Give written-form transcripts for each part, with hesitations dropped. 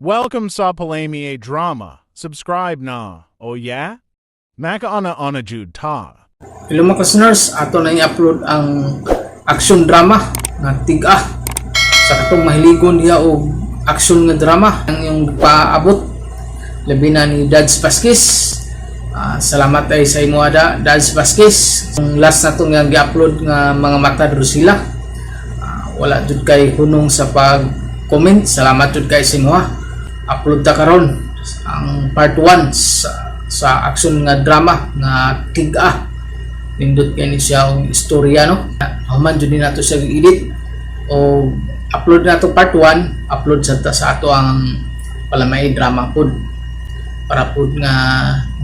Welcome sa Palami Drama. Subscribe na. Oh yeah? Makaana ana jud ta. Hello mga listeners, ato na i-upload ang action drama nga Tig-a. Sa katong mahiligon diha og action nga drama ang iyong paabot labi na ni Dads Vasquez. Salamat ay sa imo ada, Dads Vasquez. Ang last na to nga gi-upload nga Mga Mata Drusilla. Wala jud kay hunong sa pag-comment. Salamat jud kay sa imo ha. Upload ta karon ang part 1 sa action nga drama nga Tig-a. Nindot kay ni siya ang istorya, no? Human jud ni nato siya edit o upload na to part 1, upload sa ato ang Palamay Drama pod para pod nga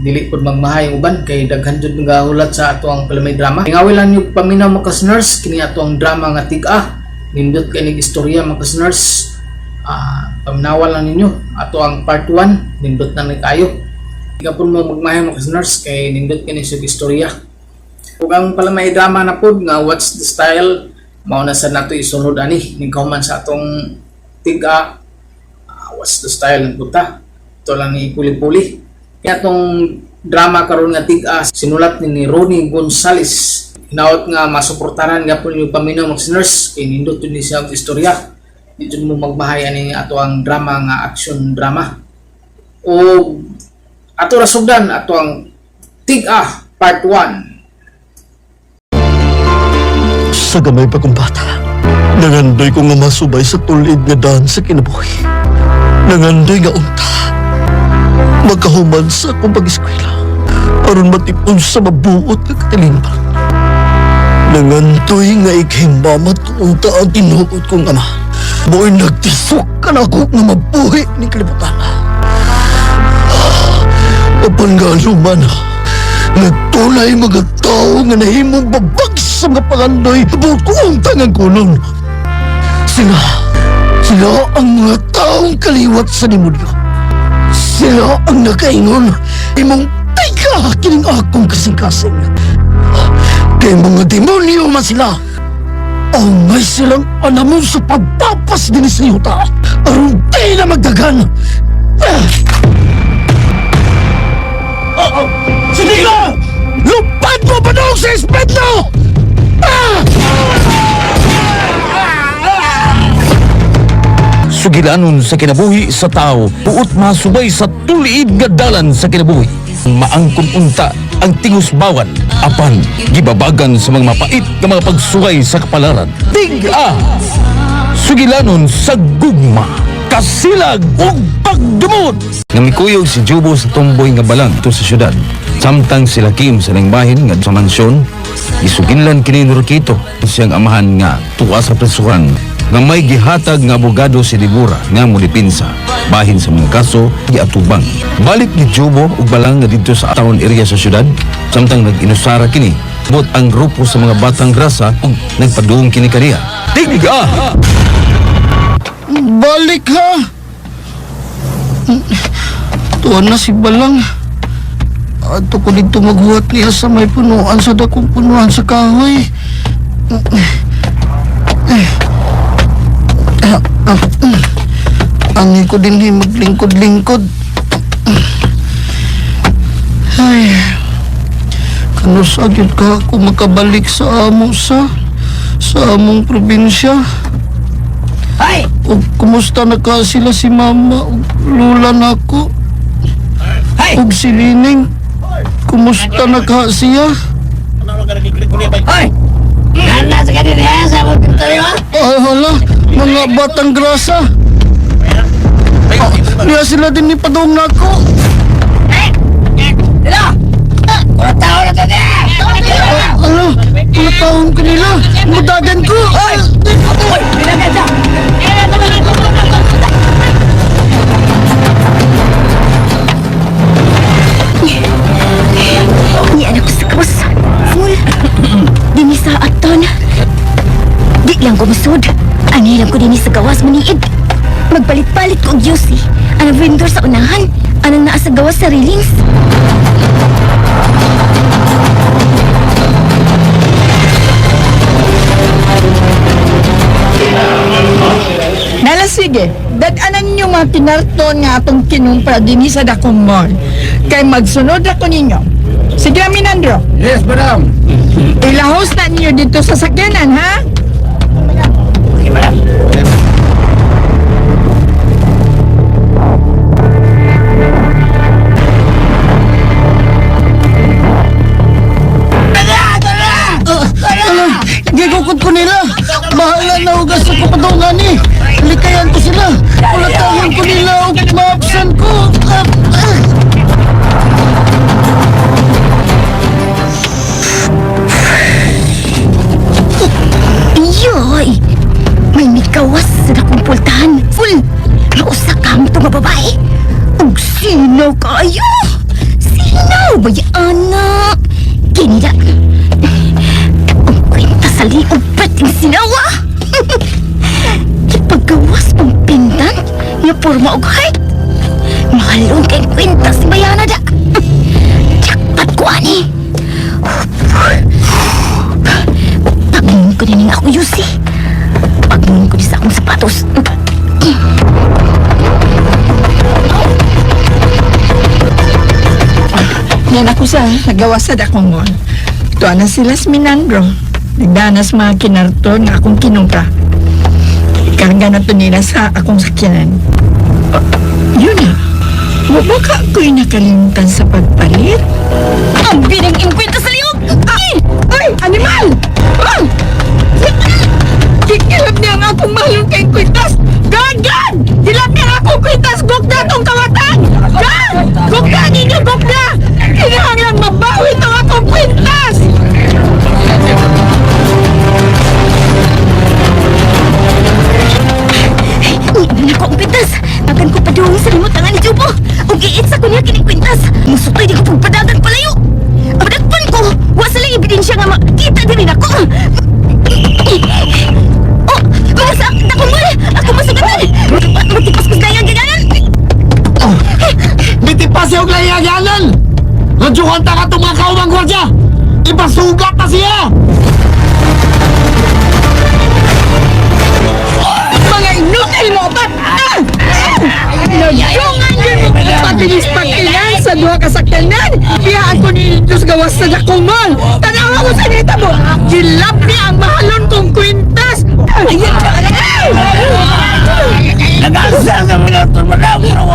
dili pod magmahay ang uban kay daghan jud nga hulat sa ato ang Palamay Drama. Ingawil lang yung paminaw mga listeners, kini ato ang drama nga Tig-a. Nindot kay ning istorya, mga listeners. Paminawan lang ninyo ato ang part 1, nindot na ni kayo. Di ka po mo magmahay, mga listeners, kay nindot kini siya istorya. Ug ang Palamay Drama na pod nga What's the Style, mao na sa nato isunod ani ning kauman sa atong Tig-a. What's the Style ng puta ito lang ni puli-puli. Kaya atong drama karon nga Tig-a, sinulat ni Ronnie Gonzales. Hinaot nga masuportaran gapon yung paminaw, mga listeners, kay nindot yun ni siya ang istorya. Di jud mo magmahay ani ato ang drama nga action drama. O ato ra sugdan ato ang Tig-a part 1. Sa gamay pa kong bata, nangandoy ko nga masubay sa tulid nga daan sa kinabuhi. Nangandoy nga unta magkahuman sa akong pag-eskwela aron matipon sa mabuot nga katilingban. Nangandoy nga ikhimamat unta ang tinuod kong ama. Mo'y nagtisok ka na ako nga mabuhi ni kalibutan. Apan nga man, nagtunay mga tao nga nahimong babag sa mga pangandoy, buot ko untang ang kulon. Sila ang mga taong kaliwat sa demonyo. Sila ang nakaingon, imong tika kining akong kasing-kasing. Kay mga demonyo man sila. Ang may silang anamon sa pagpapas din sa yuta aron di na magdagan. Sige na! Lupad mo pa doon sa espetlo! Ah! Sugilanon sa kinabuhi sa tao, buot masubay sa tuliid nga dalan sa kinabuhi. Maangkon unta ang tingusbawan, apan gibabagan sa mga mapait nga mga pagsuway sa kapalaran. Tig-a! Sugilanon sa gugma, kasilag ug pagdumot. Nga mikuyog si Jubo sa tumboy nga balang to sa syudad. Samtang sila Kim sa lingbahin nga sa mansyon, isuginlan kini ni Rukito siyang amahan nga tuwa sa presuhan nga may gihatag nga abogado si Dibura nga modipinsa bahin sa mga kaso giatubang. Balik ni Jubo ug balang nga didto sa town area sa syudad, samtang nag-inusara kini bot ang grupo sa mga batang grasa ug nagpaduong kini kaniya. Tig-a! Balik ha! Tuwan na si Balang. Ato ko dito maghuwat niya sa may punuan sa dakong punuan sa kahoy. Ani ko din eh, maglingkod-lingkod. Ay, kanus-a gyud ka ako makabalik sa amo sa among probinsya. Ay! O kumusta na ka sila si mama o lula na ako? Ay! Og si Lining, kumusta na ka siya? Ay! Nana sa kanila sa mga pintayo ha? Ay, hala, mga batang grasa. Ah, niya sila din ni Padong na ako. Dila! Kurang tao na to niya! Ala, mga taon ko nila. Mudagan ko. Ay! Uy! Bilangan siya! Ni anak ko sa kawas. Mul. Dini sa aton. Di lang ko masud. Ani lang ko dini sa gawas maniid. Magpalit-palit ko og UC. Anang vendor sa unahan. Anang naa sa gawas sa railings. Nala sige, dad-anan ninyong mga kinarton nga atong kinumpra dinhi sa dakong mall. Kay magsunod ako ninyo. Sige, Minandro. Yes, madam. Ilahos na ninyo dito sa sakyanan, ha? Gigukod ko nila. Bahala na ugas sa kapadungan ni. Likayan ko sila. Kulatahan ko nila ug maapsan ko. Ah, ah. Iyoy! May mikawas sa dakong pultahan. Full! Mausa ka mo nga babae. Ug sino kayo? Sino ba anak? Kinida. Ang kwenta sa liog pating sinawa. Ipagawas ang pindan nga porma og height. Mahalon kay kwenta si Bayana da. Jackpot ko ani. Pagmungon ko din ako, Yusi. Pagmungon ko din sa akong sapatos. Yan ako sa nagawa sa dakong mall. Tuwa na sila sa Minandro. Nagdanas mga kinarton nga akong kinumpra. Ikarga na to nila sa akong sakyanan. Ah, yun na. Baka ako'y nakalimutan sa pagpalit. Ang binang imkwenta sa liog! Ay! Ay! Animal! Ah! Kikilap niya ang akong mahalong kay kwintas! God! God! Kilap niya ang akong kwintas! Gugna tong kawatan! God! Gugna ninyo! Gugna! Kinahanglan mabawi tong akong kwintas! Hindi na ko ang kwintas. Tagan ko pa doon sa limutangan ni Jubo. Ug iitsa ko niya kining kwintas. Musutoy di ko pagpadagan palayo. Padagpan ko. Wa sila ebidensya nga makita din ako. Oh, mga sa dakong mall. Ako masugatan. Magtipas ko sa gayang-gayangan. Mitipas siya og layaganan. Radyuhan ta ka itong mga kaumang gwardya. Ipasugat na siya. Mga inutil mo upat! Ah! Nagyungan yun mo! Pabilis pagkilan sa duha ka sakyanan! Biyaan ko ni Diyos gawas sa dakong mall! Tanawa ko sa nita mo! Gilap niya ang mahalon kong kwintas!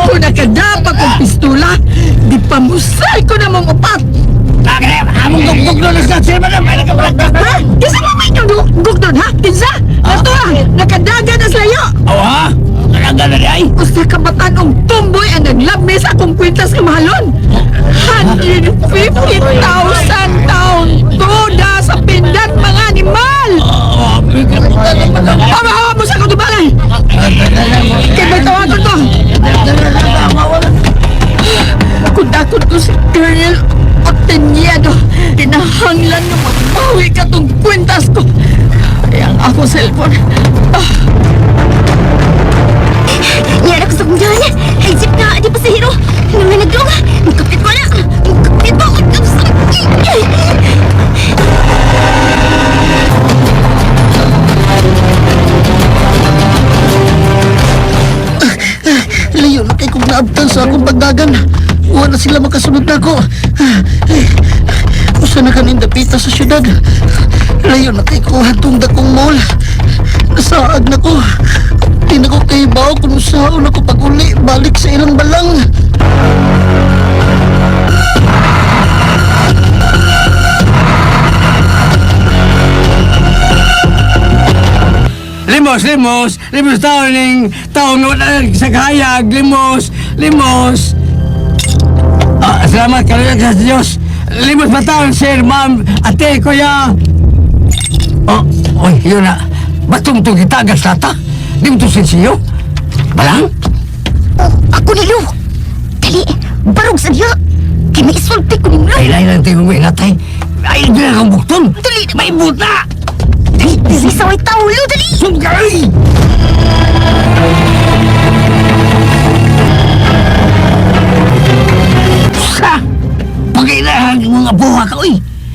Kung nakadapa kong pistula, di pamusal ko na mong upat! Among dugdug doon sa sir, madam. Ay, nakabalagdag. Ha? Kinsa mo may inyong dugdug doon, ha? Kinsa? Ato ah, nakadaga na slayo! Oh, ha? Kalaga na ay. Usa ka batan-ong tumboy ang naglabmi sa akong kwintas nga mahalon. 150,000 taon toda sa pindat mga animal! Pamahawa mo sa katubalay! Kaya may tawagon ko! Kung takot ko si Colonel Oteniedo, kinahanglan na magbawi ka tong kwintas ko. Ay, ang akong cellphone. Ah, Yan ako sa kong Ay, jeep na, di pasahero. Nang nagdong, magkapit ko na. Magkapit ko. Layo na kay kong naabtan sa akong pagdagan. Wala sila makasunod na ako. Usa na kaning dapita sa syudad. Layo na kay ko hatong dakong mall. Nasaag na ko. Di na ko kahibaw kung usaon ako pag-uli balik sa ilang balang. Limos, limos, limos taon ning taong nga wala sa kahayag, limos, limos. Ah, salamat karon sa Diyos. Limos pa taon, sir, ma'am, ate, kuya. Oh, oy, yun na. Batong itong gitagas tata. Di mo ito sinsiyo. Balang? Oh, ako nilo. Dali, barog sa diya. Kay may isulti ko nilo. Ay, lain lang tayo may natay. Ay, di na kang bukton. Dali, May buta! dali, dali sa way taulo, dali. Sugay! Sa! Pagkailangan ng mga buha ka, uy!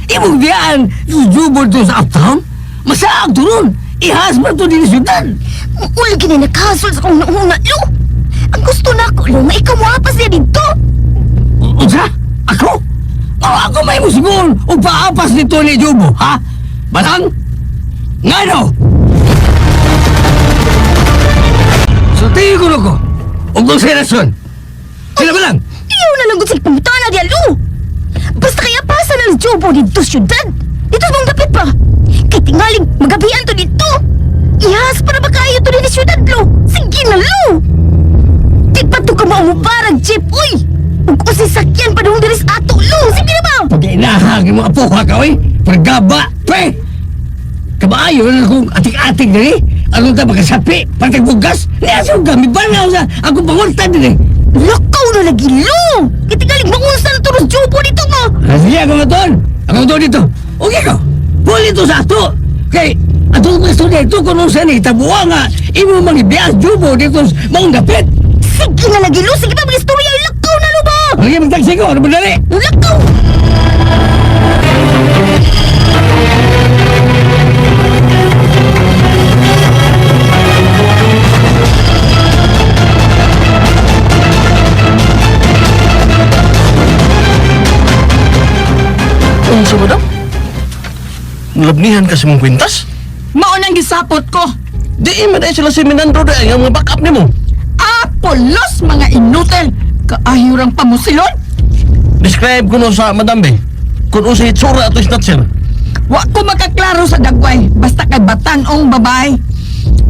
Imong biyaan, jubol to sa uptown? Masaag to nun! Ihas man to din sa syudad! Ulo gini nakasol sa kong nauna, lo. Gusto na ako, lo, nga ikaw moapas niya dito. Unsa? Ako? Oh, ako may musgon o paapas nito ni Jubo, ha? Balang? Ngano? So tingin ko na ko. Huwag mong sinason. Sila ba lang? Iyaw na lang gud sa pangutana diya, lo. Basta kaya pasa na ang Jubo dito syudad. Dito sa mong dapit pa. Kay tingaling magabian to dito. Ihas para ba kayo to din syudad, lo? Sige na, lo. Di pa to ka maumuparag, jeep, uy. Ug usisakyan pa dong diri sa ato, lo. Sige na ba? Pag inahag yung mga apo ka, oy. Paggaba, pre! Kabaayo na kung atik-atik diri. Ano ta makasapi? Patagbugas? Niya sa gamit ba na sa ako pangulta diri? Lakaw na lagi, lo. Kay tingaling maunsa na to ng Jubo dito mo. Ah, sige, ako nga doon. Ako doon dito. Okay ko. Puli to sa ato. Kay, ato ko gusto dito kung nung saan itabuha nga imo mga biyas jubo dito sa maong dapit. Sige na lagi, lo. Sige pa, mga istorya. Lakaw na, lo ba? Lagi magtaksi ko. Ano ba dali? Lakaw! Unsa ba daw? Nalabnihan kasi mong kwintas? Maunang gisapot ko. Di man ay sila si Minandro di ang mga backup nimo. Apolos mga inutil. Kaayurang pamusilon. Describe ko no sa madam be. Kung unsa hitsura ato snatcher. Wa ko makaklaro sa dagway. Basta kay batanong babae.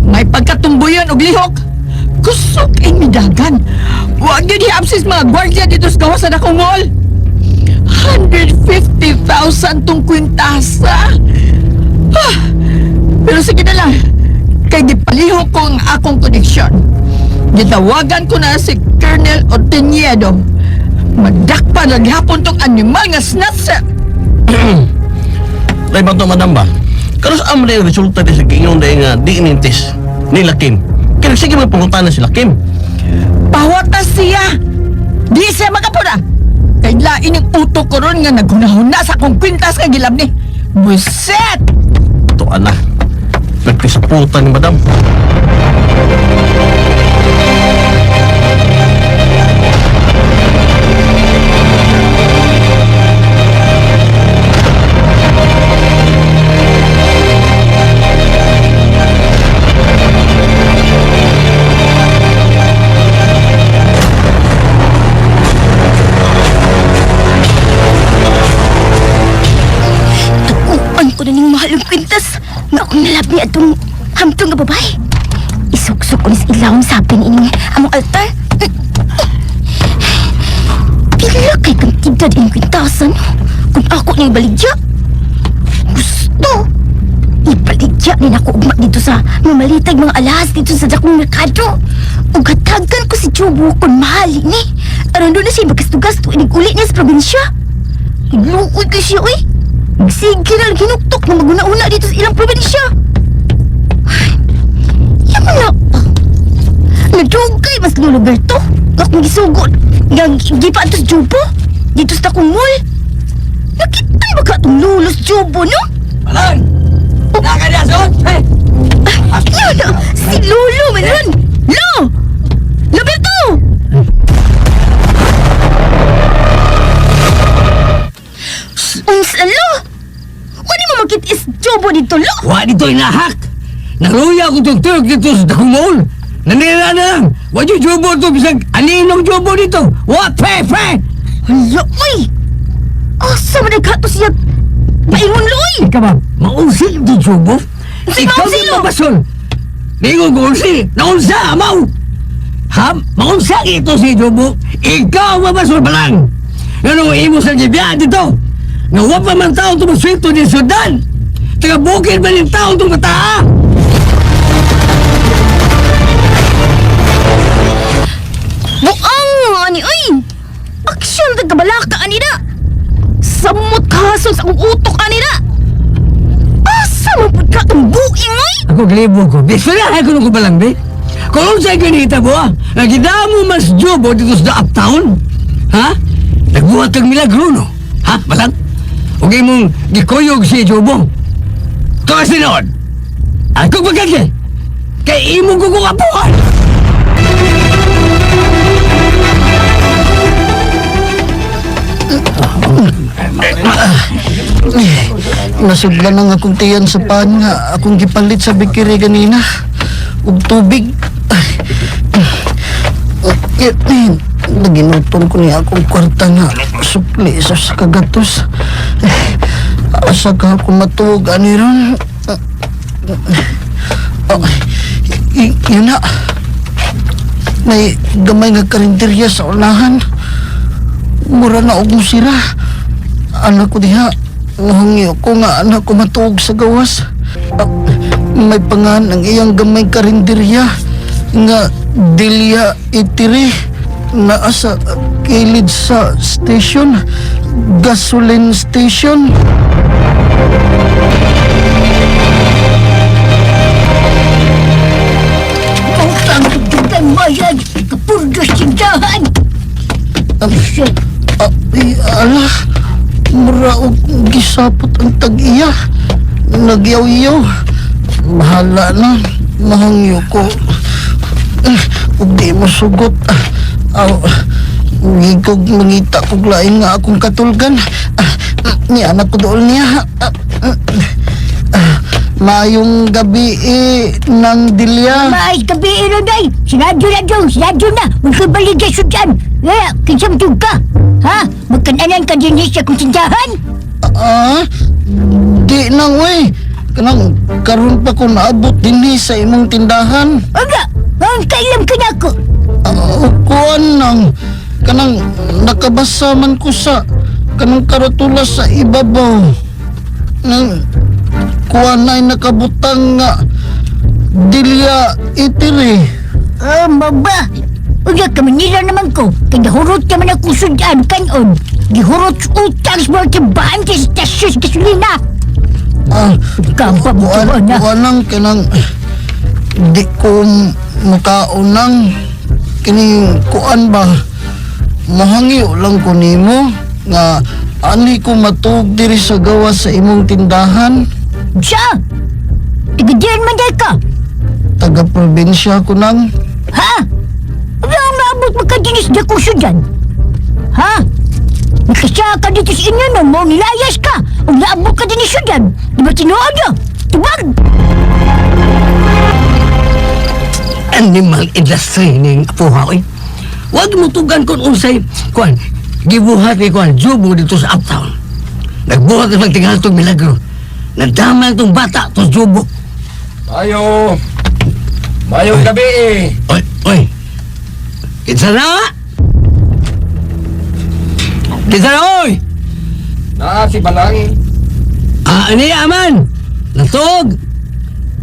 May pagkatumbuyon og lihok. Kusog ay midagan. Wa gyud hiabsis mga gwardiya dito sa gawas sa dakong mall. 150,000 tong kwintasa. Ah, pero sige na lang. Kay gipalihok ko ang akong koneksyon. Gitawagan ko na si Colonel Oteniedo. Madakpa na gihapon tong animal nga snatcher. Lay ba to madam ba? Karos am rin resulta di sa giingon dahil nga di inintis nila Kim. Kaya sige magpungunta na sila Kim. Pawatas siya! Di siya makapura! Kay lain ang utok ko ron nga naghunahuna sa akong kwintas nga gilabni. Buset! Ito ana. Nagpisaputan ni madam. Tukuan ko na ning mahal ang kwintas nga akong nalab ni atong hamtong nga babae. Isuksok ko ni sa ilawom sapin ining among altar. Pila kay kantidad ining kwintasan kung ako ning baligya. Gusto! Ibaligya ni nako ugma dito sa mamalitag mga alahas dito sa dakong merkado. Ug hatagan ko si Jubo kung mahal ni. Aron doon na siya magasto-gasto inig uli niya sa probinsya. Nagluoy ko siya, uy. Sige na lang hinuktok na maguna-una dito sa ilang probinsya. Ay, yaman na pa. Nadugay mas Lolo Berto. Akong gisugod. Nga gipa ato sa Jubo. Dito sa dakong mall. Nakita ba ka itong lolo sa Jubo, no? Balang! Nakadason! Hey! Yun! Si Lolo, meron! Lo! Roberto! Unsa, lo? Wala mo makit-is Jobo dito, lo? Wa dito inahak! Naruya ko itong tuyok dito sa dakong mall. Nanira na lang! Wa yung jubo ito, bisag aninong jubo dito! Wa, pre, pre! Hala, uy! Asa man nagkato siya? Paingon, lo, uy! Ikaw ba, mausil ito jubo? Unsay Ikaw mausil, yung lo? mabasol! Ningon ko ulsi! Naunsa, amaw! Ha? Maunsa ito si Jubo? Ikaw mabasol pa lang! Ano imo sa gibiya dito? Nga wa pa man tao tumuswito ni Sudan! Taga bukid man yung tao itong bataa! Buang ani, uy! Aksyon nagkabalaka, ani na! Samot kahason sa akong utok, ani na! Asa man pud ka itong buing, uy! Ako galibo ko. Bisalahay ko nung kubalang, be. Kung sa'yo ganita mo, ah, nagidamo mas jubo dito sa uptown. Ha? Nagbuhat kang milagro, no? Ha? Balang? Huwag mong gikuyog si Jubo. Tuwas sinoon. Ako pagkakit. Kay imong kukukapuhan. Nasudlan ang akong tiyan sa pan nga akong gipalit sa bikiri ganina. Ug tubig. Naginuton ko niya akong kwarta nga supli sa kagatos. Asa ka ako matuog ani ron? Oh, yun na. May gamay nga karinderya sa unahan. Mura na og musira. Anak ko diha, nahangyo ko nga anak ko matuog sa gawas. Ah, may pangan ang iyang gamay karinderya nga Delia Itiri naa sa kilid sa station, gasoline station. Utang kang bayad, kapurdos tindahan. Ay, ala, mura og gisapot ang tag-iya. Nagyaw-yaw. Bahala na, mahangyo ko. Ug di mo sugot. Aw, ngigog mangita kog lain nga akong katulgan. Ah, ni anak ko dool niya. Maayong gabi eh, ng Dilya. Maay gabi iro day. Sinadyo na dong, sinadyo na. Magkabalig ka sudyan. Eh, kinsam ka. Ha? Magkananan ka din sa kong tindahan? Ah, di nang wey. Kanang karon pa ko naabot dinhi sa imong tindahan. Aga, ang kailam ka na ako. Ah, kuan nang kanang nakabasa man ko sa kanang karatula sa ibabaw. Nang kuan ay nakabutang nga Dilya itiri. Ah, maba. Unya, kamanila naman ko. Kaya hurot ka man ako sudyan, kanon. Gihurot utang sa mga timbahan sa istasyon sa gasolina. Ah, Kapag kuan, na. kuan nang kanang di ko mukaon nang kining kuan ba, mahangyo lang ko nimo nga ani ko matuog diri sa gawas sa imong tindahan. Siya! Tigidiyan man day ka! Taga probinsya ko nang. Ha? Ano ang naabot magkadinis na kurso dyan? Ha? Nakasya ka dito sa inyo no mo, nilayas ka! Ang naabot ka din sa dyan! Di ba tinuod na? Tubag! Animal industry ning apuha oy. Wag mo tugan kon unsay kuan gibuhat ni kuan jubo dito sa uptown. Nagbuhat ng pagtingal tong milagro. Nagdama tong bata to jubo. Ayo. Mayong gabi eh. Oy, oy. Kinsa na? Kinsa na oy? Naa si Balang. Ah, ani aman. Natog.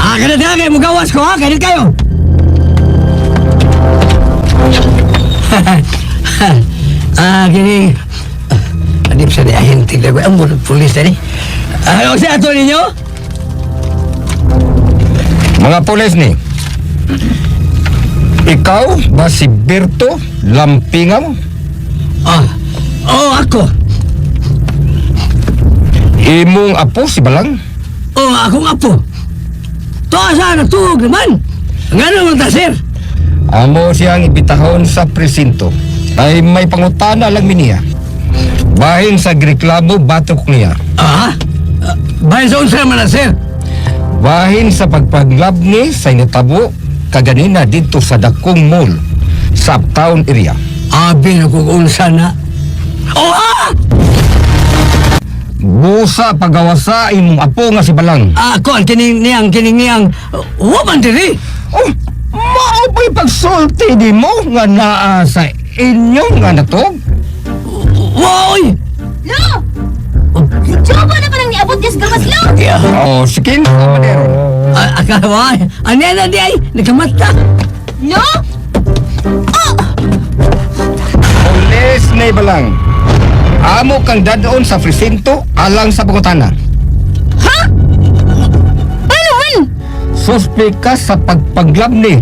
Ah, kada na kayo mugawas ko ha, kanit kayo. Ah, kini. Adip sa di ahente ko ang murag pulis ani. Ah, o sa ato ninyo? Mga pulis ni. Ikaw ba si Berto Lampingaw? Ah. Oh, ako. Imong apo si Balang? Oh, akong apo. To asa natuog naman. Ngano man ta sir? Amo siyang ibitahon sa presinto. Ay may pangutana lang miniya. Bahin sa greklamo batok niya. Ah. Bahin sa unsa man na sir? Bahin sa pagpaglabni sa inatabo kaganina dito sa Dakong Mall sa uptown area. Abi na kung unsa na. Oh, ah! Busa pagawasa imong apo nga si Balang. Ako ang kining niyang kining niyang wa man diri. Oh, mao pa'y pagsulti di mo nga naa sa inyong nga natog? Woy! Lo! Joba na parang niabot niya sa gawas, Lo! Yeah. Oh, sikin sa madero. Ah, akala ano na di ay nakamata. Lo! Pulis na Balang. Amo kang dadoon sa presinto alang sa pangutana. Ha? Ano man? Suspek ka sa pagpaglabni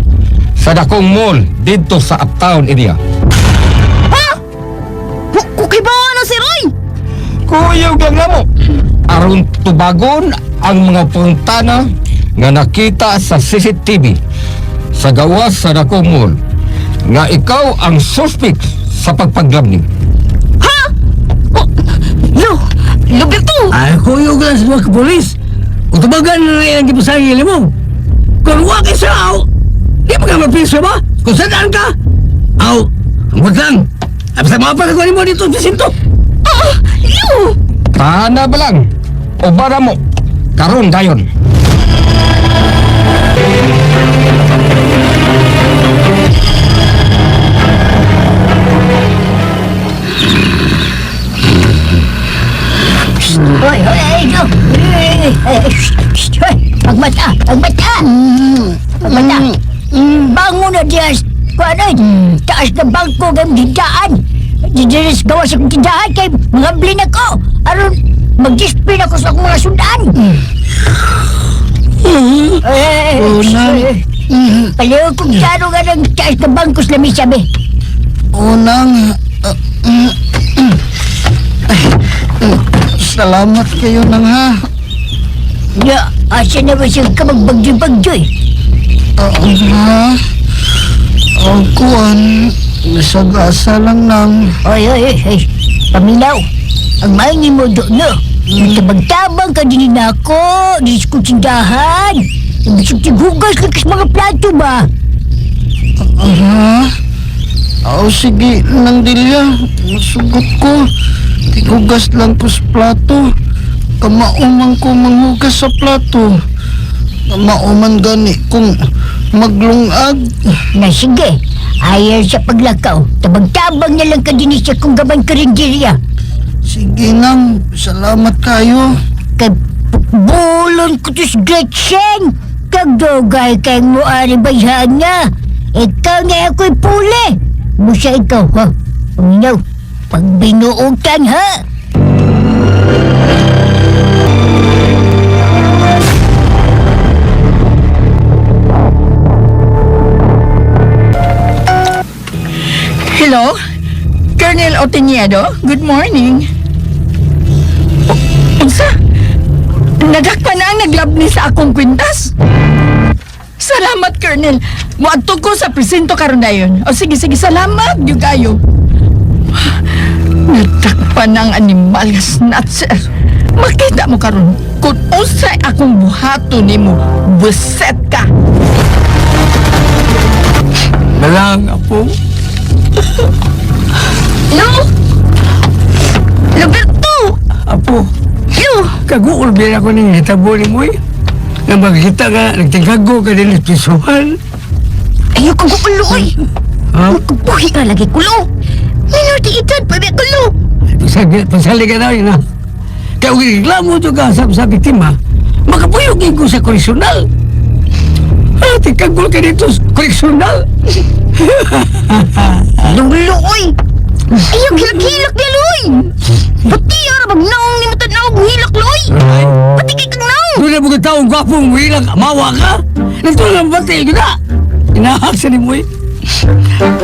sa Dakong Mall dito sa uptown area. Ha? Kukibawa na si Roy! Kuyog lang namo. Aron tubagon ang mga pangutana nga nakita sa CCTV sa gawas sa Dakong Mall nga ikaw ang suspek sa pagpaglabni. Ha? Luberto! Ay, kuyog lang sa mga polis. Kung tubagan na rin ang gipasangil mo. Kung huwag ka sa aw, di pa ka mapiso ba? Kung saan ka? Aw, ambot lang. Ay, basta mapagawa mo dito sa presinto. Ah! Lu! Tana ba lang? O bara mo? Karon dayon. Hoy, hoy, ay, no! Ay, ay, shh, shh, hoy! Pagmata! Pagmata! Pagmata! Bangon na diya! Kuan ay, taas na bangko ng tindahan! Didiris gawa sa akong tindahan kay mga blin ako! Aron, mag-display ako sa akong mga sundan! Ay, Unang. Paliw kong klaro nga ng taas na bangko sa lamisa, be. Unang, salamat kayo nang ha. Ya, asa na ba siya ka magbagyo-bagyo eh? Ha? Ang kuan, bisag asa lang nang. Oy, oy, oy, oy. Paminaw, ang maingin mo doon, no? Tabang-tabang ka din na ako, di sa kutsindahan. Bisag tigugas lang kas mga plato ba? Ha? Oh, sige, nang dilya. Masugot ko. Tigugas lang ko sa plato. Kamauman ko manghugas sa plato. Kamauman gani kung maglungag. Na sige, ayaw sa paglakaw. Tabang-tabang na lang ka din sa kung gaman karinderya. Sige nang, salamat kayo. Kay bulon ko to sa Gretchen. Kagdugay kay mo ari bayhan niya. Ikaw nga ako'y puli. Musa ikaw, ha? Paminaw, pag binuutan, ha? Hello? Colonel Oteniedo, good morning. Unsa? Nadakpa na ang naglabni sa akong kwintas? Salamat, Colonel. Muadto ko sa presinto karon dayon. O sige, sige, salamat, gyud kayo. Nadakpa na ang animal nga snatcher. Makita mo karon kung unsay akong buhaton nimo, buset ka. Malang, apo. Lo! Roberto! Apo, Lo! kaguol biya ako ning hitabo ni mo eh. Nga magkita ka, nagtingkago ka din sa pisuhan. Ayaw kong kukulo, oy! Ha? Magkabuhi ka lagi kulo! Minor di edad pa ba kulo? Pagsali ka na yun ha. Kaya kung reklamo to ka sa biktima, makapuyog ko sa koreksyonal. Ah, tingkagol ka dito sa koreksyonal. Lulo, oy! Ayaw hilak-hilak niya, loy! Pati ara bag naong ni mo tanaw hilak, loy! Pati kay kang naong! Doon na mga taong gwapong wilang mawa ka. Nagtuloy lang bati, yun na. Inahak sa ni mo eh.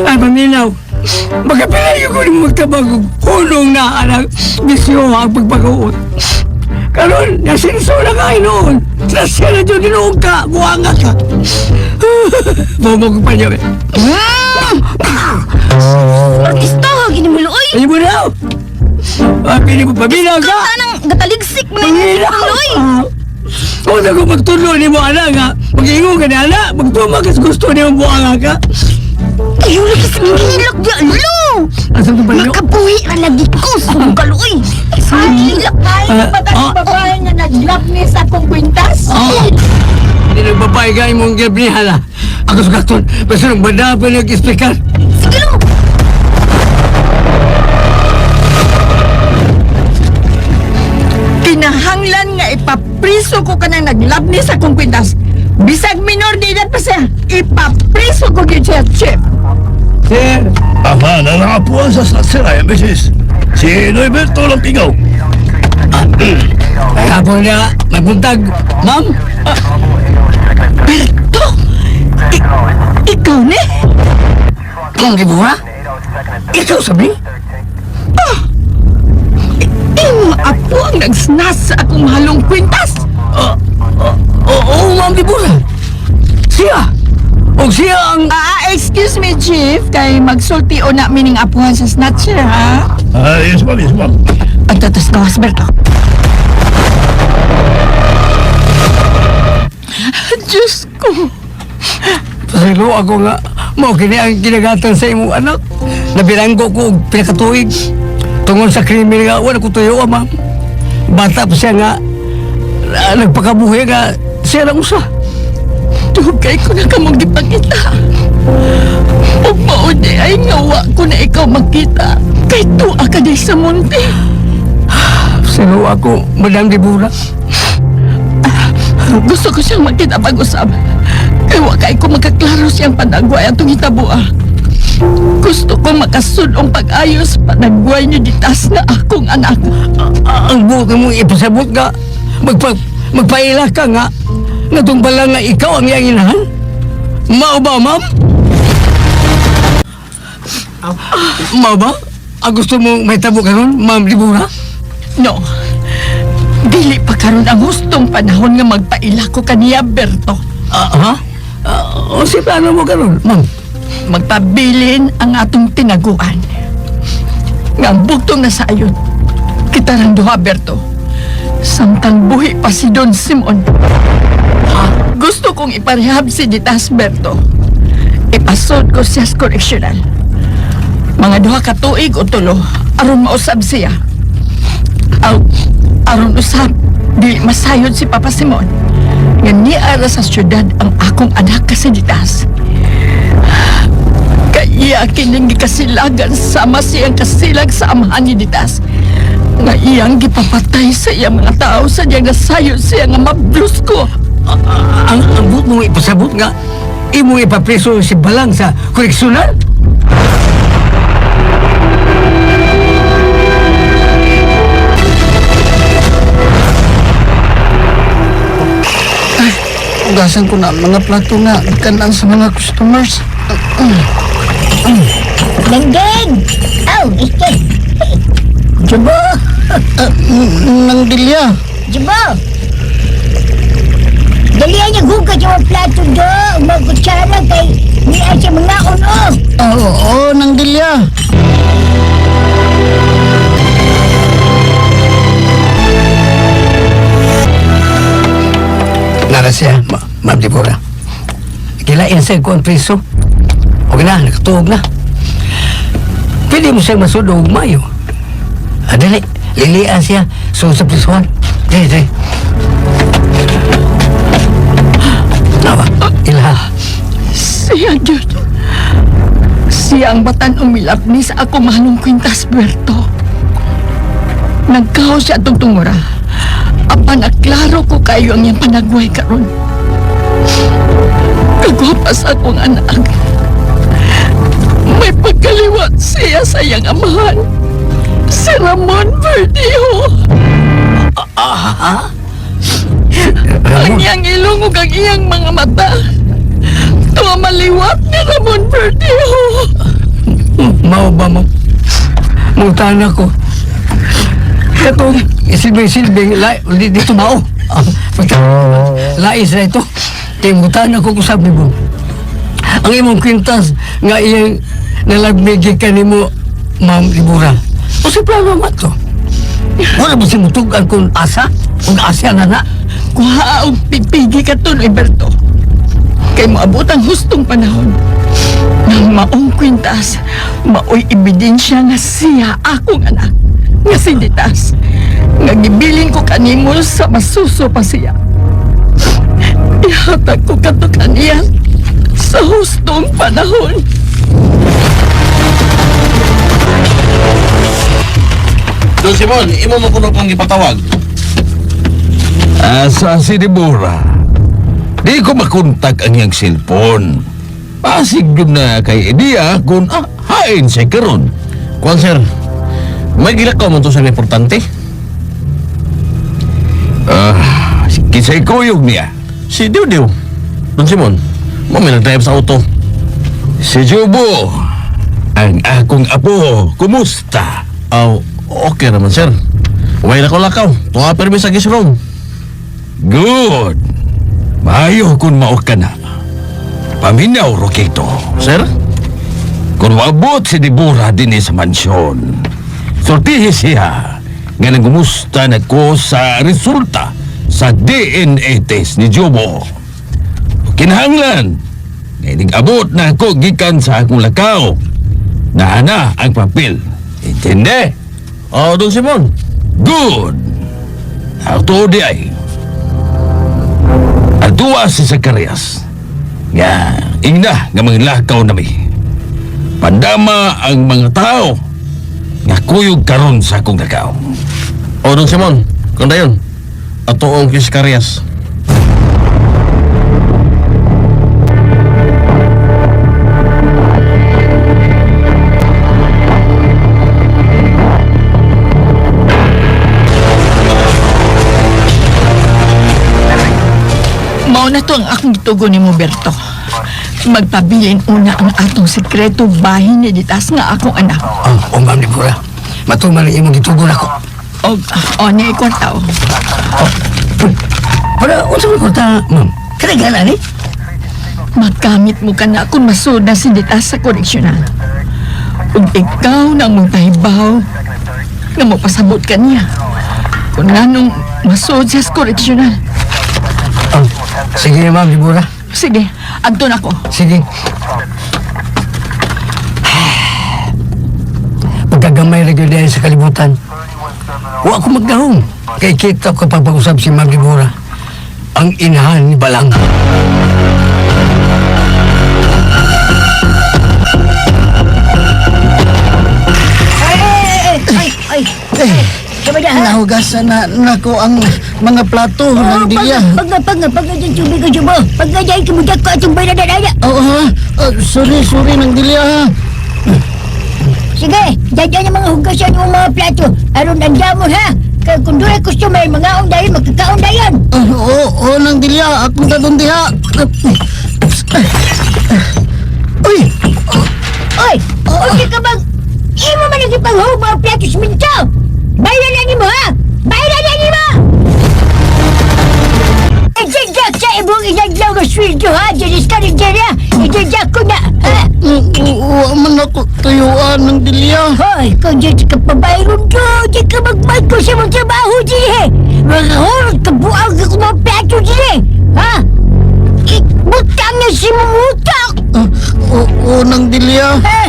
Ay, paminaw. Magkapilay ko ni magtabag og hunong na anak bisyo ang pagpag-uot. Karon, nasinso na ka noon. Nasya na dyan, ginuog ka, buwanga ka. Bumog pa niya. eh. Artista, gini mo, loy! Ay mo na! Ah, pili mo, paminaw ka! Tanang gataligsik mo na yung Paminaw! loy! Kung sa kung magtulo ni mo, anak, ha? Mag-ingon ka na, anak! Magtuma ka sa gusto ni mo, buwanga ka! Ayaw lagi sa hilak niya, lo! Asa ito pala? Makabuhi ra lagi ko, sungkal, oy! Sa hilak! Ay, Ah, ah. babae nga naglabni sa akong kwintas. Oh. Hindi nagbabae ka imong gabrihala. Ako sa katon, basta nang banda pa nag-speaker. Sige, lo! Kinahanglan nga ipapriso ko kanang naglabni sa akong kwintas. Bisag minor de edad pa siya, ipapriso ko gyud siya, Chief. Sir, Ama na nakapuan sa snatcher ay, misis. Si Noyberto lang pigaw. kapon niya, may buntag. Ma'am, Berto! Ikaw ni? kung gibura? Ikaw sabi? Imo apo ang nagsnas sa akong mahalong kwintas. Oo, ma'am Dibura. Siya. O Ug siya ang... Excuse me, Chief. Kay magsulti o na mining apuhan sa snatcher, ha? Yes, ma'am, yes, ma'am. Ang tatas gawas, Berto. Diyos ko. Pasaylo ako nga, mao kini ang kinagatan sa imong anak. Nabiranggo ko og pinakatuig. Tungod sa krimen nga, wala ko tuyo, ma'am. Bata pa siya nga, nagpakabuhi nga, siya lang usa. Dugay ko na kamong gipakita. Ug mao di ay nga wa ko na ikaw magkita. Kay tuwa ka di sa munti. Pasaylo ako, Madam Dibura. Gusto ko siyang magkita pag-usap. Kay wa kay ko magkaklaro siyang panagway atong hitaboa. Gusto ko makasudong pag-ayos panagway ni Ditas na akong anak. Ang buot mong ipasabot nga, magpaila ka nga, ngatong bala nga ikaw ang iyang inahan? Mao ba, ma'am? Mao ba? Ang gusto mong may tabo karon, Ma'am Dibura? No. Dili pa karon ang hustong panahon nga magpaila ko kaniya, Berto. Ha? O si plano mo karon, ma'am? Magpabilin ang atong tinaguan. Nga ang bugtong na sayon. Kita rang duha, Berto. Samtang buhi pa si Don Simon. Gusto kong iparehab si Ditas, Berto. Ipasod ko siya sa correctional. Mga duha ka tuig o tulo, aron mausab siya. Aw, aron usab, di masayod si Papa Simon. Nga niara sa syudad ang akong anak kasi Ditas. Kaya kining gikasilagan sama siyang kasilag sa amahan ni Ditas. Nga iyang gipapatay sa iyang mga tao sa diyang nasayod siya nga mablus ko. Ang buot mong ipasabot nga, imong ipapreso si Balang sa koreksyonal? Ugasan ko na ang mga plato nga kanang sa mga customers. Langgeng! Aw, ike! Jubo! Nang dilya. Jubo! Dalihan niya hugas yung mga plato do! Mga kutsara kay niya siya mga uno! Oo, nang dilya. Nara siya, Ma'am Deborah. Kilain siya ko ang preso. Okay na, nakatuog na. Pwede mo siyang masudog mayo. Dali, lilian siya. So sa prisuhan. Dali, dali. Nawa, ilha. Siya, Diyos. Siya ang batan umilap ni sa ako mahalong kwintas, Berto. Nagkaho siya atong tungura. Apan aklaro ko kayo ang iyang panagway karon. Kagwapas akong anak. May pagkaliwat siya sa iyang amahan. Si Ramon Verdejo. Ang iyang ilong ug ang iyang mga mata. Tuwa maliwat ni Ramon Verdejo. Mao ba mo? Mutana ko. Katong isilbing-silbing, dito mao. Lais na ito. Kay mutana ko kung sabi mo. Ang imong kwintas nga iyang nalagmigi ka nimo, Ma'am Libura. O sa plano man to? Wala ba si mutugan kung asa? Kung asa na na? Kuha og pigpigi ka to, Roberto. Kay moabot ang hustong panahon. Nang maong kwintas, maoy ebidensya nga siya akong anak. Nga si Ditas. Nga gibilin ko kanimo sa masuso pa siya. Ihatag ko kato kaniya sa hustong panahon. Don Simon, imo mo kuno kong gipatawag. Asa si Deborah? Di ko makontak ang iyang cellphone. Pasig yun na kay Edia kung hain siya karon. Kuan sir, may gilakaw man to sa importante. Kisay kuyog niya. Si Diu. Don Simon, mo may nag-drive sa auto. Si Jubo, ang akong apo, kumusta? Aw, okay naman sir. Way na ko lakaw. Tunga permi sa guest room. Good. Maayo kung mao ka na. Paminaw, Roquito. Sir? Kung maabot si Deborah din sa mansyon, sortihi siya nga nangumusta na ko sa resulta sa DNA test ni Jobo. Kinahanglan, nga abot na ako gikan sa akong lakaw. Naana ang papel. Intende? Oh, Don Simon. Good! Ako di ay. Atua si Zacarias. Nga, ingna nga mga lakaw nami. Pandama ang mga tao nga kuyog karon sa akong lakaw. Oh, Don Simon. Kung dayon. Ato ang Kiskarias. Mao na to ang akong gitugon ni mo, Berto. Magpabilin una ang atong sekreto bahin ni ditas nga akong anak. Oh, oh ma'am Deborah. Matuman ang imong gitugon ako. Og, o niya ikwarta o. Pero unsa man kwarta, ma'am? Kanay gana ni? Magamit mo ka na kung masud na si ditas sa koreksyonan. Ug ikaw na ang mong tahibaw nga mopasabot ka niya. Kung nanong masud siya sa koreksyonan. Oh, sige ma'am Deborah. Sige, adto na ko. Sige. Pagkagamay ra gyud sa kalibutan. Wa ko magdahom. Kay kita ko pagpag-usab si Ma'am Deborah. Ang inahan ni Balang. Nahugasan na nako ang mga plato ng dilya. Pagka, pagka, pagka dyan tubig ko subo. Pagka dyan kumudak ko atong bayra na daya. Oo ha. Ah, sorry, sorry ng dilya ha. Sige, dyan dyan ang mga hugasan yung mga plato. Aron ang damon ha. Kaya kung doon ay customer, mga dayon, magkakaon dayon. Ah, oo, oo ng dilya. Akong dadon diha. Uy! Oy, okay ka bang... Imo man ang ipanghuba ang plato sa minto. Bayaran na nimo ha! Bayaran na nimo! Ijajak sa imong inadlaw nga sweldo ha! Diyan is ka rin dyan ha! Ijajak ko na! Ha? Wa man ako tuyuan ng dilya. Hoy, kung dyan ka pabayron do, di ka magmag ko sa mong trabaho di eh! Mga horot ka buang ka kumang plato di eh! Ha? Butang na si mong utak! Ah, oo, oo ng dilya. Ah!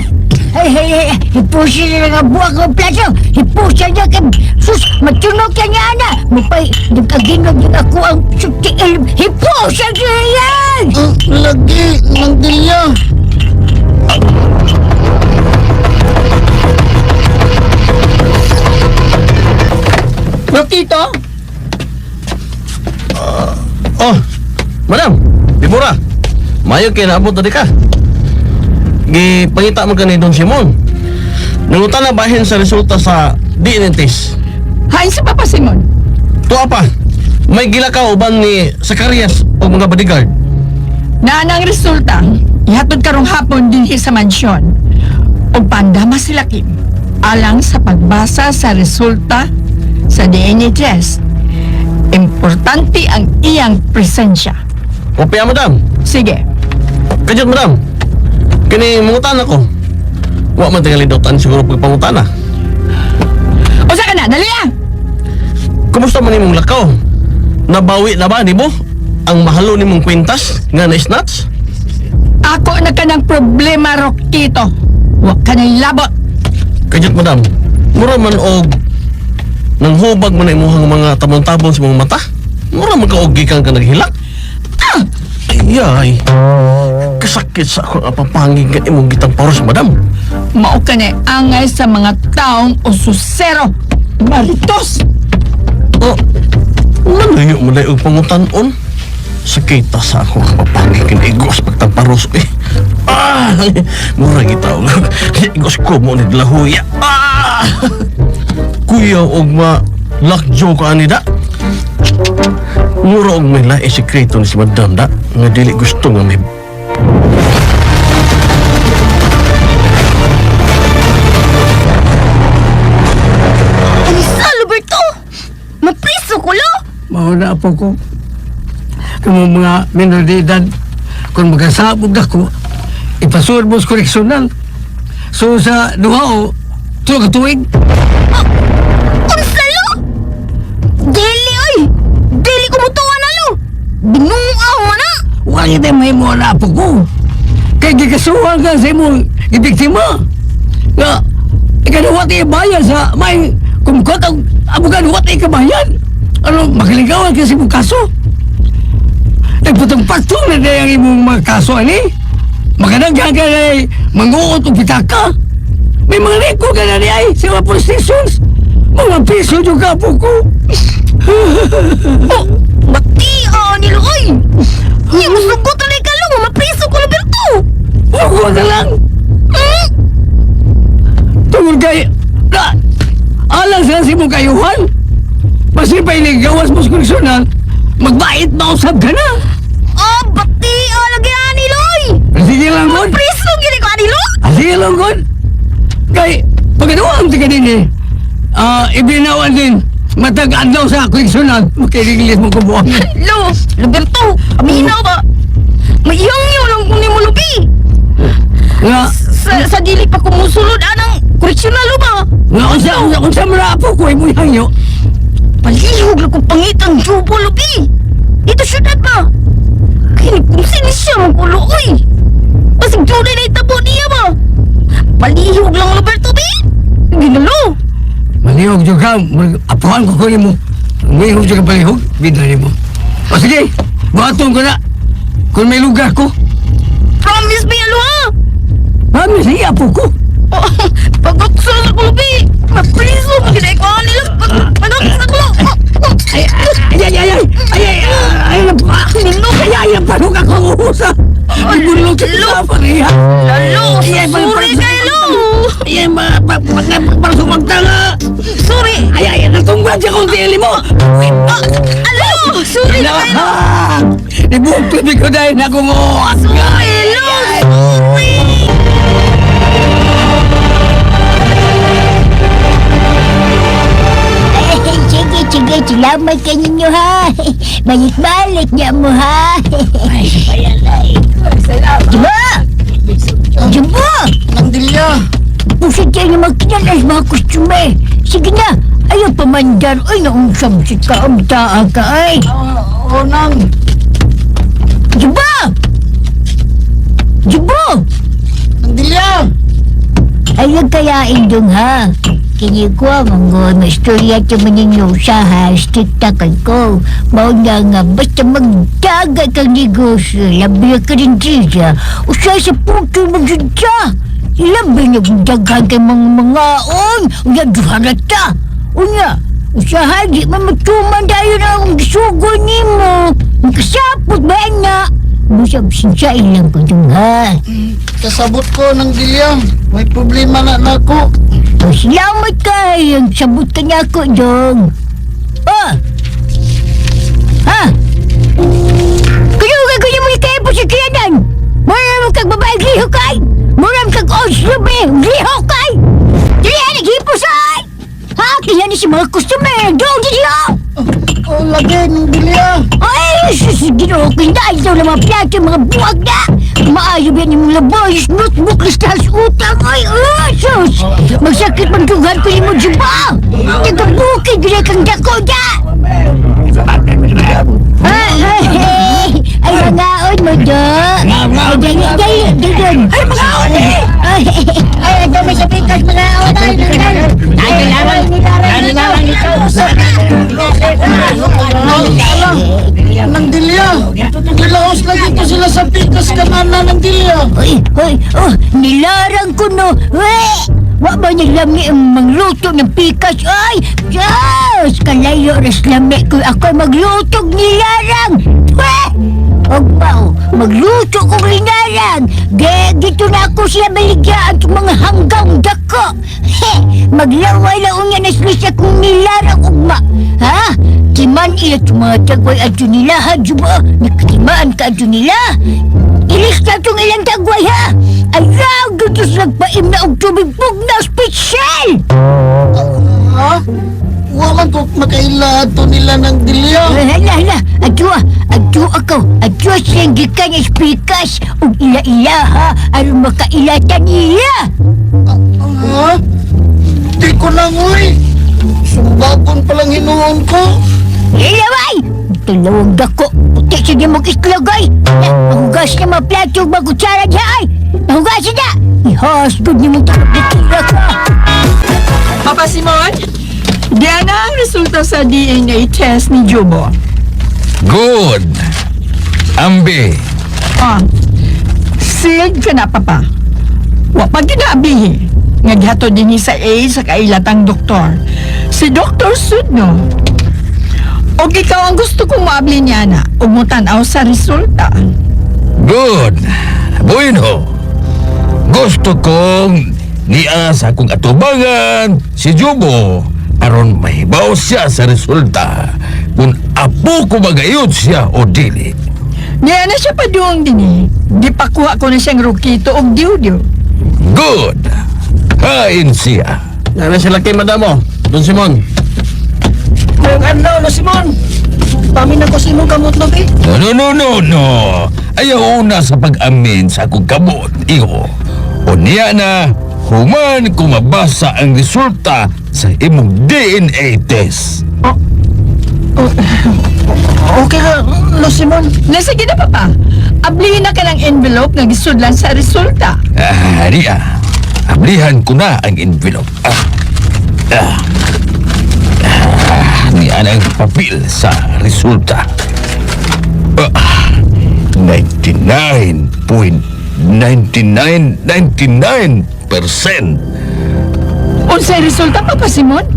Ay, ay, ay, hipusin na lang ang buwag ng plato. Hipusin niya kay... Sus, matunog ka niya, ana. Mapay, nagkaginog din ako ang sutiil. Hipusin niya yan! Ah, lagi ng dilya. Rokito, Oh, madam. Deborah. Mayo kay naabot na di ka. Gipangita mo ka ni Don Simon. Nangutan na bahin sa resulta sa DNA test. hain sa Papa Simon. Tuwa pa. May gilakaw uban ni Zacarias o mga bodyguard. Naanang resulta, ihatod karong hapon dinhi sa mansyon. Og pandama sila Kim, alang sa pagbasa sa resulta sa DNA test. Importante ang iyang presensya. Kopya, madam. Sige, Kadyot, madam. Kini mangutan ako. Wa man tingali dotan siguro pagpangutana. usa ka na, dali ah! Kumusta man imong lakaw? Nabawi na ba nimo ang mahalo nimong kwintas nga na-snatch? Ako na ka ng problema, Rokito. Huwag ka nang labot. Kadyot, madam. Mura man og nang hubag man na imuhang mga tabon-tabon sa mga mata. Mura man ka og gikan ka naghilak. Ah! Ayay. Kasakit sa akong apapangig nga imong gitang paros, madam. Mao ka na angay sa mga taong ususero. Maritos! Oh, Manayo mo na yung pangutanon. Sakita sa akong apapangig nga igos pagtamparos eh. Ah! Mura gitaw. Igos ko mo ni Dlahuya. Ah! Kuya og ma lakjo ka ani da. Mura og may lae sekreto ni si Madam da nga dili gusto nga may Anisa, Roberto! Mapriso ko, lo! Mauna po ko. Kamo mga minor de edad, Kung magkasabog ako, ipasuod mo sa koreksiyonal. So sa duha o tulo ka tuig. Unsa lo? Dili oy. Dili ko mutuwa na lo. Binuang mo na. Wa kita may mo na apo ko. Kay gikasuhan ka sa imong gibiktima. Nga, ikaw wa bayad sa may kumkot ang abogado wa tay kabayan. Ano, makaligawan ka sa imong kaso. Nagputong-patong na dahil ang imong mga kaso, ani. Makanaghan ka na ay manguot o pitaka. May mga record ka na ni ay sa mga police stations. Mga piso yung kapo ko. Oh, batia ni lo oy. Nya musugot na ka lo, mapriso ko Roberto. Huwag ka lang. Hmm? Tungod kay... Na, alang sa si mong kayuhan. Masipay ni gawas mo sa koreksiyonal, magbait mausab ka na. Oh, batia lagi ani lo oy. Sige lang, God. Mapriso gini ko ani lo. Ah, sige lang, God. Kay, pagkatuwa ang tika din eh. Ah, ibinawan din. Matag adlaw sa koreksiyonal, makiliglis mo kubuang. Lo, Roberto, aminaw ba? Mayang yun lang kung nimo lubi. Nga, Sa dili pa kumusulod anang koreksyonal lo ba? nga, unsa, unsa, unsa mara po ko, imo hangyo. Palihog lang kong pangitang jubo lubi. Dito syudad ba? Kaya kung sino siya magulo oy. Basig juday na itabo niya ba? Palihog lang Roberto bi. Ginalo. Malihog jud ka, apuhan ko kunin mo. Malihog jud ka palihog, bida nimo. O sige, buhaton ko na. Kung may lugar ko, Promise me alo ha. Mami, sige, apo ko. Oh, pagkaksa sa kulubi. Mapriso mo ginay ko nila. Pagkaksa ko. Ay, ay, ay, ay, ay, ay, ay, ay, ay, ay, ay, parang ako ang usa. Ay, bulok sa pareha. Lalo, Ay, ay, sorry kayo lo. Ay, ay, parang sumagtanga. Sorry. Ay, ay, natunggan siya kung tili mo. Ah, alo, sorry na kayo. Ah, Ibuok tubig ko dahil na kumuha. Sorry, lo. Sorry. Ay, sige, sige, salamat ka ninyo ha. Balik-balik niya mo ha. Ay, Salamat. Diba? Diba? Nandilya! Pusit kayo na magkinalas mga customer. Sige na, ayaw pamandar. Ay, naungsam si kaamtaa ka ay. Oo, nang! Diba? Diba? Nandilya! Ayaw kaya indong ha. Kini ko manggo maistorya sa ninyo sa ha, strikta kay ko. Mao na nga basta magdaga kang negosyo, labi ka rin siya. Usay sa puto magsudya. Labi na kung daghan kay mga mangaon. Unya duha na ta. Unya, usahay di man matuman dayon ang gisugo nimo. Makasapot ba na? Busab sinsya ilang ko dong ha. Kasabot ko, Nandilya. May problema na nako. Oh, salamat kay ang sabot ka niya ako, Dong. Oh! Ha? Kuyo ka kuyo mo ikayo po sa kiyanan! Mura mo kag babae liho kay! Mura mo kag oslo be liho kay! Dili ay naghipo sa ay! Ha? Kaya ni si mga customer! Dong, dili oh! Oh, lagi, Nandilya! Ay, sus, ginoo ko na ito ng mga plato, mga buwag na! Maayo ba yung laboy, notebook, kristal, utang, ay, oh, sus! Magsakit man dugan ko yung mo, ba? Nagabukid, gina kang dako da! Ay, ay, ay, ay, mangaon mo, do! Ay, dali, dali, dali, ay, mangaon eh! Ay, ay, ito may sabikas, mangaon, ay, ay, ay, ay, Nandilya! Gilaos lagi ko sila sa pikas kanana, Nandilya! Ay, ay, oh, nilarang ko no. Uy! Wa ba nilami ang mangluto ng pikas? Ay, Diyos! Kalayo ras lami ko. Ako magluto og nilarang. Uy! Ugbaw, magluto kong linarang. Ge, dito na ako siya baligyaan sa mga hanggang dako. He, maglaway la unya na sila kong nilarang ugma. Ha? Timan ila mga tagway adto nila ha, juba. Nakatimaan ka adto nila. Ilis na itong ilang tagway ha! Ayaw! Dito sa nagpaim na og tubig pugna spesyal! Ha? Ha? Wa man ko makaila ato nila ng dilya. Hala, hala, adyo, adyo ako, adyo siyang gikan spikas ug ila-ila ha, aron makailatan niya. Ha? Di ko na ngoy. Sumbagon pa lang hinuon ko. Ilaway! Tulawag dako, puti sa di mong itlog ay. Mahugas na mga plato ug mga kutsara diha ay. Mahugas na! Ihasgod ni mong takot ka. Papa Simon, diyan na ang resulta sa DNA test ni Jubo. Good. Ambi. Ah, sealed ka na, Papa. Wa pa ginaabihi. Nga gihatod dinhi sa A sa kailatang doktor. Si Dr. Sudno. Og ikaw ang gusto kong maabli niya na. Ug mutan-aw sa resulta. Good. Bueno. Gusto kong niya sa akong atubangan si Jubo aron mahibaw siya sa resulta kung apo ko magayod siya o dili. Niya na siya paduong dinhi. Di pakuha ko na siyang rukito og diwdiw. Good. Hain siya. Nana sila kay madamo, Don Simon. Kung ano, Lo Simon! Pamin ako sa imong kamutlog eh. No, no, no, no, no. Ayaw una sa pag-amin sa akong kamot, iho. O niya na, human ko mabasa ang resulta sa imong DNA test. Okay ka, Lo Simon. Na sige na, Papa. Ablihin na ka ng envelope nga gisudlan sa resulta. Ah, niya. Ablihan ko na ang envelope. Niya na ang papel sa resulta. 99.9999%. Unsay resulta, Papa Simon?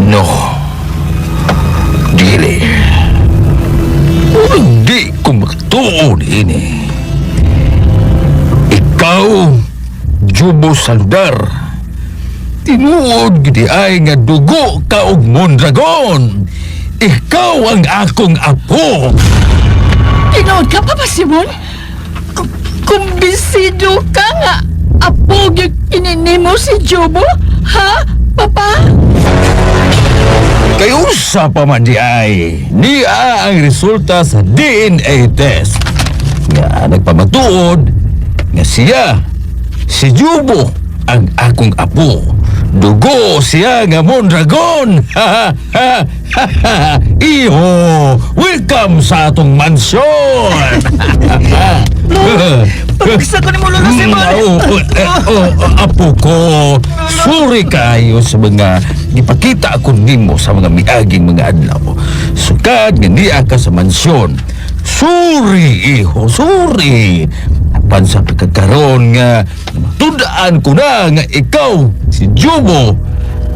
No. Dili. Hindi ko makatuon ini. Ikaw, Jubo Saldar, tinuod gidi ay nga dugo ka og Mondragon. Ikaw ang akong apo. Tinuod ka, Papa Simon? Kumbinsido ka nga apo gyud kini nimo si Jobo? Ha, Papa? Kay usa pa man di ay, niya ang resulta sa DNA test. Nga nagpamatuod nga siya, si Jubo, ang akong apo. Dugo siya nga Mondragon. Iho, welcome sa atong mansyon. Pagkasa ko ni mo, Lolo Simon. Oo, oh, apo ko. Sorry kayo sa mga gipakita ako nimo sa mga miaging mga adlaw. Sukad nga niya ka sa mansyon. Sorry, iho, sorry. Apan sa pagkakaroon nga tudaan ko na nga ikaw, si Jubo,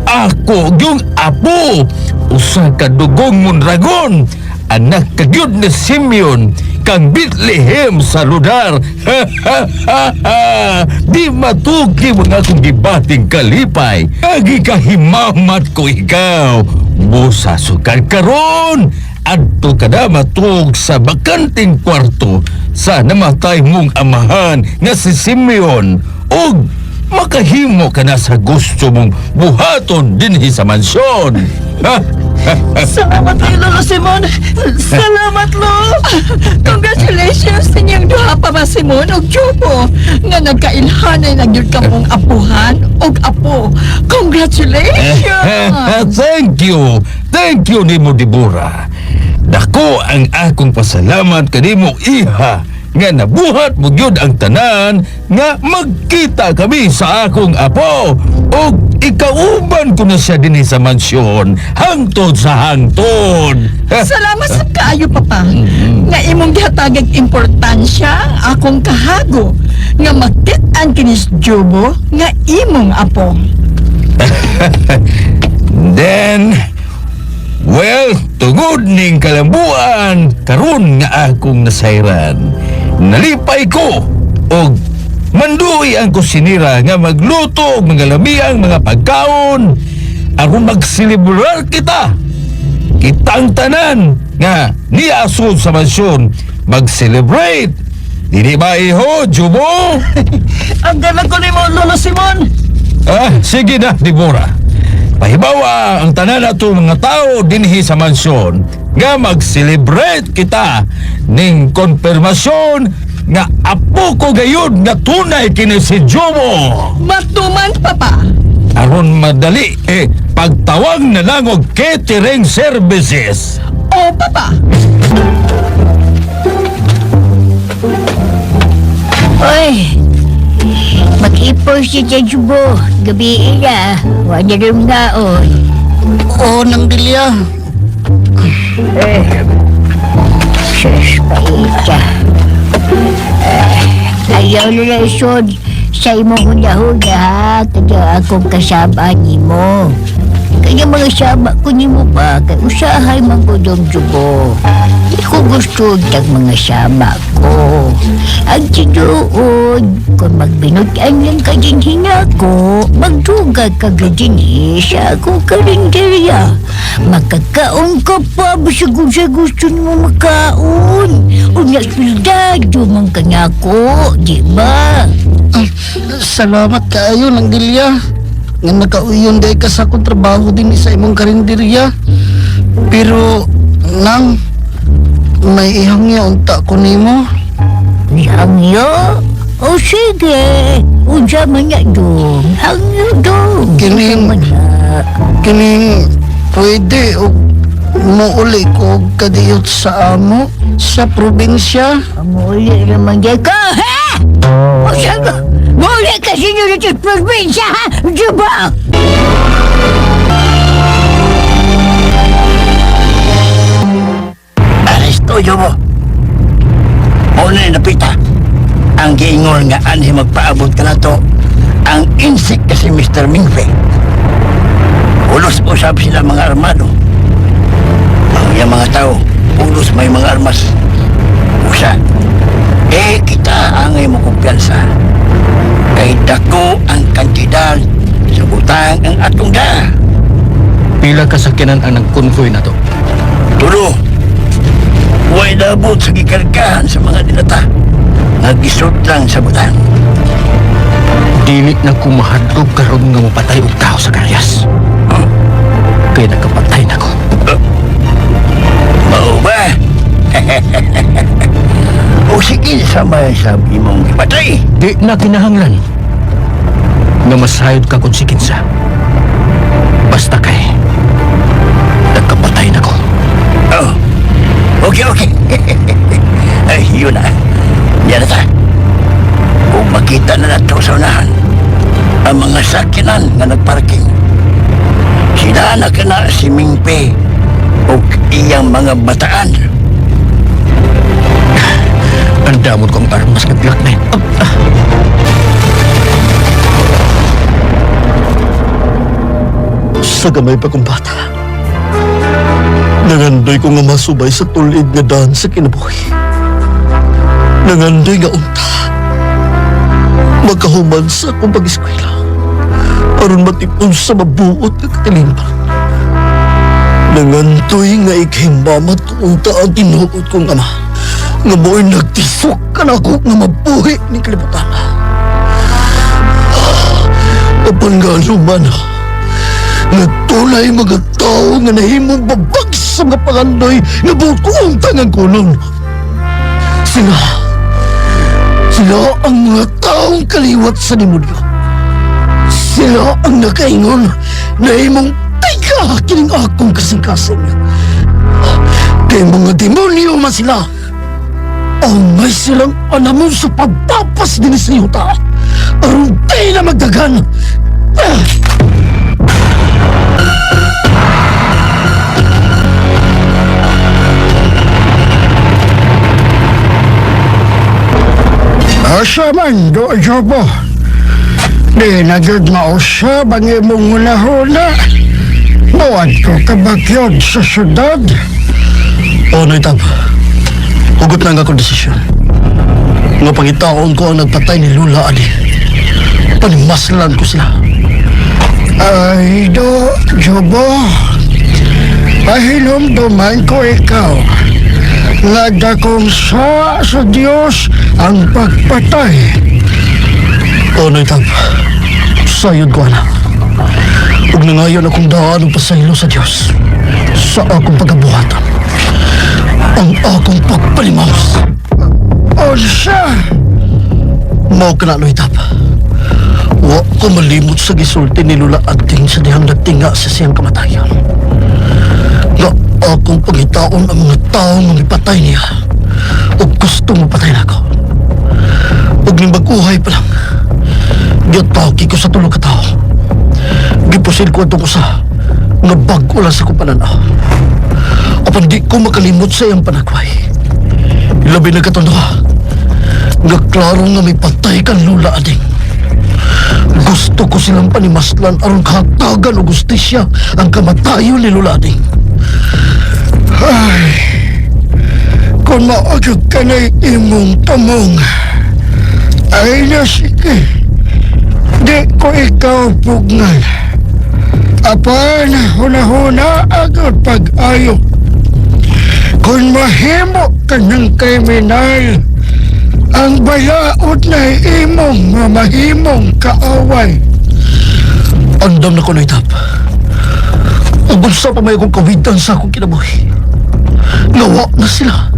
ako yung apo, usa ka dugong Mondragon, anak kagyud ni Simeon, kang Bethlehem sa lugar. Di matuki mga akong gibating kalipay. Agi kahimamat ko ikaw. Busa sukad karon. Adto ka na matug sa bakanting kwarto sa namatay mong amahan nga si Simeon ug makahimo ka na sa gusto mong buhaton dinhi sa mansyon. Salamat kay Lolo Simon. Salamat, Lo. Congratulations sa inyong duha, Papa Simon ug Jobo, nga nagkailhanay na gyud kamong apuhan ug apo. Congratulations! Thank you. Thank you nimo, Dibura. Dako ang akong pasalamat kanimo, iha, nga nabuhat mo gyud ang tanan nga magkita kami sa akong apo ug ikauban ko na siya dinhi sa mansyon hangtod sa hangtod. Salamat sa kaayo, Papa, nga imong gihatagag importansya ang akong kahago nga makit-an kini si Jobo nga imong apo. Then, well, tungod ning kalambuan, karon nga akong nasayran, nalipay ko og manduy ang kusinira nga magluto og mga lamiang mga pagkaon aron magselebrar kita. Kitang tanan nga niasod sa mansyon mag-celebrate. Dili ba, iho, Jubo? Ang galang ko nimo, Lolo Simon. Ah, sige na, Deborah. Pahibawa ang tanan nato mga tao dinhi sa mansyon nga mag-celebrate kita ning konfirmasyon nga apo ko gayud nga tunay kini si Jobo. Matuman, Papa. Aron madali eh pagtawag na lang og catering services. O, Papa. Oy! Mag-ipon si Jejubo. Gabi na. Wala rin ngaon. Oo, nang Delia. Eh, sus, paita. Eh, ayaw na lang isod sa imong huna-huna, ha? Kaya akong kasama nimo. Kaya mga sama ko nimo ba? Kaya usahay man ko dong jubo. Di ko gusto tag mga sama ko. Ang tinuod, kung magbinutan lang ka din hinako, magduga ka din sa akong karinderya. Makakaon ka pa, basta kung sa gusto mo makaon. Unya soldado man ka nako, di ba? Ay, salamat kaayo nang Delia. Nga nakauyon day ka sa akong trabaho din sa imong karinderya. Pero, nang, may ihangya unta ko nimo. Hangyo? O sige, unsa man na dong. Hangyo dong. Kining, Unsa man na. kining, pwede o muuli ko og kadiyot sa amo sa probinsya. Muli naman di ka, ha? O sabi, muli ka sinyo dito sa probinsya, ha? Di ba? Aresto, Jobo. Mauna na napita. Ang giingol nga anhi magpaabot ka na to, ang insik kasi Mr. Mingfe. Ulos usab sila mga armado. Ang iyang mga tao, ulos may mga armas. Usa, eh kita ang imong kumpiyansa. Kay dako ang kantidad sa butang ang atong da. Pila ka sakyanan ang nagkonvoy na to? Tulo, way nabot sa gikargahan sa mga dilata. Nagisod lang sa butang. Dili na kumahadlok karon nga mapatay og tao sa Karyas. Kaya nagkapatay na ko. Mao ba? O sige sa may sabi mong ipatay. Di na kinahanglan nga masayod ka kung si kinsa. Basta kay nagkapatay na ko. Oh, okay, okay. Ay, yun na. Yan na ta. Kung makita na nato sa unahan, ang mga sakyanan nga nagparking. Sila na kana si Mingpe o iyang mga bataan. Ang damot kong armas nga Glock 9. Ah, Sa gamay pa kong bata. Nangandoy ko nga masubay sa tulid nga daan sa kinabuhi. Nangandoy nga unta. Magkahuman sa akong pag-eskwela. Aron matipon sa mabuot nga katilimban. Nangandoy nga ikahimbamat unta ang tinuod kong ama. Nga mo'y nagtisok ka na ako nga mabuhi ni kalibutan. Apan nga anuman, nga tunay mga tao nga nahimong babag sa mga pangandoy nga buot ko untang ang kulon. Sila, sila ang mga taong kaliwat sa demonyo. Sila ang nakaingon na imong tiga kining akong kasing-kasing. Kay mga demonyo man sila. Ang may silang anamon sa pagpapas din sa yuta. Aron di na magdagan. Ah! Asa man, do, Jobo. Di na jud mausab ang imong hunahuna. Muad ko kabakyod sa syudad. Oo, Noy Tab. Hugot na ang akong desisyon. Nga pangitaon ko ang nagpatay ni Lula Adi. Panimaslan ko sila. Ay, do, Jobo. Pahinumduman ko ikaw. Nga dakong sa Dios ang pagpatay. Oo, Noy Tab. Sayod ko, anak. Ug nangayon akong daan og pasaylo sa Dios sa akong pagabuhatan. Ang akong pagpalimaws. Unsa? Mao ka na, Loy Tap. Wa ko malimot sa gisulti ni Lula Ading sa dihang nagtinga sa siyang kamatayan. Nga akong pangitaon ang mga tao nga mipatay niya o gusto mapatay nako. Ug ning bag-uhay pa lang, giatake ko sa tulo ka tawo. Gipusil ko atong usa nga bag-o lang sa akong pananaw. Apan di ko makalimot sa iyang panagway. Labi na katong duha nga klaro nga may patay kang Lula Ading. Gusto ko silang panimaslan aron kahatagan og gustisya ang kamatayon ni Lula Ading. Ay, kung maagad ka na imong tamong, ay na sige, di ko ikaw pugngan. Apan, huna-huna agad pag-ayo. Kung mahimo ka ng kriminal, ang balaod na imong mamahimong kaaway. Andam na ko, Noy Tap. Ug unsa pa may akong kawitan sa akong kinabuhi. Nawa na sila.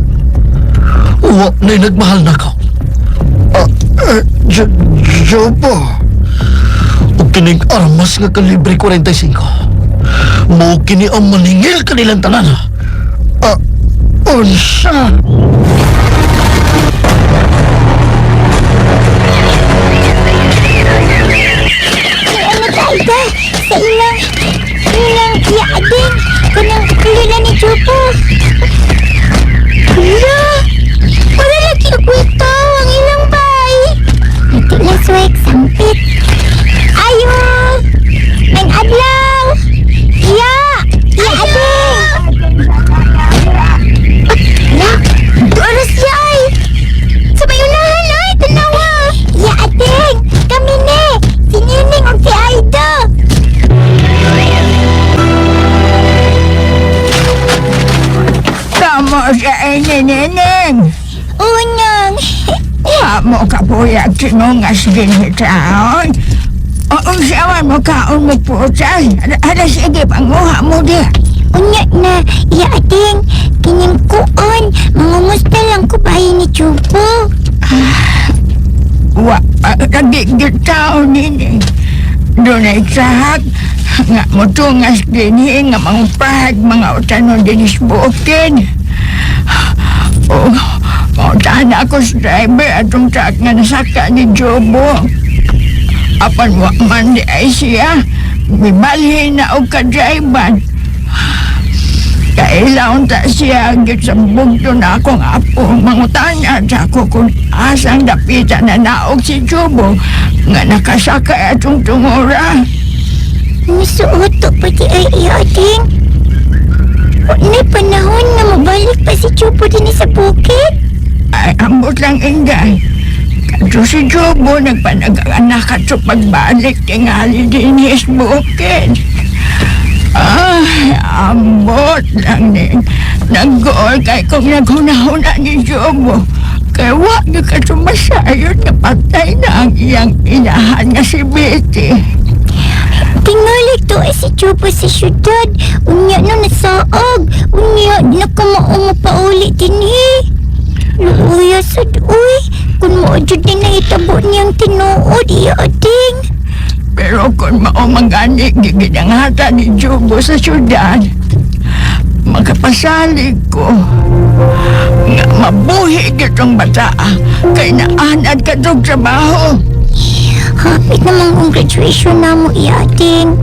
Wa na'y nagmahal na ako. Jobo. Ug kining armas nga kalibre 45. Mao kini ang maningil kanilang tanan. Unsa? Ano ta, Ida? Sa ilang yaading kanang lula ni Chupo. Hala! Wala lagi kwento ang ilang bay. Ito lang swek, sampit. Ayo! May adlaw! Ya! Yaading! Hala! Oras siya ay! Sa may unahan ay! Tanawa! Yaading! Kami ni! Si Nining og si Aida! Tama sa inyo, Nining. Unang! Wa mo kapuyag tinungas din taon. Oo, siya mo kaon mo putas. Ada sige, panguha mo di. Unya na, iating, kining kuon, mangumusta lang ko bahay ni Chupo. Wa, lagi taon nini. Doon ay sahak, nga motungas din nga mangupahag mga utanon din bukid. Oh, mautahan ako sa driver atong truck nga nasaka ni Jobo. Apan wa man di ay siya, mibalhin na og ka-driver. Kailaon ta siya git sa bugto na akong apo. Mangutana sa ako kung asang dapitan na naog si Jobo nga nakasakay atong tungura. Misuot pa di ay iating. Wa panahon nga mabalik pa si Chupo din sa bukid. Ay, ambot lang ingay. Kadto si Jobo nagpanag-anak at sa pagbalik tingali din his bukid. Ay, ambot lang ni. Nag-goal kay kung naghunahuna ni Jobo. Kay wa ni ka sumasayod na patay na ang iyang inahan nga si Betty. Tingali to ay si Chupo sa syudad. Unya no nasaag. Unya di na ka mao mapauli dinhi. Luuya sad uy. Kung mao jud ni nahitabo niyang tinuod iya ading. Pero kung mao magani giginanghata ni Jobo sa syudad, makapasalig ko nga mabuhi gitong bata kay naanad ka tong trabaho. Hapit namang kong graduation na mo iading.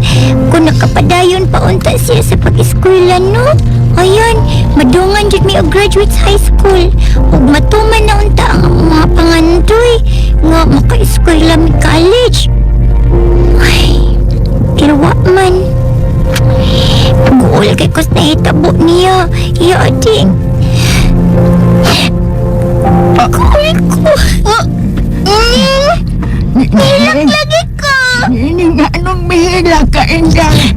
Kung nakapadayon pa unta siya sa pag-eskwela, no? Ayan, madungan jud mi og graduates high school. Ug matuman na unta ang among mga pangandoy nga maka-eskwela mi college. Ay, pero wa man. Guol kay kos nahitabo niya, iading. Guol ko. Nilak lagi ko. Ini nga anong mihila ka, Inday.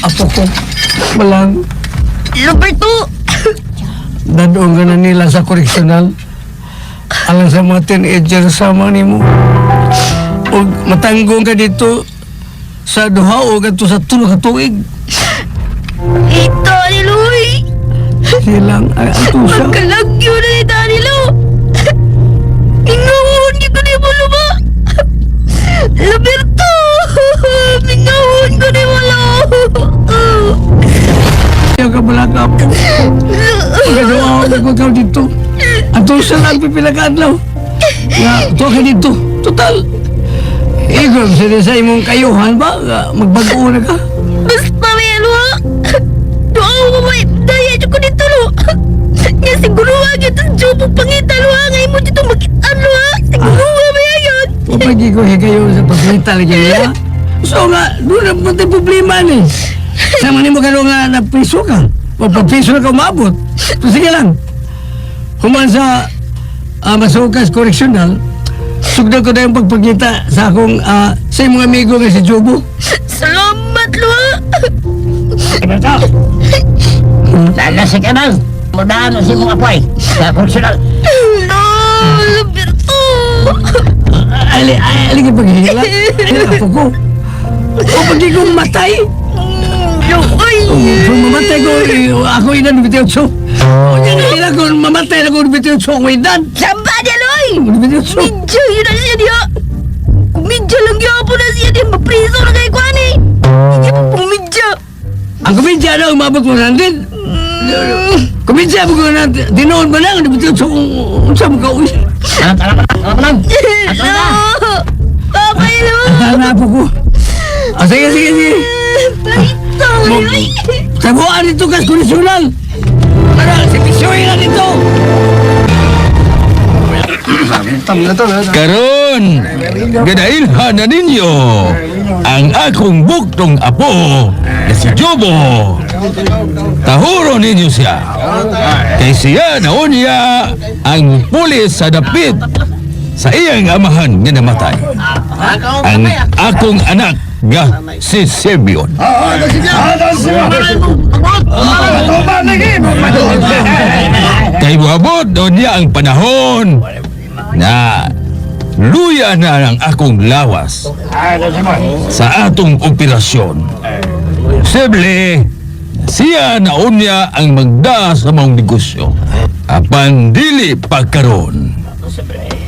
Apo ko, malang Roberto! Dadong ka na nila sa koreksyonal. Alang sa mga teenager sama nimo. Og matanggong ka dito sa duha o kadto sa tulo ka tuig. Ito ni Luy. Silang ay atusa. Magkalagyo na ni Danilo. Mingawon ko ni mo ba? Laberto! Mingawon ko ni mo lo. Ayaw ka pala ka po. Pagkagawa ko ikaw dito. Atusa lang pipila ka adlaw. Nga, tuwa ka dito. Total. Igor, sila sa imong kayuhan ba? Nga, magbago na ka. Basta may ano ha? Doon ko may daya ko dito lo. Nga siguro ha, gito jobo pangita lo ha. Ngayon mo dito makitaan lo ha. Siguro ha, may ayon. Mapagi ko kayo sa pagkita lagi niya. So nga, doon na punta problema ni. Sa mga mo karon nga napriso ka. Magpapriso na ka umabot. So sige lang. Human sa Masukas Correctional, sugdan ko na yung pagpagkita sa akong, sa imong amigo nga si Jobo. Salamat lo ha. Lala si Kemal. Mudaan si mong apoy. Sa correctional. No, Laberto. Ali, ali, ali, paghihila. Ay, ako ko. O pag ko matay. Ay! Kung mamatay ko, eh, ako ilan 28. O yan, ila ko mamatay na ko 28 ako edad. Samba niya, Loy! 28. Medyo yun na siya diya. Kumidya lang gyapon na siya diya. Mapriso na kay Kwan eh. Hindi pa pumidya. Ang kumidya na, umabot mo 100. Kumidya mo ko na, tinoon ba lang, 28 kung unsa mo ka uwi. Alam, No! Papa, ilo! Hanap ko. Ah, sige, sige, sige. Ito, ay! Tabuan dito kas kondisyonan. Para si Pisoy na dito. Karon, gadailhan na ninyo ang akong buktong apo na si Jobo. Tahuro ninyo siya. Kay siya naunya ang pulis sa dapit sa iyang amahan nga namatay. Ang akong anak nga si Simeon. Kay buhabot doon niya ang panahon na luya na ang akong lawas sa atong operasyon. Posible, siya na unya ang magda sa maong negosyo. Apan dili pa karon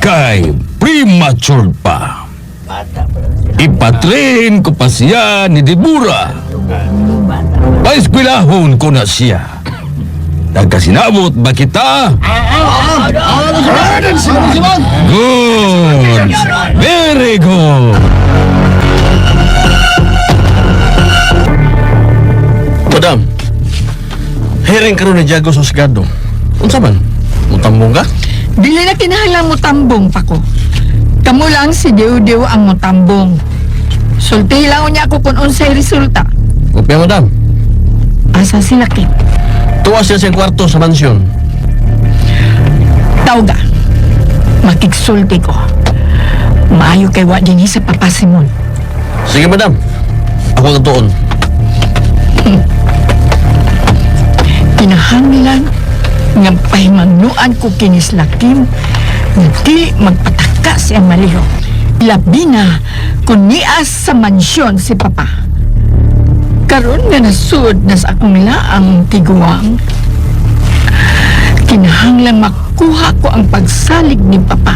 kay premature pa. Ipatrain ko pa siya ni Debora. Paeskwelahon ko na siya. Nagkasinabot ba kita? Good! Very good! Madam, hearing karon ni Jago sa Husgado. Unsa man? Mutambong ka? Dili na kinahanglan mo tambong pa ko. Kamo lang si Dew-Dew ang mutambong. Sulti lang niya ako kung unsay resulta. Kopya, madam. Asa sila kit? Tuwa siya sa kwarto sa mansyon. Tawga. Makigsulti ko. Maayo kay wa dinhi sa Papa Simon. Sige, madam. Ako ang tuon. Kinahanglan nga pahimangnuan ko kinis Lakim nga dili magpataka si Amalio. Labi na kung nias sa mansyon si Papa. Karon nga nasud na sa akong laang tiguang. Kinahanglan makuha ko ang pagsalig ni Papa.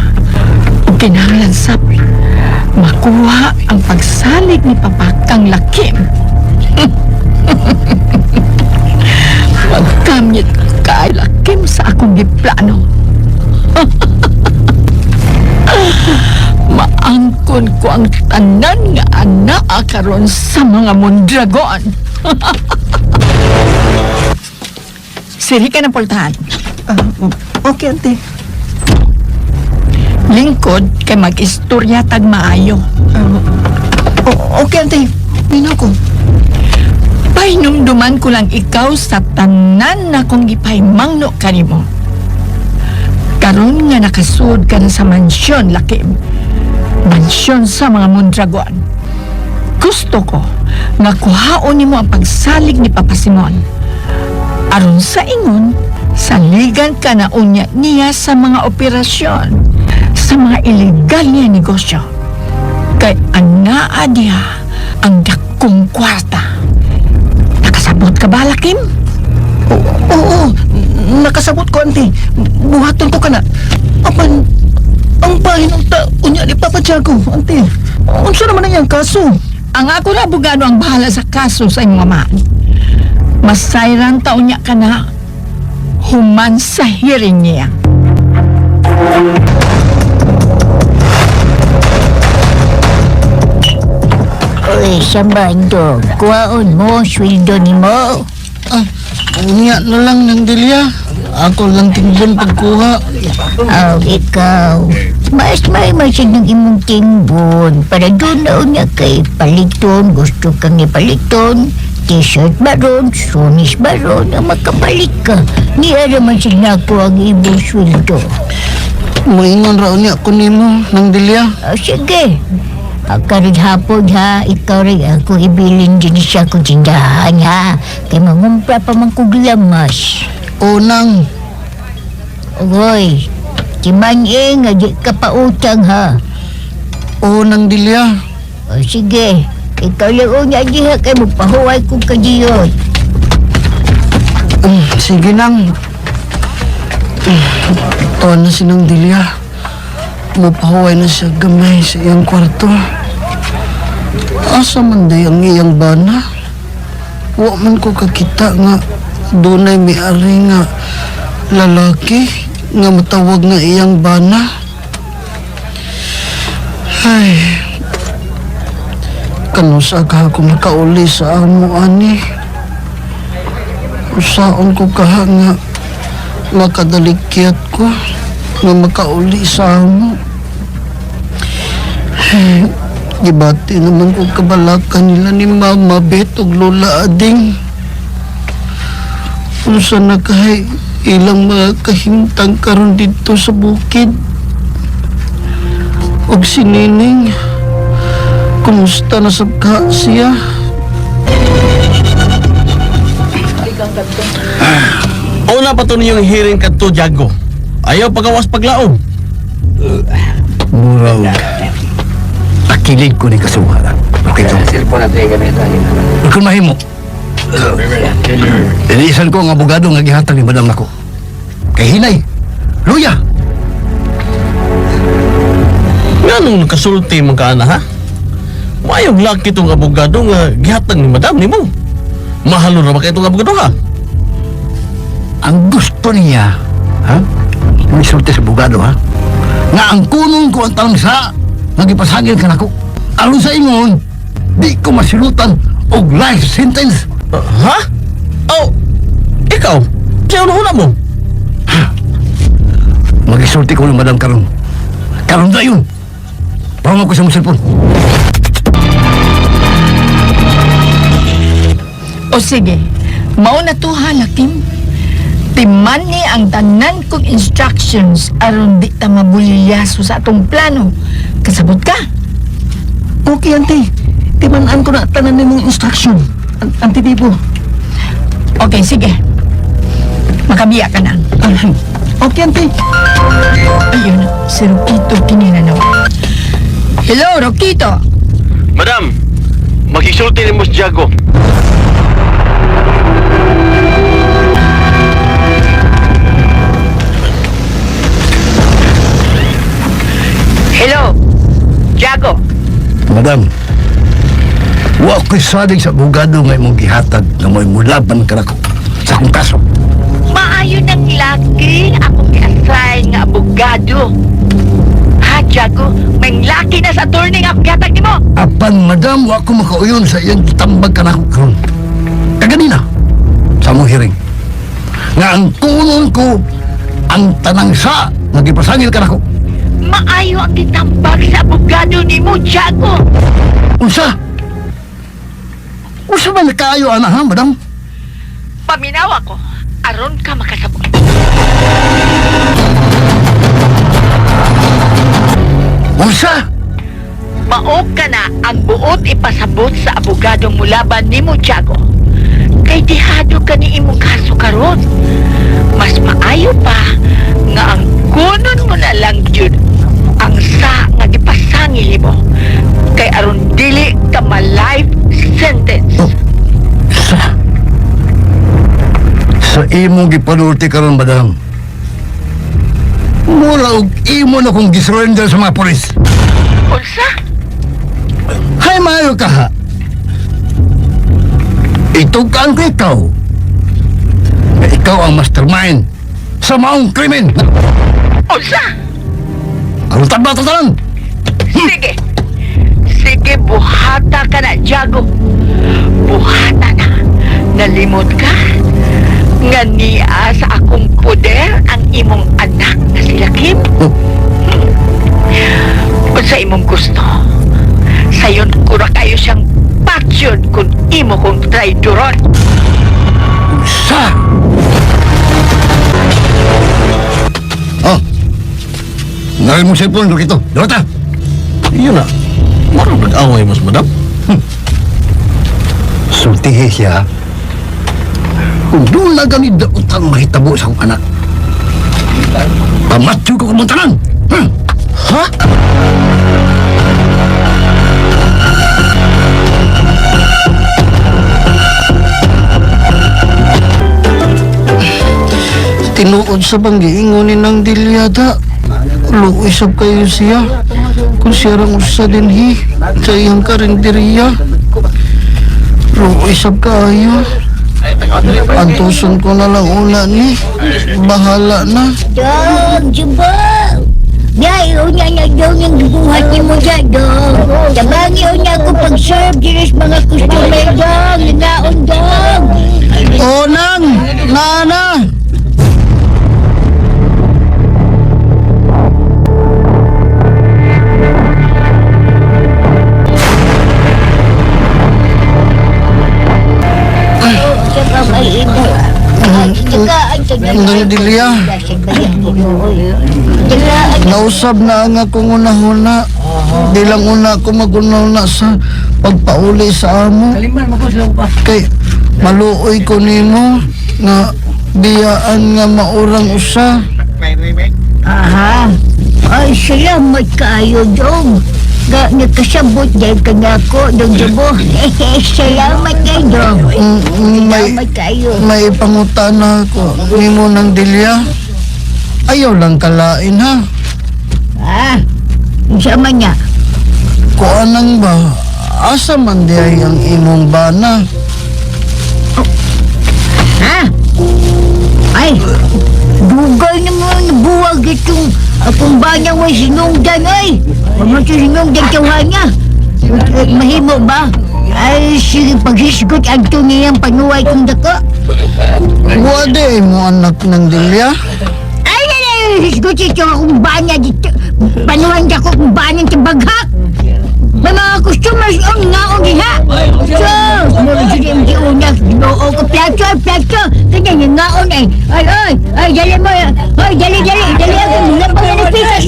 O kinahanglan sab makuha ang pagsalig ni Papa kang Lakim. Magkamit kay Lakim sa akong giplano. Maangkon ko ang tanan nga anaa karon sa mga Mondragon. Siri ka ng pultahan. Okay, ante. Lingkod kay mag-istorya tag maayo. Okay, ante. Minaw ko. Pahinumduman ko lang ikaw sa tanan na kong gipahimangno kanimo. Karon nga nakasud ka na sa mansyon, Lakim. Mansyon sa mga Mondragon. Gusto ko nga kuhaon nimo ang pagsalig ni Papa Simon. Aron sa ingon, saligan ka na unya niya sa mga operasyon. sa mga ilegal niya negosyo. Kay anaa diha ang dakong kwarta. Nakasabot ka ba, Lakim? Oo, nakasabot ko, auntie. Buhaton ko kana. Apan, ang bahin unta, unya ni Papa Tiago, auntie. Unsa naman ang iyang kaso? Ang ako na abogado ang bahala sa kaso sa imong amahan. Masayran taon niya ka na human sa hearing niya. Uy, Sambando, kuwaon mo, sweldo ni mo. Ah, unya na lang ng Delia. Ako lang timbon pagkuha. Aw, ikaw. Mas may masig ng imong timbon. Para doon na unya kay paliton, gusto kang ipaliton. T-shirt baron, sunis baron, ang makapalit ka. Niya naman sila ko ang imong sweldo. Moingon ra unya ko nimo ng Delia. Oh, sige. Karon hapon ha, ikaw rin ako ibilin din siya kong tindahan ha. Kay mangumpra pa man kog lamas. Unang. Oy, si Manyeng, nga di ka pautang ha. Unang Delia. O sige, ikaw lang unya diha kay magpahuway kong kadiyot. Sige nang. Ito na si Nang Delia. Mapahuway na siya gamay sa iyang kwarto. Asa man day ang iyang bana? Wa man ko kakita nga dunay miari nga lalaki nga matawag nga iyang bana. Ay, kanusa ka ako makauli sa amo ani. Usaon ko kaha nga makadalikyat ko nga makauli sa amo. Ay, gibati naman ko kabalakan nila ni Mama Bet ug Lola Ading. Unsa na kahay ilang mga kahimtang karon didto sa bukid. Og si Nining, kumusta na sab ka siya? Una pa to ninyong hearing kadto, Jago. Ayaw pagawas paglaom. Muraw. Takilig ko ni kasuha. Okay, to. Kung mahimo, ilisan ko ang abogado nga gihatag ni Madam nako. Kay hinay, luya. Nganong nakasulti man ka ana ha? Mayong laki tong abogado nga gihatag ni Madam nimo. Mahalo ra ba kay itong abogado ha? Ang gusto niya, ha? May sulti sa abogado, ha? Nga ang kunon ko ang tanong sa nga gipasagil ka nako. Aron sa ingon, di ko masilutan og life sentence. Ha? Oh, ikaw, siya una mo. Magisulti ko ng Madam karon. Karon na yun. Pamag ko sa mong cellphone. O sige, mauna to ha, Lakim. Timan ni ang tanan kong instructions aron di ta mabulilyaso sa atong plano. Kasabot ka? Okay, auntie. Timan-an ko na tanan nimong instruction. Auntie Bibo. Okay, sige. Makabiya ka na. Okay, auntie. Ayun, si Roquito kininanaw. Hello, Roquito. Madam, magisulti ni mo si Jago. Hello, Jago. Madam, wa ko'y salig sa abogado nga imong gihatag nga mo'y mulaban ka nako sa akong kaso. Maayo ng laki akong gi-assign nga abogado. Ha, Jago? May laki na sa attorney nga akong gihatag nimo. Apan, madam, wa ko makauyon sa iyang gitambag ka nako karon. Kaganina, sa among hearing, nga ang kunon ko ang tanang sa nga gipasangil ka nako. Maayo ang gitambag sa abogado nimo, Jago. Unsa? Unsa man kaayo ana ha, madam? Paminaw ako, aron ka makasabot. Unsa? Mao ka na ang buot ipasabot sa abogadong mulaban nimo, Jago. Kay dihado ka ni imong kaso karon. Mas maayo pa nga ang kunon mo na lang jud Imong gipanulti karon, madam. Mura og imo na kong gisurrender sa mga polis. Unsa? Hay, maayo ka ha. Itukaan ko ikaw. Na ikaw ang mastermind sa maong krimen. Unsa? Aron tama tanan. Sige. Sige, buhata ka na, Jago. Buhata na. Nalimot ka? Nga niya sa akong poder ang imong anak na sila Kim. Unsa imong gusto? Sayon ko ra kayo siyang patyon kung imo kong traidoron. Sa! Oh. Ngayon mo cellphone, dito. Dorota! Iyon na. Marang nag-away mas, madam. Sultihi siya. Kung doon na gani daotang mahitabo sa akong anak. Pamatyo ko kumuntanan! Ha? Tinuod sa bang giingon ni nang dilyada. Luoy sab kayo siya. Kung siya rang usa dinhi sa iyang karinderiya. Luoy sab kaayo. Antuson ko na lang una ni. Bahala na. Dong, Jumbo! Dahil una na dong yung buhat ni mo dyan, dong. Tabangi una ko pag-serve diri sa mga customer, dong. Nanaon, dong. O nang! Nana! Nang Delia. Nausab na ang akong unahuna. Di lang una ako magunahuna sa pagpauli sa amo. Kay maluoy ko nimo nga biyaan nga maurang usa. Aha. Ay, salamat kaayo, dong. Ga, nagkasabot dahil ka na ako, dong Jumbo. Salamat kay dong. May, Salamat kaayo. may pangutana ako nimo ng Delia. Ayaw lang kalain ha. Ah, unsa man niya? Kuanang ba? Asa man di ay ang imong bana? Ha? Ay, dugay naman buwag itong akong banyang way sinungdan ay. Huwag mo sinungdan tawhan niya. Mahimo ba? Ay, sige, paghisgot ang niyang panuway kong dako. Wade mo anak ng Delia? Ay, ay, ay, hisgot ito akong banya dito. Panuwan dako kong banyang tabaghak. May mga customers ang ngaon diha. So, mura jud ang giunak. Ginoo ko plato, plato. Kanya yung ngaon ay. Ay, ay, ay, dali mo. Ay, dali, dali, dali ako. Mula pa nga nagpitas.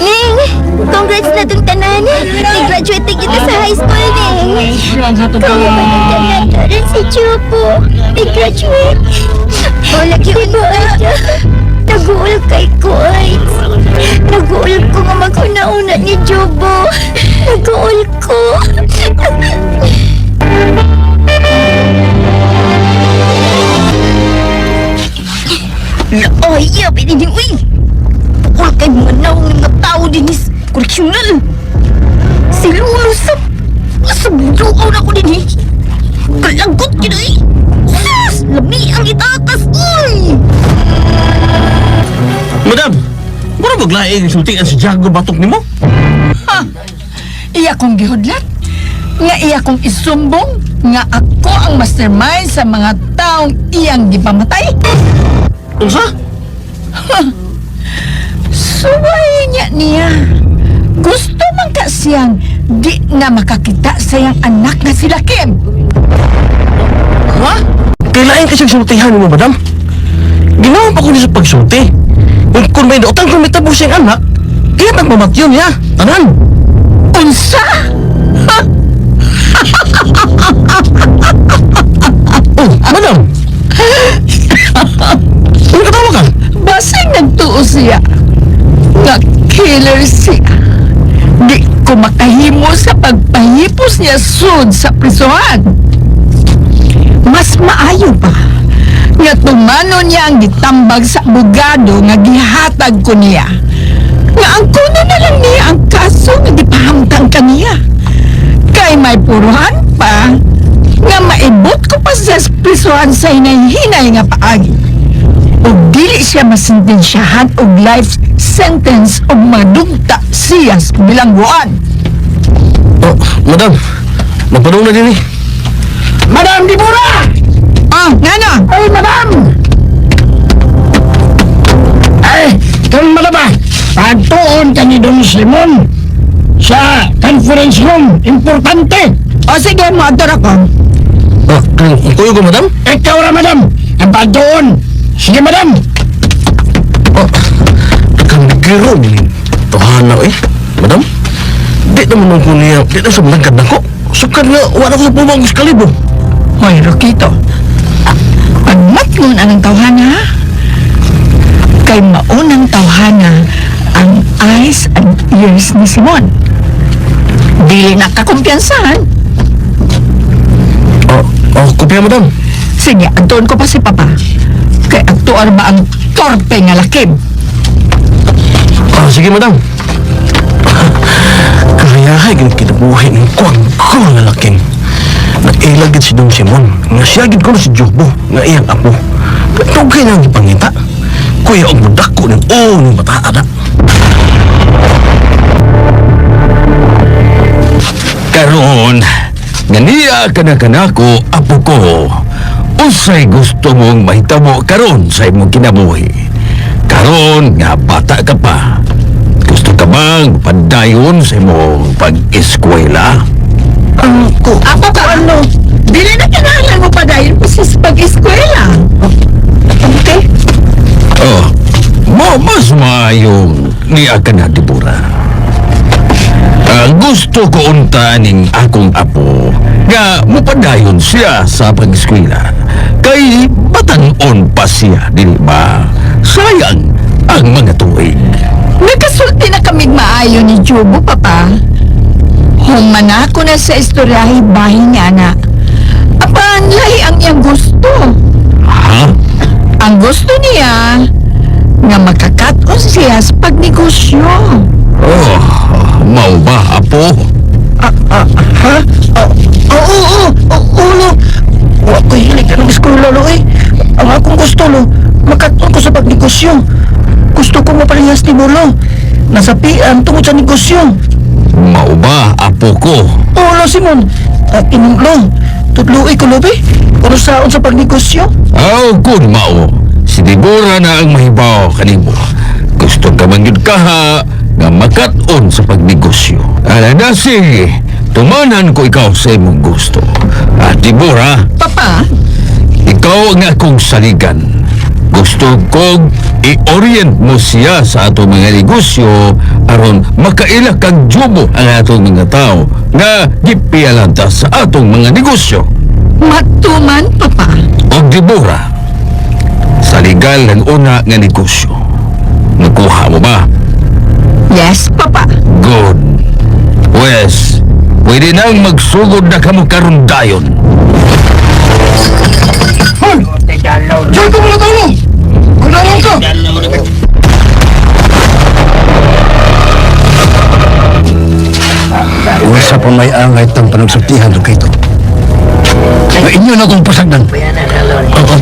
Ning, congrats na tong tanan. Nag-graduate na kita sa high school, Ning. Kawa ba ng tanan rin si Chupo? Nag-graduate. Wala di ba, Aja? Nag-uul kay ko, ay. Nag-uul ko nga maghuna-una ni Jobo. Nag-uul ko. Ay, yapit din, uy! Pukul kay mga naong mga tao din is koreksiyonal. Si Lolo sa... Sa budukaw na ko din eh. Kalagot yun eh. Sus! Lami ang itatas! Uy! Madam, mura maglaing sultian si Jago batok nimo? Ha! Iya kong gihudlat. Nga iya kong isumbong. Nga ako ang mastermind sa mga taong iyang gipamatay. Unsa? Suway niya niya. Gusto man ka siyang di na makakita sa iyang anak na sila Kim. Ha? Kailain ka siyang sultihan nimo, madam. Ginawa pa ko niya sa pagsulti. Kung may daotang kung may tabo siyang anak, kaya nagmamatyon niya. Tanan! Unsa? Oh, madam! Ano katawa ka? Basing nagtuo siya nga killer siya. Di ko makahimo sa pagpahipos niya sud sa prisuhan. Mas maayo pa nga tumano niya ang gitambag sa abogado nga gihatag ko niya. Nga ang kuno na lang niya ang kaso nga gipahamtang kaniya. Kay may puruhan pa nga maibot ko pa sa prisuhan sa hinay-hinay nga paagi. Ug dili siya masentensyahan og life sentence og madugta siya sa bilangguan. Oh, madam. Nagpadung na din eh. Madam Dibura! Ah, ngano? Ay, madam! Ay, kung madam pagtuon ka ni Don Simon sa conference room, importante. O sige, moadtor ako. Oh, kuyo ko, madam? Ikaw ra, madam, ang pagtuon. Sige, madam. Oh, kang ni Tuhana eh. Madam, di naman ko niya, di na sa malangkad na ko. Sukad nga, wala ko sa pumang sa kalibo. Hoy, Rokito. Pagmatngon ang tawhana, ha? Kay maunang tawhana ang eyes and ears ni Simon. Dili na kakumpiyansahan. Oh, oh, kopya, madam. Sige, adtoon ko pa si Papa. Kay adtoan ba ang torpe nga lakim? Oh, sige, madam. Kaya hay gid kinabuhi ng kuwang ko nga lakim. Nag-ilag gid si Don Simon. Nga siya gid ko si Jobo, nga iyang apo. Tugay na ang ipangita. Kuya og mudako ng oo ng bataa na. Karon, nga niya ka na kanako, apo ko. Unsay gusto mong mahitabo karon sa imong kinabuhi? Karon nga bata ka pa. Gusto ka bang padayon sa imong pag-eskwela? Ako ka ano? Dili na kinahanglan mo padayon pa sa pag-eskwela. Okay? Oh, mo mas maayong niya ka na, Dibura. Ang gusto ko unta ning akong apo nga mupadayon siya sa pag-eskwela. Kay batan-on pa siya, dili ba? Sayang ang mga tuig. Nagkasulti na kamig maayo ni Jubo, Papa. Humana ko na sa istoryahe bahin niya na. Apan, lahi ang iyang gusto. Ha? Ang gusto niya, nga makakaton siya sa pagnegosyo. Oh, mau ba, apo? Ha? Oo, oo, oo, lo. Wa ko hilig anong eskwela, lo, eh. Ang akong gusto, lo, makaton ko sa pagnegosyo. Gusto ko maparehas ni Bolo. Nasapian tungod sa negosyo. Mau ba, apo ko? Oo, lo, Simon. Ining, lo, tudluoy ko, lo, be. Kung saon sa pagnegosyo. Aw, kun mao. Si Deborah na ang mahibaw kanimo. Gusto ka man yun kaha nga makat-on sa pagnegosyo. Ala na sige, tumanan ko ikaw sa imong gusto. At Deborah, Papa, ikaw ang akong saligan. Gusto kong i-orient mo siya sa atong mga negosyo aron makaila kag jubo ang atong mga tao nga gipialanta sa atong mga negosyo. Matuman, Papa. Og Deborah, sa legal ang una nga negosyo. Nakuha mo ba? Yes, Papa. Good. Pues, pwede nang magsugod na kamo karon dayon. Hoy! Diyan ka muna tao! Magdalaw ka! Usa pa may angay tang panagsultihan do kito. Inyo na akong pasagdan. Oh,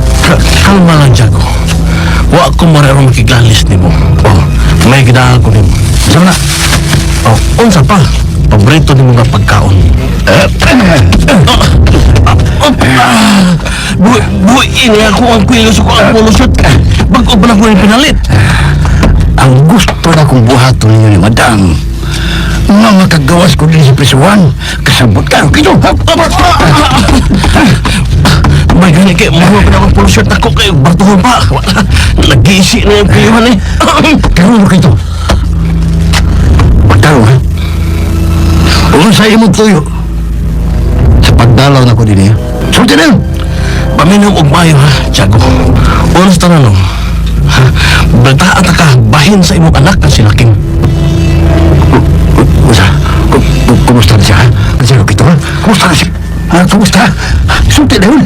kalma lang, Jago. Wa ko marero makiglalis nimo. Oh, may gidahan ko nimo. Sama na. Oh, unsa pa? Paborito nimo nga pagkaon. Buhi, buhi, ini ako ang kwilo sa ko ang polo shirt. Bago pa na ko yung pinalit. Ang gusto na kong buhaton ninyo ni Madam. Nga makagawas ko din sa prisuan. Kasabot ka, kito. May gani kay mo pa na akong polo shirt ako kay bartuhon pa. Wala, nag-iisi na yung kuyuhan eh. Karoon mo kito. Pagkaroon, ha? Unsa imong tuyo? Sa pagdalaw na ko din eh. Sulti na! Paminaw og maayo ha, Tiago. Oras tanan no. Ha, Baltaan ta ka bahin sa imong anak nga si Laking. Unsa? Kumusta na siya, ha? Kasi kito, ha? Kumusta na siya? Ah, kumusta? Sulti na yun.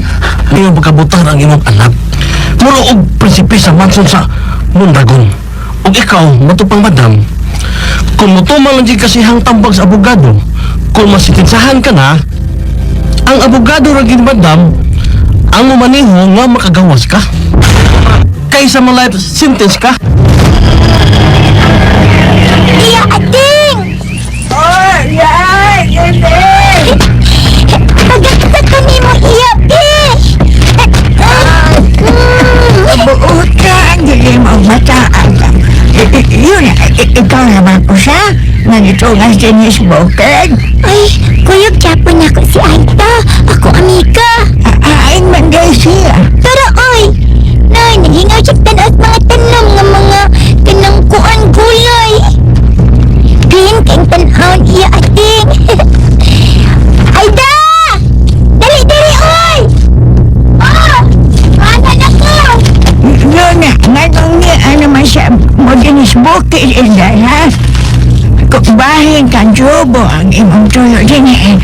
Ngayon pagkabutan ang imong anak. Mura og prinsipe sa mansion sa Mondragon. Og ikaw, matupang madam, kung mutuman lang di kasi hang tambag sa abogado, kung masitinsahan ka na, ang abogado ra gid madam, ang mumaniho nga makagawas ka. Kaysa mo life sentence ka. Iya, ating! Oh, yeah, hindi! Pagkakta ka ni mo, iya, be! Buot ka, dili mo mataan. Yun, ikaw naman po siya. Nanitungan si Miss Bukid. Ay, kuyog japon ako si Aita. Ako amiga. Ain man gay siya. Tara, oy! Nay, naghingaw siya tanaw at mga tanom nga mga kanang kuan gulay. Green kang tanawon iya ating. Aida! Dali, dali, oy! Oh! Ana na ko! Yun, nganong niya ano man siya mo Dinis Bukid, inday, ha? Kung bahin kang jubo ang imong tuyo din eh.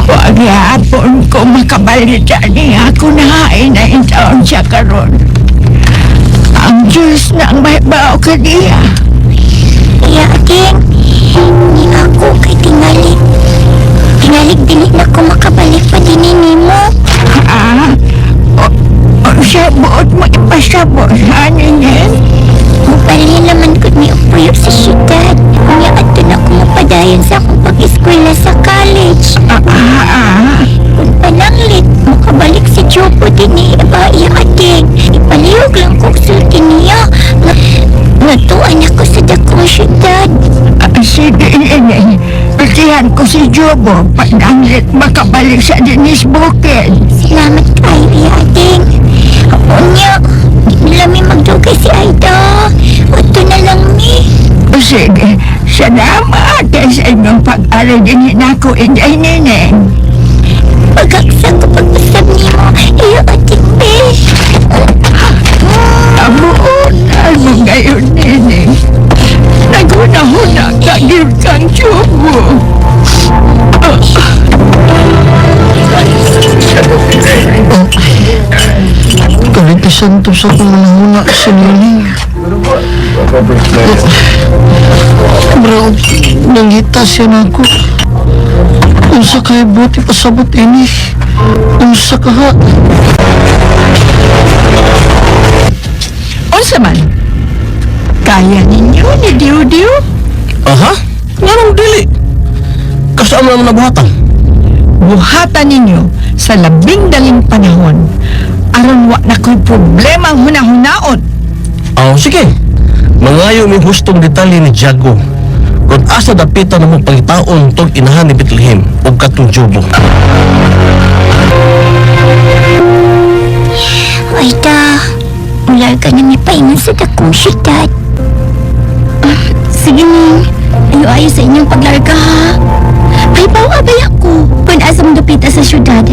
Wag yapon ko makabalita niya ako na hain na intaon siya karon. Ang Diyos na ang mahibaw ka niya. Iya, ating. Ni ako kay tingali. Tingalig dili na ko makabalik pa din nimo. Ah, o siya buot mo ipasabot, ha, Ninin? Mubalhin naman gud mi og puyo sa syudad. Unya adto na ko mapadayon sa akong pag-eskwela sa college. Kung pananglit, makabalik si Jopo dinhi ba iya ating. Ipalihog lang kog sulti niya. Nga Natuan ako sa dakong syudad. Ah, sige, Ninin. Pitihan ko si Jobo pananglit makabalik sa Dinis Bukid. Salamat kayo, iya ating. Unya, di na lang mi magdugay si Aida. Adto na lang mi. Sige, salamat sa inyong pag-aral din nako, Inday Nineng. Pagaksa ko pag-usab nimo, iyo ating be. Amuon mo ngayon, Neneng. Naghuna-huna ka, gyud kang Jobo. Kalitisan to sa akong manahuna sa nining. Bro, nangita siya na ako. Unsa kay buti pasabot ini? Unsa ka ha? Unsa man? Kaya ninyo ni Diu-Diu? Aha, nganong dili? Kasama naman nabuhatan. Buhatan ninyo sa labing daling panahon. Aron wa na ko'y problema ang hunahunaon. Oh, sige. Mangayo mi hustong detalye ni Jago. Kung asa dapitan mo pangitaon tong inahan ni Bethlehem ug katong Jobo. Aida, mula ka na may paingon sa dakong syudad. Ah, sige, Ning. Ayo-ayo sa inyong paglarga, ha? Ay, bawa abay ako. Kung asa mong dapita sa syudad.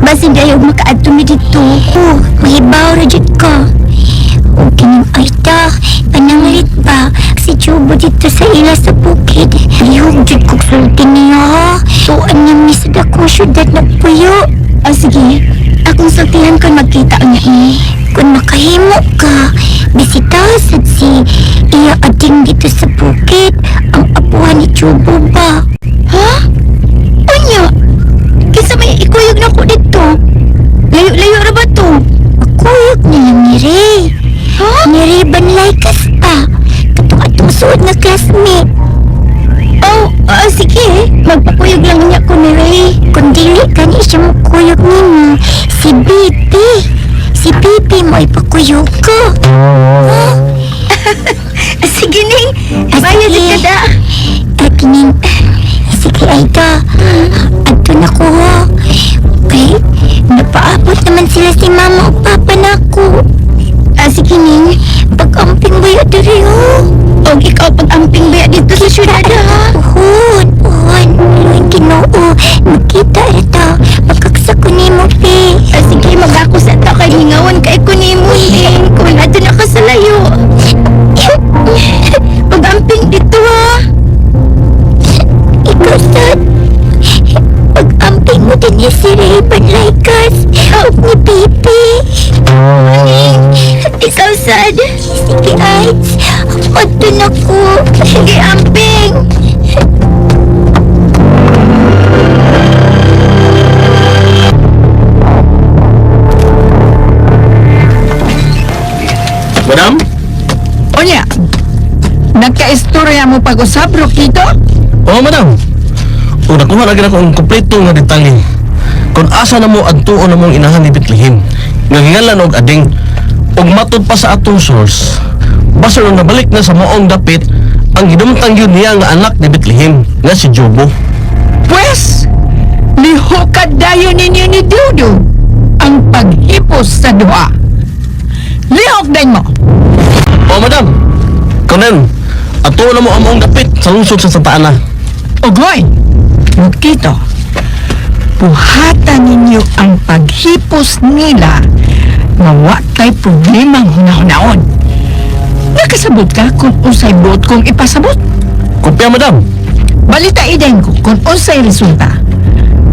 Basin di ayaw makaadto mi dito. Oh, mahibaw ra jud ka. O kining Aida, pananglit ba? Si Jubo dito sa ila sa bukid. Lihog jud kog sulti niya, ha? Tuan niya mi sa dakong syudad nagpuyo. Ah, sige. Akong sultihan kon magkita niya ni. Kung makahimo ka, bisita sad si iya ading dito sa bukid. Ang apuhan ni Chubo ba? Ha? Unya? Kinsa may ikuyog na ko dito? Layo-layo ra ba to? Makuyog niya ni Ray. Ha? Ni Ray Banlaykas pa. Katong atong suod nga classmate. Oh, sige. Magpakuyog lang niya ko ni Ray. Kung dili ka ni siya makuyog nimo, si BP. Si BP mo ipakuyog ko. Huh? Sige, Ning. Bayo jud ka da. Ay, kining. Sige, Aida. Adto na ko, ha. Kay, napaabot naman sila si mama o papa na ako. Ah, sige, Ning. Pag-amping ba diri, ho? Og ikaw pag-amping ba dito sa syudad, ha? Uhon, uhon. Luwing Ginoo. Magkita ra ta. Pagkaksa ko nimo, pe. Ah, sige, mag-ako sa ta kay hingawan kay ko nimo, Ning. Kung adto na ka sa layo. Pag-amping dito, ha? Ikaw, sad. Pag-amping mo dito. 3,000. Sige, ay. Ato na ko. Sige, amping. Madam? Unya, nagkaistorya mo pag-usab, Rokito? Oo, madam. O nakuha lagi na ko ang kompleto nga detalye. Kung asa na mo adtuon na mong inahan ni Bethlehem, nga gingalan og ading, og matod pa sa atong source, basta nung nabalik na sa maong dapit, ang gidumtang yun niya nga anak ni Bethlehem, nga si Jobo. Pwes, lihokad dayon ninyo ni Dudu ang paghipos sa duha. Lihok din mo! Oo, madam. Kunin, atuon na mo ang maong dapit sa lungsod sa Santa Ana. Ogoy, Rokito, buhatan ninyo ang paghipos nila nga wa tay problemang hunahunaon. Nakasabot ka kung unsay buot kong ipasabot. Kopya, madam. Balita iden ko kung unsay resulta.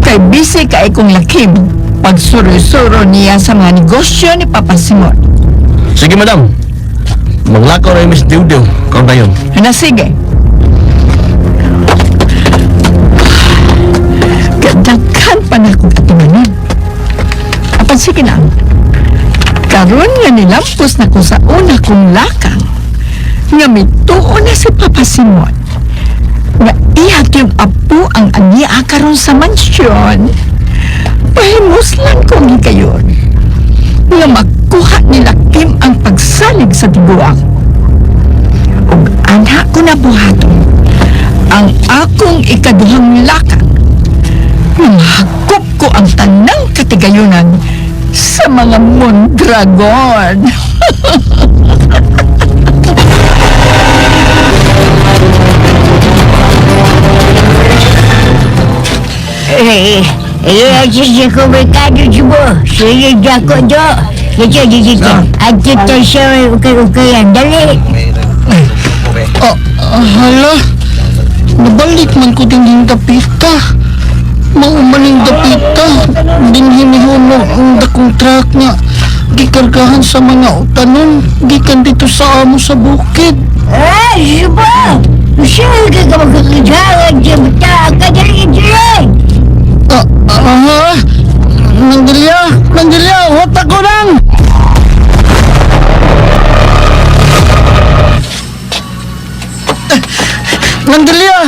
Kay busy kay kong lakim pagsuro-suro niya sa mga negosyo ni Papa Simon. Sige, madam. Maglakaw na yung Miss Diudiu. Karon na yun. Na sige. Kadaghan pa na akong atimanon. Apan sige na. Karon nga nilampos na ko sa una kong lakang nga mituo na si Papa Simon nga ihak yung apo ang ania karon sa mansyon. Pahimuslan ko ang hikayon nga makuha nila Kim ang pagsalig sa tiguang. Ug ana ko na buhaton ang akong ikaduhang lakang nga mahakop ko ang tanang katigayunan sa mga Mondragon. Eh, eh, si ko merkado jubo. Sige, jako do. Dito, dito, dito. At dito siya, ukay-ukayan. Dali. Ah, hala. Nabalik man ko din yung dapita. Maumaning dapita. Din hinihuno ang dakong truck nga. Gikargahan sa mga utanon. Gikan dito sa amo sa bukid. Eh, jubo! Sige ka magkakajawan dyan. Bata ka, dali, dali. Ah, ah, Nangdilya! Nangdilya! Wata ko lang! Nangdilya!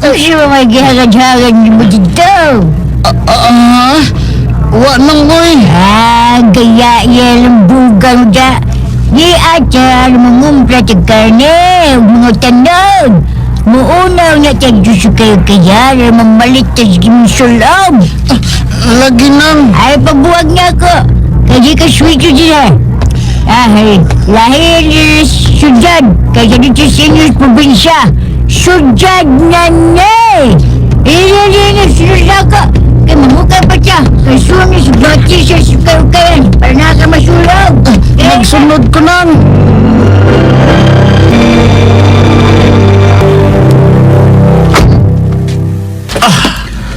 Gusto mo may gihagad-hagad mo dito. Ah, wa nang oy. Ah, gaya yan ang bugang da. Di ata, mangumpla sa karne, mga tanon. Muunaw na tagduso kayo kaya, mamalit tas gimsulog. Lagi nang. Ay, pagbuwag na ako. Kaya ka sweet yun sila. Ah, hey, lahir syudad. Kaya dito sa inyo probinsya. Syudad na na eh. Iyo din ang sunod ako. Kaya mamuka pa siya. Kaya sunod sa bati siya sa karukayan. Para na ka masulog. Nagsunod ko nang.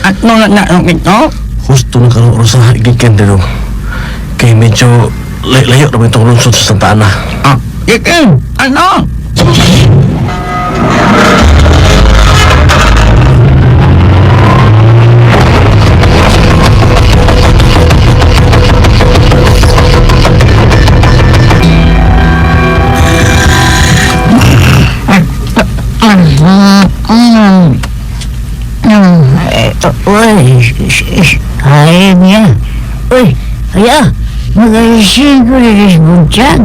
At mga na ito? Husto na karon oras na gikan dito. Kay medyo layo na ba itong lungsod sa Santa Ana. Ah, ikin! Ano? Uy, kaya niya. Uy, kaya, magalasing ko na rin buntag.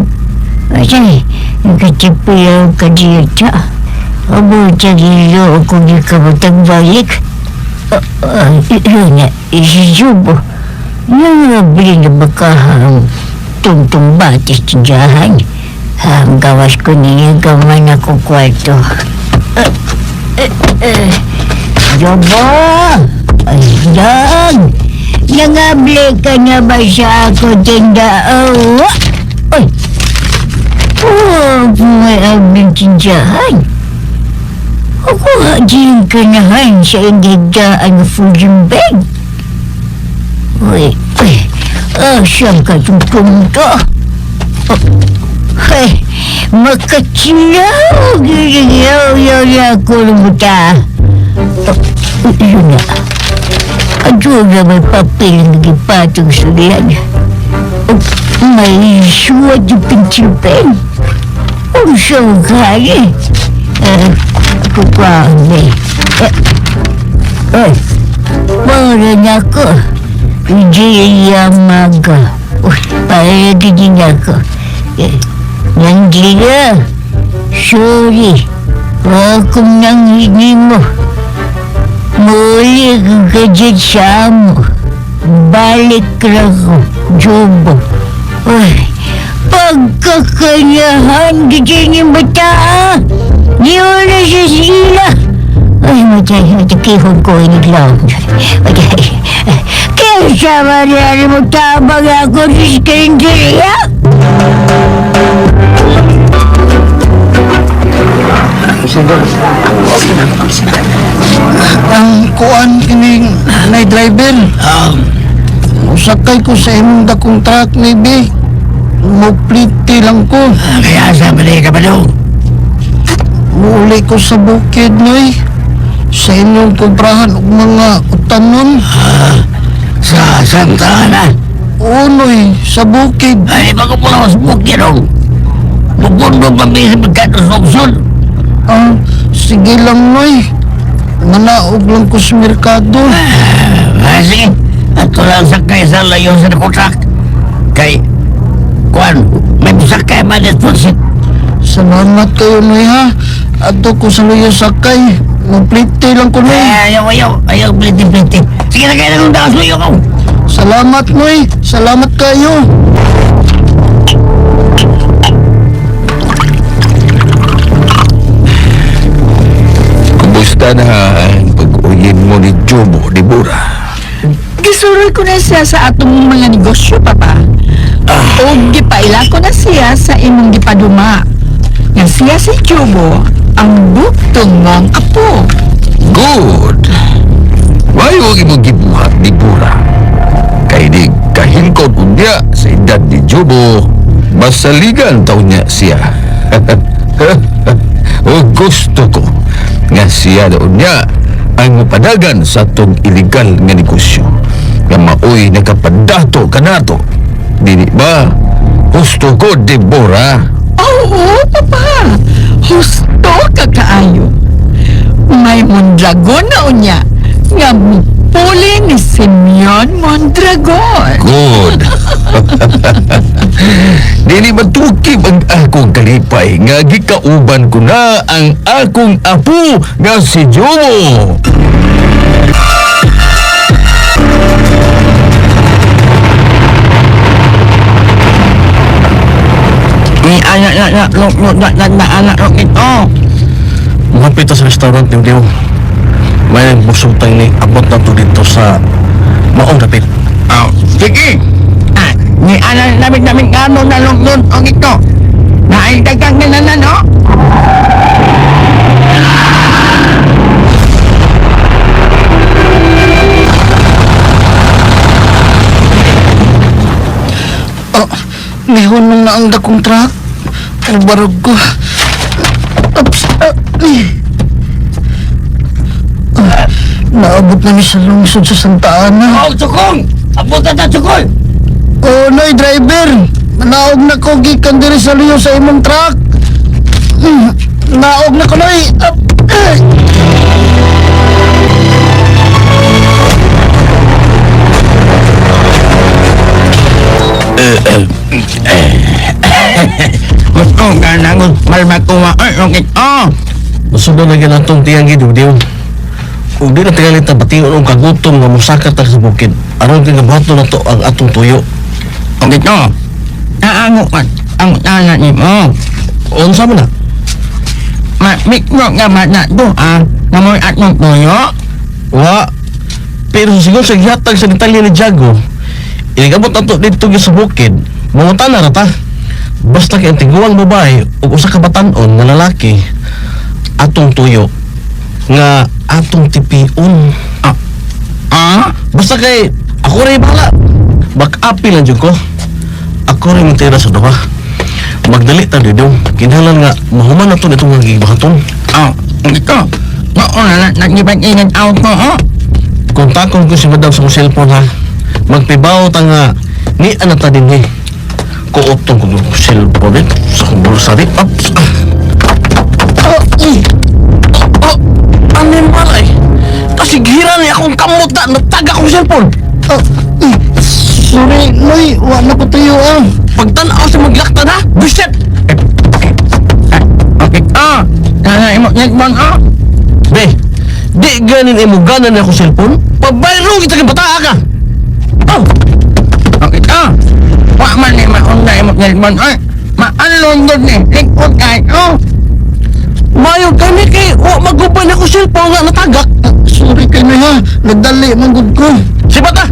Kasi, nakatipiyaw ka dito. Abuntag ilo ako di ka balik. Yun na, isusubo. Nangabili na baka ang tungtong batis tindahan. Ang gawas ko niya gaman ako kwarto. Jobo! Ay, Dog! Nangabli ka na ba sa ako tinda? Oh, Ay! Oh, may abling tindahan. Ako din ka nahan sa indigdaan ng food bag. Uy, uy, ah, siyang ka tungtong to. Oh, Makatsilaw, yaw ako lumuta. Yun na. Adyo na may papel nga gipatong sulian. May suwat yung pencil pen. Ang siyang kaya. Ako pa, may. Ay, para na ako. Hindi yamaga. Uy, para din ako. Nandila, sorry. Akong nang hindi mo. Muli kang kajit sa amo. Balik lang ko, Jobo. Uy, pagkakanyahan, gitsin yung bata, ah. Di wala siya sila. Ay, matay, matakihon ko, iniglaw. Matay. Kaya mariari mo tabang ako sa skarinderya. Ang kuan kining nay driver. Usakay ko sa imong dakong truck ni B. Mupliti lang ko. Kaya sa mali ka ba dong? Muuli ko sa bukid noy. Sa inyong kumprahan og mga utanon. Sa Santa Ana? Oo noy, sa bukid. Ay, bago po lang sa bukid dong. Mugundo pa may sa pagkato sa Luzon. Sige lang noy. Manaog lang ko sa merkado. Sige. Ato lang sakay sa layo sa truck. Kay, kuan, may sakay man deposit. Salamat kayo noy ha. Ato ko sa luyo sakay. Mupliti lang ko noy. Ayaw, ayaw, ayaw, pliti, pliti. Sige na kayo na kung taas luyo ko. Salamat noy. Salamat kayo. Kumusta na ang pag-uyin mo ni Jobo, Deborah? Gisuroy ko na siya sa atong mga negosyo, Papa. O gipaila ko na siya sa imong gipaduma. Nga siya si Jobo, ang buktong mong apo. Good! Mayo ang imong gibuhat, Deborah. Kay di kahilkod unya sa edad ni Jobo, masaligan taon niya siya. O gusto ko nga siya daon niya ang mapadagan sa atong illegal nga negosyo. Nga maoy nakapadato kanato. Dili ba? Gusto ko, Deborah. Oo, Papa. Husto ka kaayo. May Mondragon na unya nga mupuli ni Simeon Mondragon. Good. Dili matukib ang akong kalipay nga gikauban ko na ang akong apo nga si Jobo. Ni anak na na na na na na anak rok ito. Mahapit sa restaurant ni Diw. May busog tayong ni abot na to dito sa maong dapit. Oh, sige. Ni anak namin namin kano na lunglun og ito. Naigdagang na na no. Oh, nihunong na ang dakong truck. Barog ko. Oops. Naabot na mi sa lungsod sa Santa Ana. Oh, sukong! Abot na ta, sukong! Oh, noy, driver! Naog na ko gikan diri sa luyo sa imong truck. Naog na ko, noy! Gusto ka nang malmakuha ay og ito. Masunod na ginatong tiyang gidiw. Ug di na tingali ta bation og kagutom nga mosaka ta sa bukid. Aron kay gabuhaton na to ang atong tuyo. Og ito. Naango ka ang tana nimo. Unsa man na? Ma mikro nga man na to nga mo atong tuyo. Wa. Pero siguro sa gihatag sa detalye ni Jago, inigabot ato dito sa bukid, mangutan na ta. Basta kay ang tiguang babae ug usa ka batan-on nga lalaki atong tuyo nga atong tipion. Basta kay ako rin bahala. Bak-api lang jud ko. Ako rin magtira sa duha. Magdala Magdali ta dito. Kinahanglan nga mahuman na to nitong mga gibuhaton. Oh, ito. Mao na nagibag-ingat ako, oh. Kontakon ko si madam sa akong cellphone ha. Magpibaw ta nga ni ana ta dinhi. Kuotong ko ng cellphone eh. Sa akong bulsa di. Ops. Oh, uy. Oh, oh, animal ay. Kasi gira ni akong kamot na nataga akong cellphone. Ah, eh, sorry, Noy. Wa na ko tayo ah. Pagtanaw sa maglakta na, bisit! Okay, oh. Kana imo cellphone, oh. Be, di ganin imo ganan ni akong cellphone. Pabayro kita kay bataa ka. Oh, Okay, oh. Wa man ni maunda imo cellphone, oy. Maanlon ni, likot kay, oh. Mayo kami kay wa maguban ako cellphone nga natagak. Ah, sorry kay Noy ha. Nagdali man gud ko. Si bata.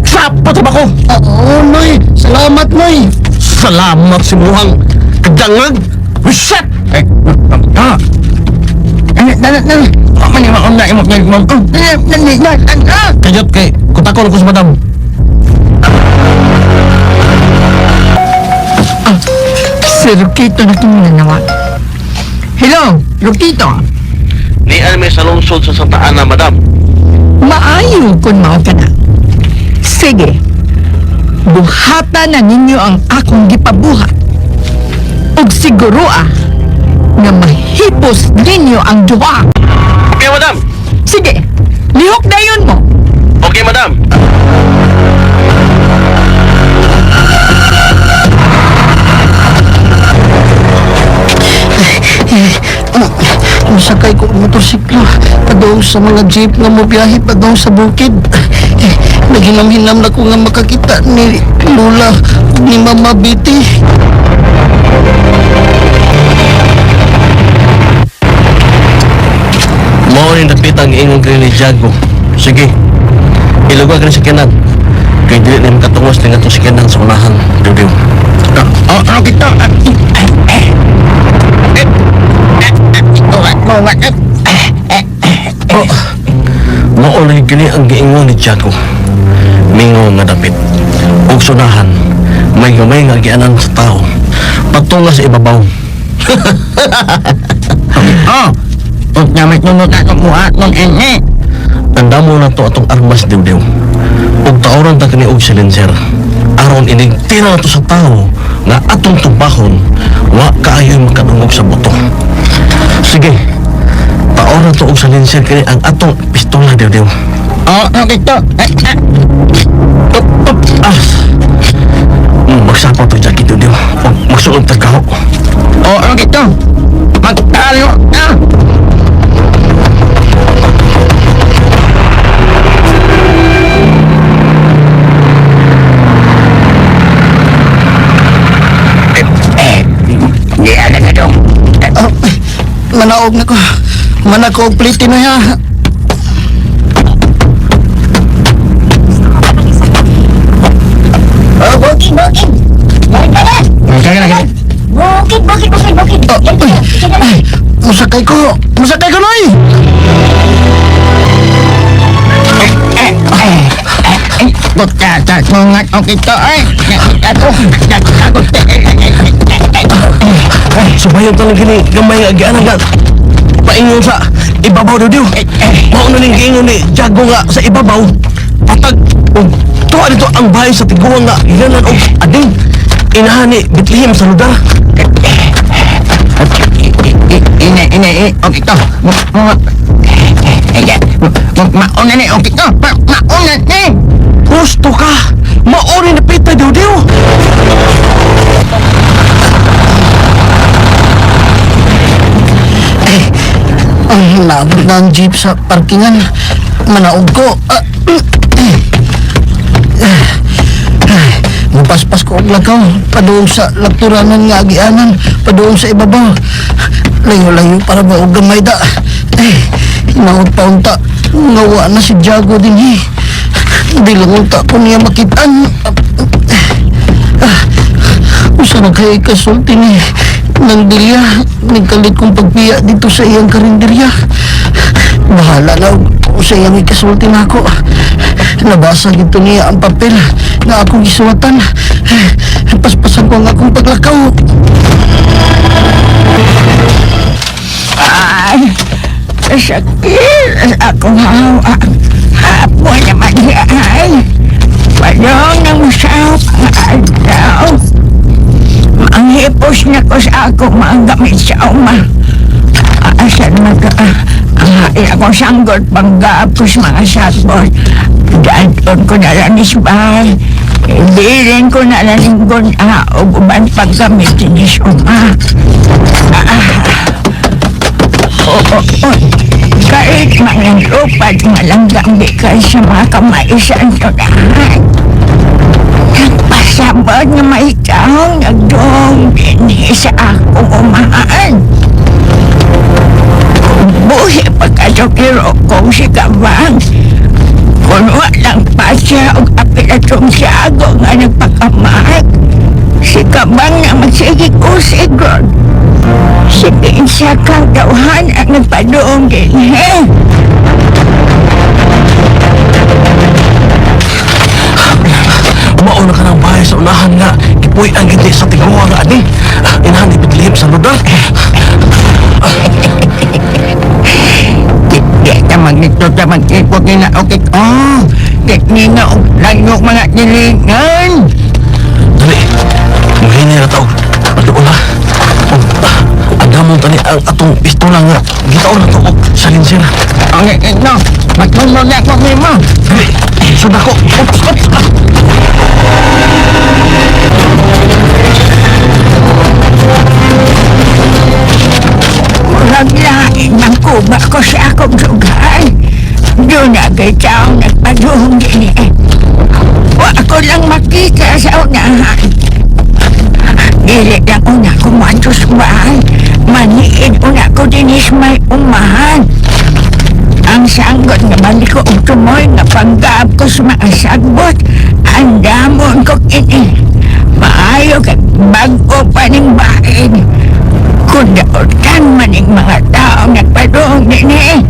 Sapot ba ko? Ah, oo, Noy. Salamat, Noy. Salamat si Muhang. Kadangag. Reset! Eh, ah. Eh, dali, dali. Wa man ni maunda imo cellphone, oh. Dali, dali, dali, ah. Kayot kay kutakol ko sa madam. Si Rukito na kininanawa. Hello, Rukito. Ni may sa lungsod sa Santa Ana, madam. Maayo kung mao ka na. Sige, buhata na ninyo ang akong gipabuhat. Ug siguro nga mahipos ninyo ang duha. Okay, madam. Sige, lihok dayon mo. Okay, madam. Masakay ko og motorsiklo padung sa mga jeep nga mobiyahe padung sa bukid. Eh, naghinam-hinam na ko nga makakita ni Lola ug ni Mama Betty. Mao ni dapit ang ingon kini ni Jago. Sige. Ilugar kini sa kanan. Kay dili na makatungos ni ngadto sa kanan sa unahan. Diw-diw. Oh, okay, to. Oh, mao lagi kini ang giingon ni Jago. Mingo nga dapit. Ug sunahan, may gamay nga gianan sa tao. Patunga sa ibabaw. Oh. Ug namit nunot na itong buhat ng ini. Tanda mo na to atong armas diw-diw. Ug taoran ta kini og silencer. Aron inig tira na to sa tao nga atong tubahon wa kaayoy makadungog sa buto. Sige. Taoran to og silencer kini ang atong pistola diw-diw. Oh, okay to. Eh, eh. Up, up, ah. Magsapaw to jacket diw-diw. Ug magsuod ta gaho. Oh, okay to. Magtalo na. Ah, manaog na ko. Manako og plite na ha. Oh, bukid, bukid. Kaya Bukid, bukid, bukid, bukid. Ay, musakay ko. Musakay ko, Noy. Bukata ko nga okay to ay. Ako, ako. Subayon ta lang kini gamay nga gianan nga paingon sa ibabaw diw-diw. Mao na ning giingon ni Jago nga sa ibabaw. Patag og tuwa dito ang bahay sa tiguang nga giganan og ading inahan ni Bethlehem sa lugar. Ine, ine, okay to. Mauna ni, okay to. Mauna ni. Gusto ka! Mao ni napita diw-diw. Ay, naabot na ang jeep sa parkingan. Manaog ko. Ah, Mupaspas ko og lakaw padung sa lakturanan nga agianan, padung sa ibabaw. Layo-layo para ba og gamay da. Eh, hinaot pa unta nga wa na si Jago dinhi. Di lang unta ko niya makitaan. Ah, usa na kay kasulti ni nang dilya, nagkalit kong pagpiya dito sa iyang karinderya. Bahala na og sa iyang ikasulti na ako. Nabasa gito niya ang papel na akong gisuwatan. Paspasan ko ang akong paglakaw. Kasakit akong hawa. Hapon naman ay. Padong nang usap ang adlaw. Manghipos na ko sa akong mga gamit sa uma. Asan mag... Akong sanggot panggapos mga sagbot. Dadon ko na lang isbay. Ibirin ko na lang linggon og uban paggamit ni Suma. Oo, kahit mga lupad malanggambi kay sa mga kamaisan tunahan. Nagpasabot na may taong nagdoong dinhi sa akong umahan. Buhi pagkasokiro kong si Kabang. Kung walang pasya o apilatong siyago nga nagpakamahag, si Kabang na magsigig-usig ron. Si Pinsa kang tauhan ang nagpadoong dinhi. Mauna ka ng bahay sa unahan nga. Gipuy ang gindi sa tiguwa nga ani. Inahan ni Bethlehem sa lugar. Di ka magnito ka magtipot ni na okay. Oh, di ni na og layok mga tilingan. Dali, muhinay na tao. Padoon na. Ang tani ang atong pistola nga. Gitaon na to og silencer. Okay, ito. Matulog na ako nimo. Dali, sud ako. Oops, oops. Murag lain ng kuba ko sa akong sugal. Doon na kay taong nagpaduhong din eh. Wa ako lang makita sa unahan. Dili lang una ko moadto sa bahay. Maniid una ko dinis may umahan. Ang sanggot nga balik ko og tumoy nga panggaab ko sa mga sagbot. Ang damon ko kini. Maayo kay bag-o pa ning bahin. Kung daotan man ning mga tao nagpaduong dinhi.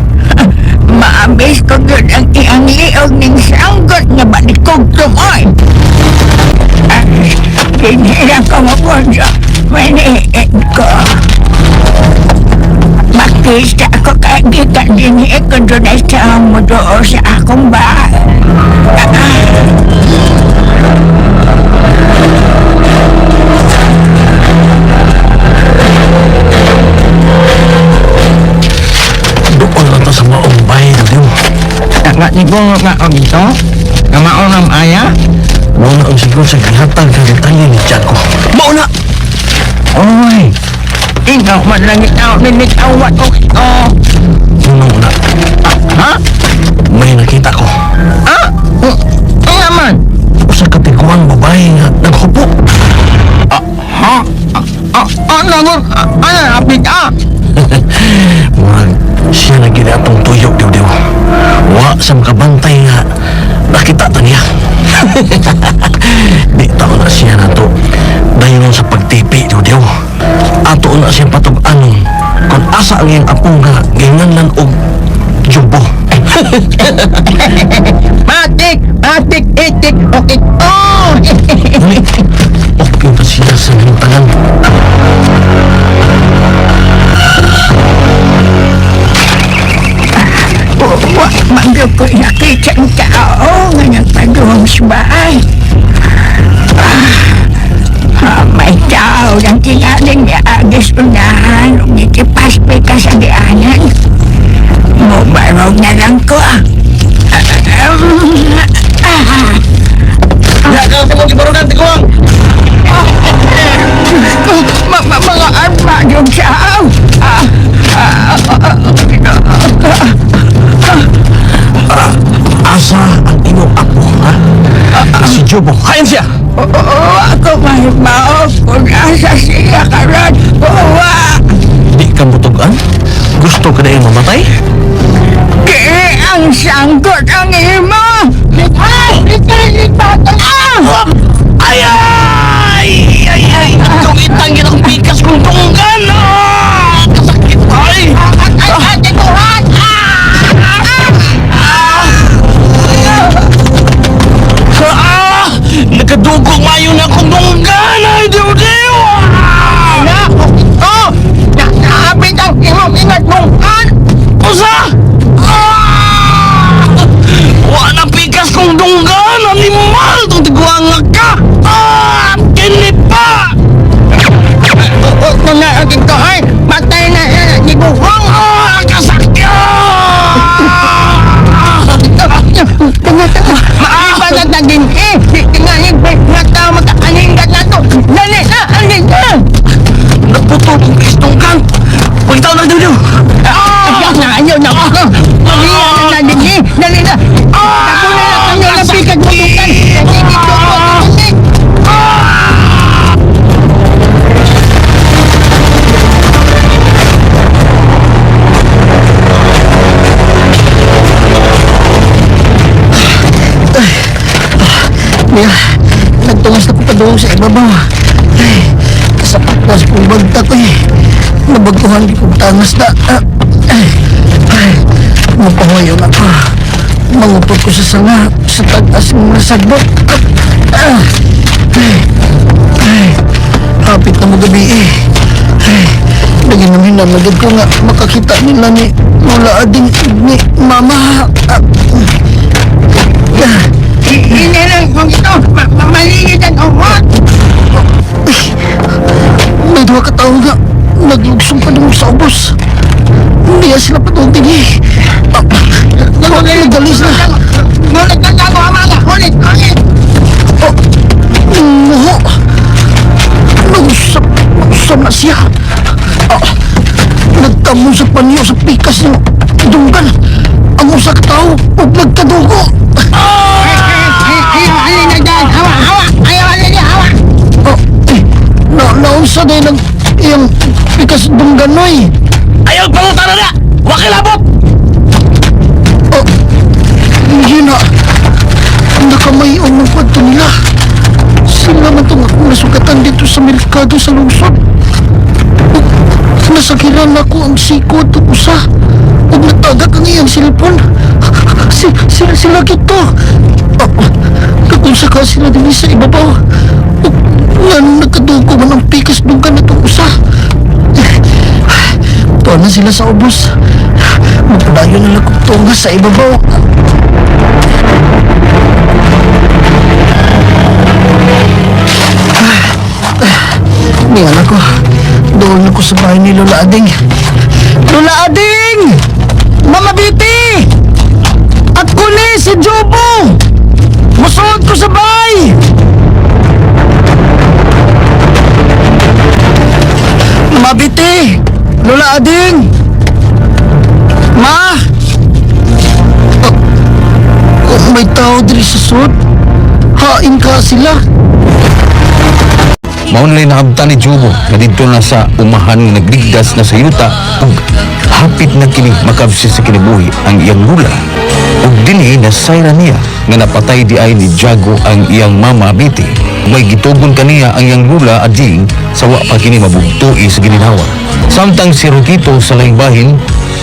Maabis ko gyud ang iyang liog ning sanggot nga balikog tumoy. Dinhi lang ko mapunso. Maniid ko. Makita ko kay gikan dinhi kung dunay tao mo doon sa akong bahay. Doon lang ta sa maong bahay diw. Nakatigong nga og ito? Nga maong ang aya? Mauna ang siguro sa gihatag ka detalye ni Jaco. Mauna! Oy! Ikaw man lang ikaw ninitawat ko ito. Una-una. Ha? May nakita ko. Ha? Nga man? Usa ka tiguang babae nga naghupo. Ha? Ano? Ano? Apit ah? Murag siya na gid atong tuyok diw-diw. Wa sa makabantay nga nakita ta niya. Di tao na siya nato. Dayon sa pagtipi diw-diw. Ato na siya patug-anon kung asa ang iyang apong nga ginganlan og jumbo. Matik! Matik! Itik! Okay! Oh! Dali. Okay pa siya sa hintanan. Wa man gyud ko nakita ang tao nga nagpaduhong sa bahay. May tao lang tingaling niagis unahan ug nitipas pa ka sa gianan. Mubarog na lang ko. Ya, ka mo gibarugan tiguang. Diyos ko, mga arma yung tao. Asa ang imong apo, ha? Si Jubo. Hain siya. Oo, ako mahimao kung asa siya karon. Oo, Di ka mutugan? Gusto ka na iyong mamatay? Di ang sangkot ang imo. Ay, ay, ah! Ay, ay! Ay, ay! Itong itangin ang pikas kong tunggan! Ah! Kasakit, ay! Ay, ay, tiguhan! Ah! Nakadugong mayo na akong tunggan! Ay, diw-diw! Ah! Na, oh, naabit ang imong ingat mong an. Usa! Pagkitaw na dudu. Ayaw na, ayaw na. Dali na, dali, dali na. Ako na lang ang na pikat mo dukan. Mia, nagtungas na ko padung sa ibabaw. Ay, kasapat na sa kong bagta ko eh. Nabagkuhan di kong tangas na. Ay, ay, mapahuyo na ko. Mangupod ko sa sanga, sa tag-as ng mga sagbot. Ay, ay, hapit na mo gabi eh. Ay, naginamhin na ko nga makakita nila ni Lola Ading ni Mama. Hindi lang kung ito, maligid ang uwak. May duha ka tao nga naglugsong pa nung sa ubos. Hindi sila patungting dinhi. Nagalis na. Ngulit na ako, amala. Ulit, ulit. Oh, muho. Nagusap, nagusap na siya. Nagtamo sa panyo sa pikas ng dunggan. Ang usa ka tao ug nagkadugo. Ayaw, ayaw na dyan. Hawa, hawa. Ayaw, ayaw na, hawa. Oh, eh, na naunsa din ang iyang pikas dunggan noy. Ayaw pangutana na! Wakilabot! Oh, yun na. Nakamay ang kwadto nila. Sila man itong akong nasugatan dito sa merkado sa lungsod. Nasakiran ako ang siko at usa. Ug natagak ang iyang silpon. Sila gito. Oh, kakunsa ka sila din sa ibabaw. Ug nga nagkadugo man ang pikas dunggan na itong usa. Tuwa na sila sa ubos. Magpadayon na lang kong tunga sa ibabaw. Niyan ako. Doon ako sa bahay ni Lola Ading. Lola Ading! Mama Biti! Ako ni si Jobo! Musuod ko sa bahay! Mama Biti! Lola Ading! Ma! Oh, kung may tao diri sa sud, hain ka sila. Maunlay naabtan ni Jubo nga didto na sa umahan nga nagligdas na sa yuta ug hapit na kini makabsi sa kinabuhi ang iyang lula. Ug dinhi nasayra niya nga napatay di ay ni Jago ang iyang mama Biti. May gitugon kaniya ang iyang lula ading sa wa pa kini mabugtoi sa gininhawa. Samtang si Rukito sa laing bahin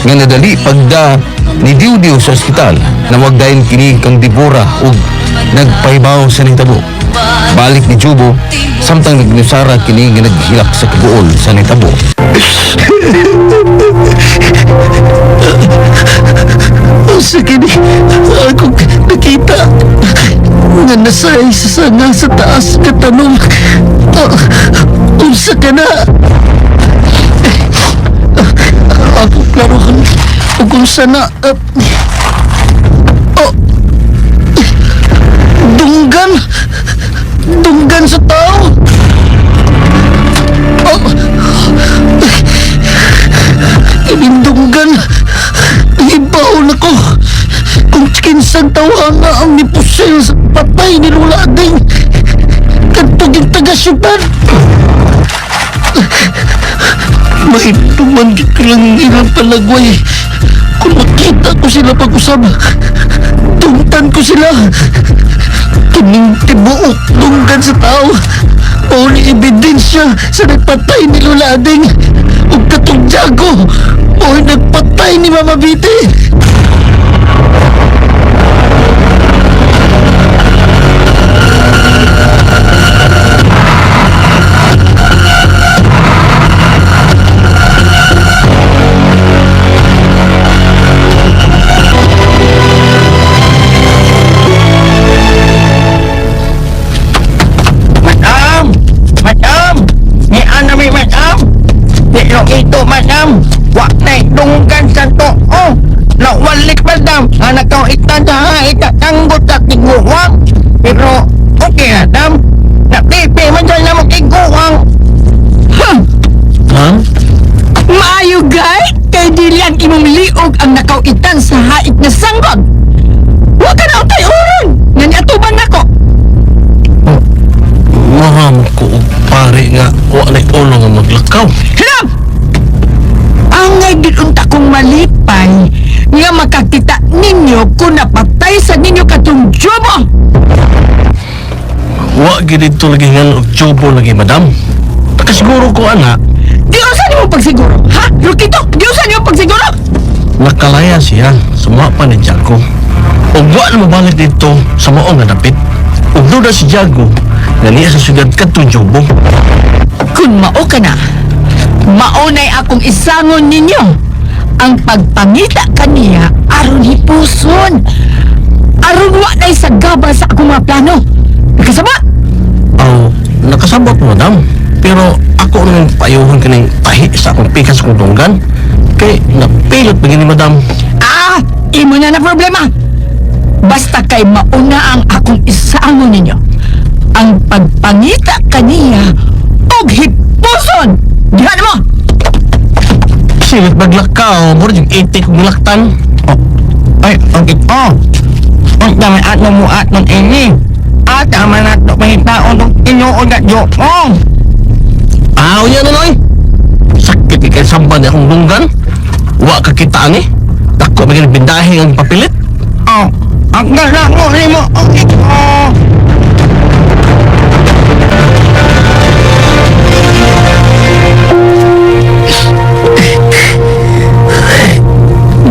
nga nadali pagda ni Diudiu sa ospital na wag dayon kini kang Dibora ug nagpahibaw sa nitabo. Balik ni Jubo, samtang nagnusara kini nga naghilak sa kaguol sa nitabo. Sa kini, ako nakita nga nasay sa sanga sa taas nga tanom. Unsa ka na? Ako klaro kung unsa na. Oh, dunggan! Dunggan sa tao! Oh, kinindunggan! Ibaon ako! Kung kinsang tawa nga ang nipusil sa patay ni Lola Ading! Kadtuging taga-syudad! Mahintuman ko lang ilang palagway. Kung makita ko sila pag-usab, dungtan ko sila. Kining tibuok dunggan sa tao. Mao ni ebidensya sa nagpatay ni Lola Ading. Ug katong Jago, mao nagpatay ni Mama Biti. Madam! Ito, madam! Wa na'y dunggan sa too! Kay ang imong liog ang nakauitan sa hait nga sanggol. Wa ka na utay uron nga niatubang nako. Maram ko og pare nga wa na'y ulo nga maglakaw. Hilom! Angay gid unta kong malipay nga makakita ninyo kung napatay sa ninyo katong Jobo. Wa gid dito lagi nga og Jobo lagi, madam. Nakasiguro ko ana. Di unsa nimo pagsiguro? Ha? Rukito, di unsa nimo pagsiguro? Nakalaya siya sa mga pa ni Jago. Ug wa na mabalik dito sa mao nga dapit. Ug duda si Jago nga niya sa syudad kadtong Jobo. Kung mao ka na, maunay akong isangon ninyo ang pagpangita kaniya aron hipuson. Aron wa na'y sagabal sa akong mga plano. Nakasabot? Aw, nakasabot mo, madam. Pero ako nang payuhon kining tahi sa akong pikas kong dunggan. Kay napilot pa gini, madam. Ah, imo na na problema. Basta kay mauna ang akong isangon ninyo. Ang pagpangita kaniya og hipuson. Diha na mo! Silit maglakaw, mura yung itik kong laktan. Oh. Ay, ang ito. Ang dami at namuat ng ini. At tama na ito pahitaon ng tinuod at jokong. Aw niya na noy. Sakit kay samban niya akong dunggan. Wa ka kita ani. Dako ba gini bindahe ang papilit? Oh, ang gala ko rin mo. Ang ito.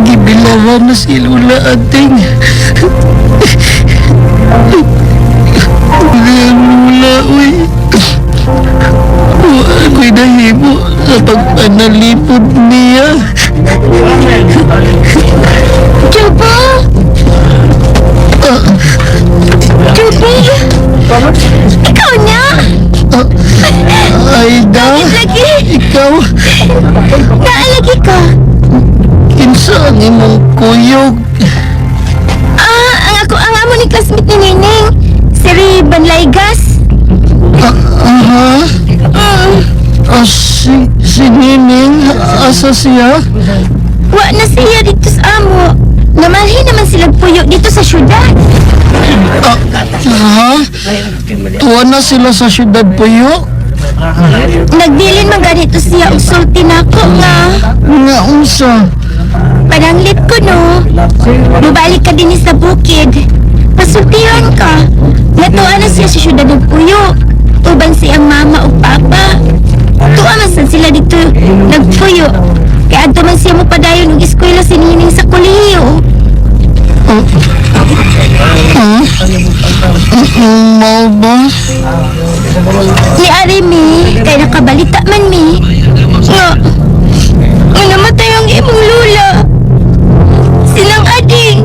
Gibilaran na si Lula Ading. Lula, uy. Wa ako'y nahimo sa pagpanalipod niya. Jobo! Jobo! Ikaw na! Aida, Bakit lagi? ikaw, Naalagi ka? kinsa ang imong kuyog? Ah, ang ako ang amo ni classmate ni Nining. Si Ray Banlaygas. Aha. Ah, si Nining, asa siya? Wa na siya dito sa amo. Namalhin naman sila puyo dito sa syudad. Ha? Tuwa na sila sa syudad puyo? Nagbilin man ganito siya og sulti nako nga. Nga unsa? Pananglit ko no. Mubalik ka din sa bukid. Pasultihan ka. Natuwa na siya sa syudad ng puyo. Uban siyang mama o papa. Tuwa man sad sila dito nagpuyo. Kaya adto man siya mo padayon og eskwela si Nining sa kolehiyo. Ha? Mao ba? Ni Ari mi, kay nakabalita man mi. Nga, nga namatay ang imong lula. Silang ading.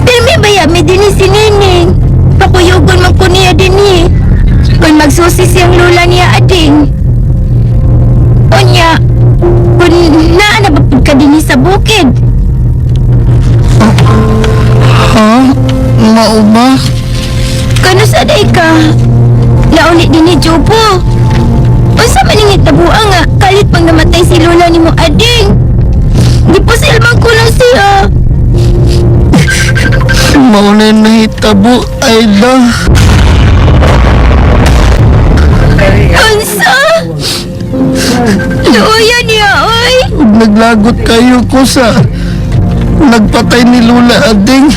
Pirmi ba ya, mi dinhi si Nining? Pakuyugon man ko niya dinhi. Kung magsusi siyang lula niya ading. Unya, kung naa na ba pud ka dinhi sa bukid? Ha? Mao ba? Kano sa day ka? Nauli din ni Jobo. Unsa man ning hitabua nga kalit pang namatay si lola nimo ading. Di po silbang kulang siya. Mao na nahitabo, Aida. Unsa? Luya niya, oy. Ug naglagot kayo ko sa nagpatay ni Lula Ading.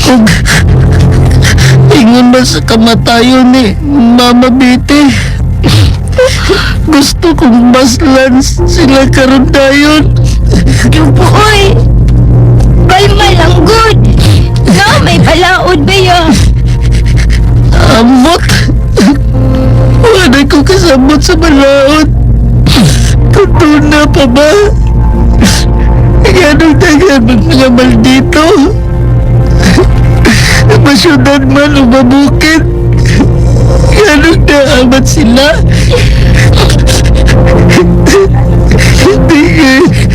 Ug ingon na sa kamatayon ni Mama Betty. Gusto kong maslan sila karon dayon. Jobo, oy. Kalma lang, good. Na, may balaod ba ya? Amot. Wala ko kasabot sa balaod. Kung na pa ba? Ganong dagan mag mga maldito. Masyudad man o mabukid. Ganong naamat sila. Hindi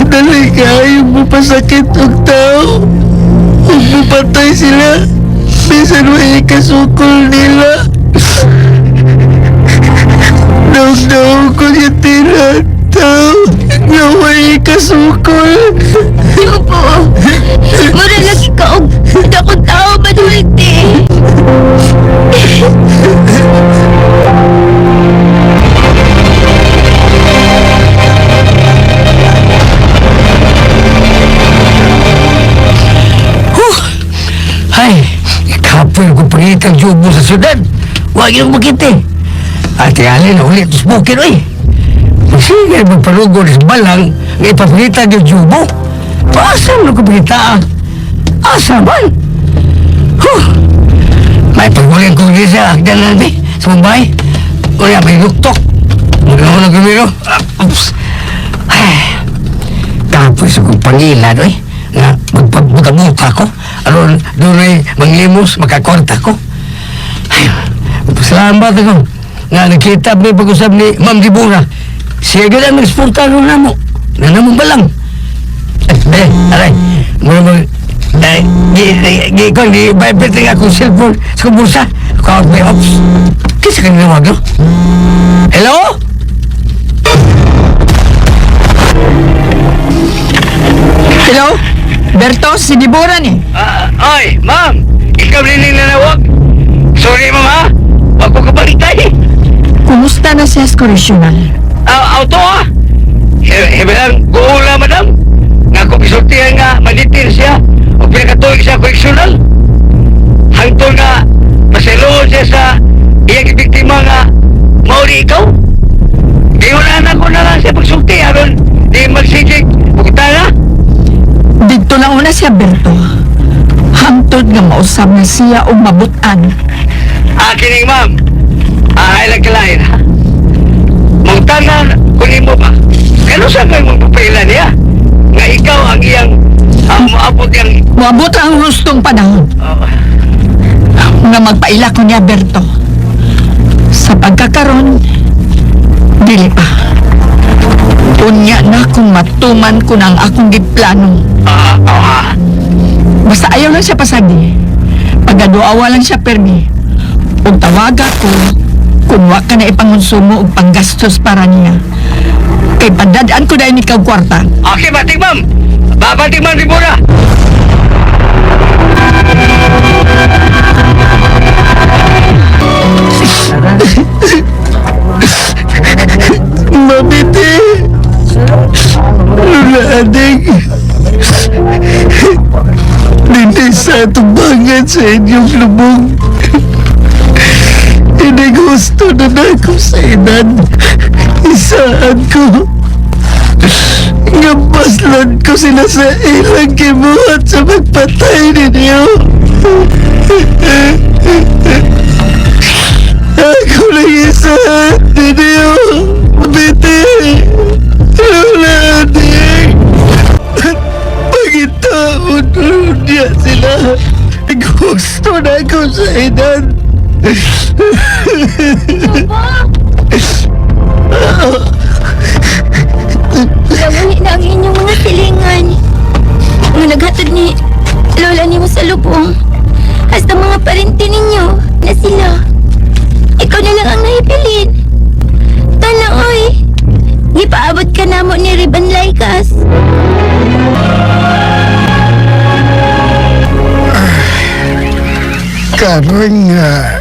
dali kayo mapasakit og tao. Ug mapatay sila. Bisan may ikasukol nila. Daog-daog ko siya tira. Tao, nga may kasukol. Jobo, mura lagi ka og dakong tao madulti. Ay, kapoy ko pangitang jubo sa syudad. Huwag yung makita. Ate Alin, ulit sa bukid, oy. Sige, magparugod sa balang nga ipapangita yung jubo. Paasa mo ko pangita? Asa man? Huh! May pagmuling ko din sa hagdanan, be, sa Mumbai. Uy, may luktok. Magkaroon ng gumiro. Oops. Ay, tapos akong pangilad, oy. Nga, magpagbuta ko. Aron, doon ay manglimos, makakorta ko. Ay, pasalamat ako. Nga, nakita may pag-usap ni Ma'am Dibura. Siya gano'n ang nagsporta ron na mo. Nanamong balang. Eh, aray, muna mo, eh, di, di, di, ko, di, vibrate nga akong cellphone sa kong bulsa. Kawag may ops. Kisa ka ninawag, no? Hello? Hello? Berto, si Deborah ni. Oy, ma'am! Ikaw rin yung nanawag. Sorry, ma'am, ha? Wag ko kabalitay. Kumusta na siya sa correctional? Auto, ha? Hebelang, guula, madam. Nga ko gisultihan nga, maditin siya. O pinakatuig sa correctional. Hangtol nga, maseloon siya sa iyang biktima nga, mauli ikaw. Giulaan ako na lang siya pagsulti, aron di magsigig, bukta na. Dito na una siya, Berto. Hangtod nga mausab na siya o mabutan. Kining ma'am. Ay lang kalain, ha? Mangtanan kunin mo ba? Kano sa kay mong papaila niya? Nga ikaw ang iyang moabot yang Moabot ang hustong panahon. Nga magpaila ko niya, Berto. Sa pagkakaron, dili pa. Unya na kung matuman ko na ang akong giplano. Basta ayaw lang siya pasagi. Pagaduawa lang siya permi. Ug tawaga ko kung wa ka na ipangonsumo og panggastos para niya. Kay padadaan ko dahil ikaw kwarta. Okay, batik ma'am. Babatik ma'am, Ribora. Mabiti! Lola Ading! Hindi sa atubangan sa inyong lubong. Hindi gusto na na ako sa edad. Isaan ko. Nga baslon ko sila sa ilang kibuhat sa magpatay ninyo. Ako lang isaan ninyo. Mabiti! Lola Ading! Pagitaon niya sila. Gusto na ako sa edad. Lamuhi na ang inyong mga silingan. Nga naghatod ni Lola nimo sa lubong. Hasta mga parente ninyo na sila. Ikaw na lang ang nahibilin. Tala, oy. Gipaabot ka namo ni Riban Laikas. Karon nga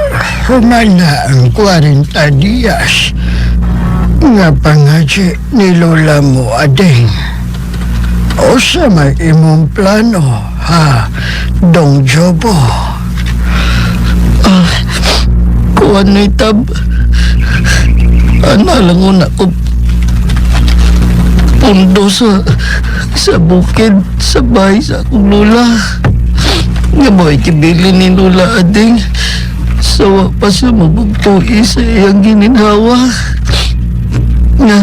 humana ang 40 días nga pangaji ni Lola mo ading. O sa may imong plano, ha, Dong Jobo? Kuwan na itab. Ana lang una ko pundo sa bukid sa bahay sa akong lola. Nga mo'y kibili ni Lola Ading. Sawa pa siya mabugtui sa iyang gininhawa. Nga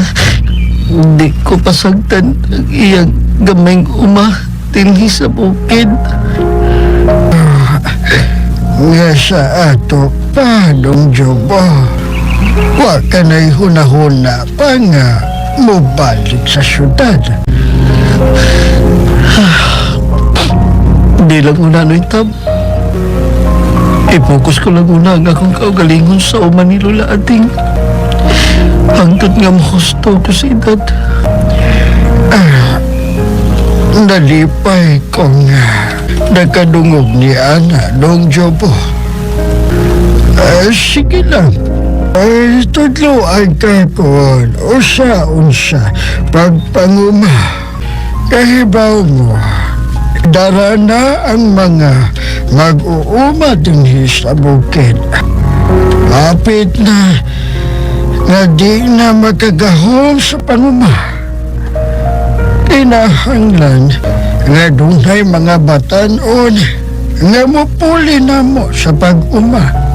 di ko pasagtan ang iyang gamay uma dinhi sa bukid. Nga sa ato pa, Dong Jobo. Wa ka na'y hunahuna pa nga mobalik sa syudad. Di lang una no'y tab. I-focus ko lang una ang akong kaugalingon sa uma ni Lola Ading. Hangtod nga mahusto ko sa edad. Nalipay kong nakadungog ni Ana, Dong Jobo. Sige lang. Ay, tudloan ka kon usa-unsa pagpanguma. Kahibaw mo, dara na ang mga mag-uuma dinhi sa bukid. Hapit na nga di na makagahom sa panguma. Kinahanglan nga dunay mga batan-on nga mupuli na mo sa pag-uma.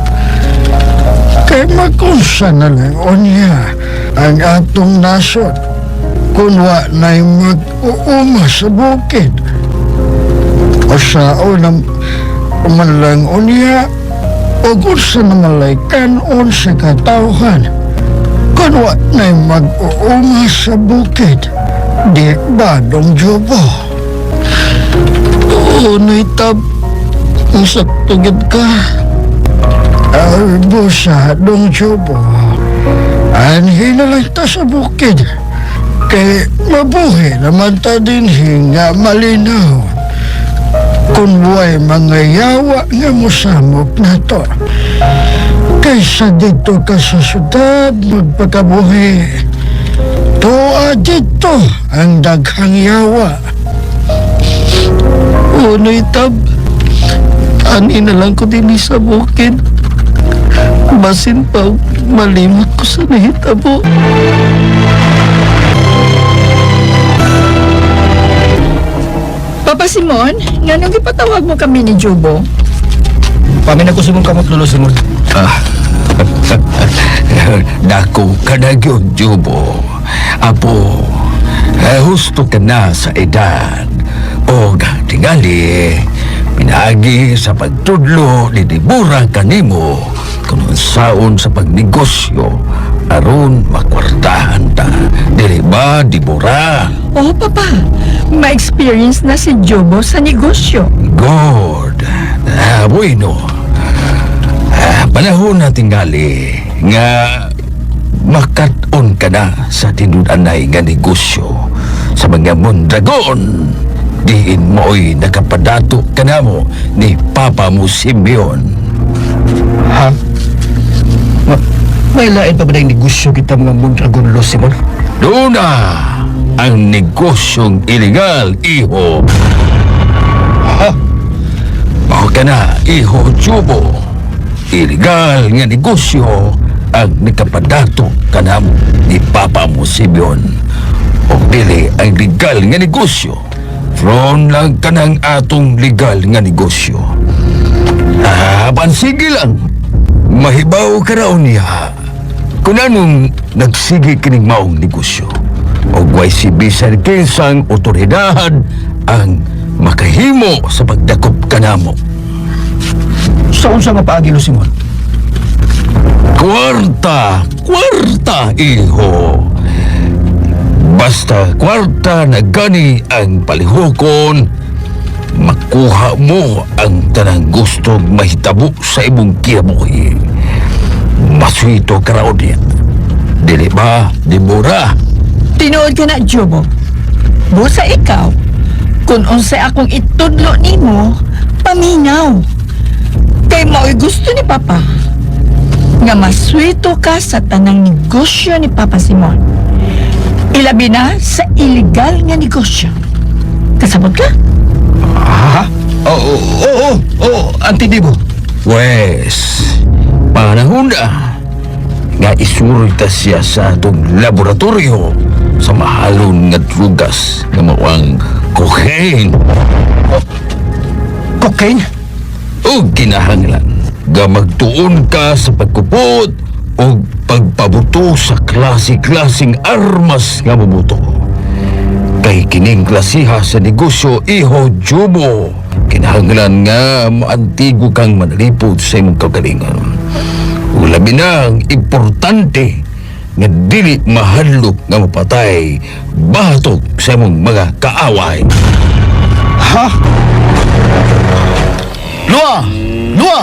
Kay makunsa na lang unya ang atong nasod kung wa na'y mag-uuma sa bukid. O sao na man lang unya o unsa naman lay kanon sa katawhan kung wa na'y mag-uuma sa bukid. Di ba, Dong Jobo? Oo, Noy Tab. Sakto gid ka. Ay, busa, Dong Jobo. Anhi na lang ta sa bukid. Kay mabuhi naman ta din nga malinaw. Kung way mga yawa nga mosamok na to. Kaysa dito ka sa syudad magpakabuhi. Tuwa dito ang daghang yawa. Oo, Noy Tab. Ani na lang ko din sa bukid. Basin pa, malimot ko sa nahitabo. Papa Simon, nganong gipatawag mo kami ni Jubo? Pamin ako sa mong kamot, Lolo Simon. Dako ka na gyud, Jubo. Apo, husto ka na sa edad. Og tingali, pinaagi sa pagtudlo ni Debora kanimo kung unsaon sa pagnegosyo aron makwartahan ta. Dili ba, Debora? Oh, Papa, ma-experience na si Jobo sa negosyo. Good. Bueno. Panahon na tingali nga makat-on ka na sa tinud-anay nga negosyo sa mga Mondragon. Diin mo'y nakapadato ka na mo ni Papa mo Simeon. Ha? May lain pa ba na yung negosyo kita mga Mondragon, Lolo Simon? Doon na ang negosyong ilegal, iho. Ha? Mao ka na, iho Jubo. Ilegal nga negosyo ang nakapadato ka na mo ni Papa mo Simeon. O dili ang legal nga negosyo. From lang ka ng atong legal nga negosyo. Sige lang. Mahibaw ka raw niya. Kung anong nagsige kining maong negosyo. O way si bisan kinsang otoridad ang makahimo sa pagdakop kanamo. Sa unsa nga paagi, Lolo Simon? Kwarta! Kwarta, iho! Basta kwarta na gani ang palihukon, makuha mo ang tanang gustong mahitabo sa imong kinabuhi. Maswito ka raw niya. Dili ba, Debora? Tinuod ka na, Jobo. Busa ikaw, kung unsay akong itudlo nimo, paminaw. Kay mao'y gusto ni Papa nga maswito ka sa tanang negosyo ni Papa Simon. Ilabi na sa illegal nga negosyo. Kasabot ka? Ha? Oo, oo, oo, Auntie Debo. Wes, panahon na nga isuroy ta siya sa atong laboratorio sa mahalon nga drugas nga mao ang cocaine. Cocaine? O kinahanglan nga magtuon ka sa pagkupot o pagpabuto sa klase-klaseng armas nga mubuto. Kay kining klasiha sa negosyo, iho Jubo, kinahanglan nga maantigo kang manalipod sa imong kagalingon. Ug labi na ang importante nga dili mahadlok nga mapatay batok sa imong mga kaaway. Ha? Lua! Lua!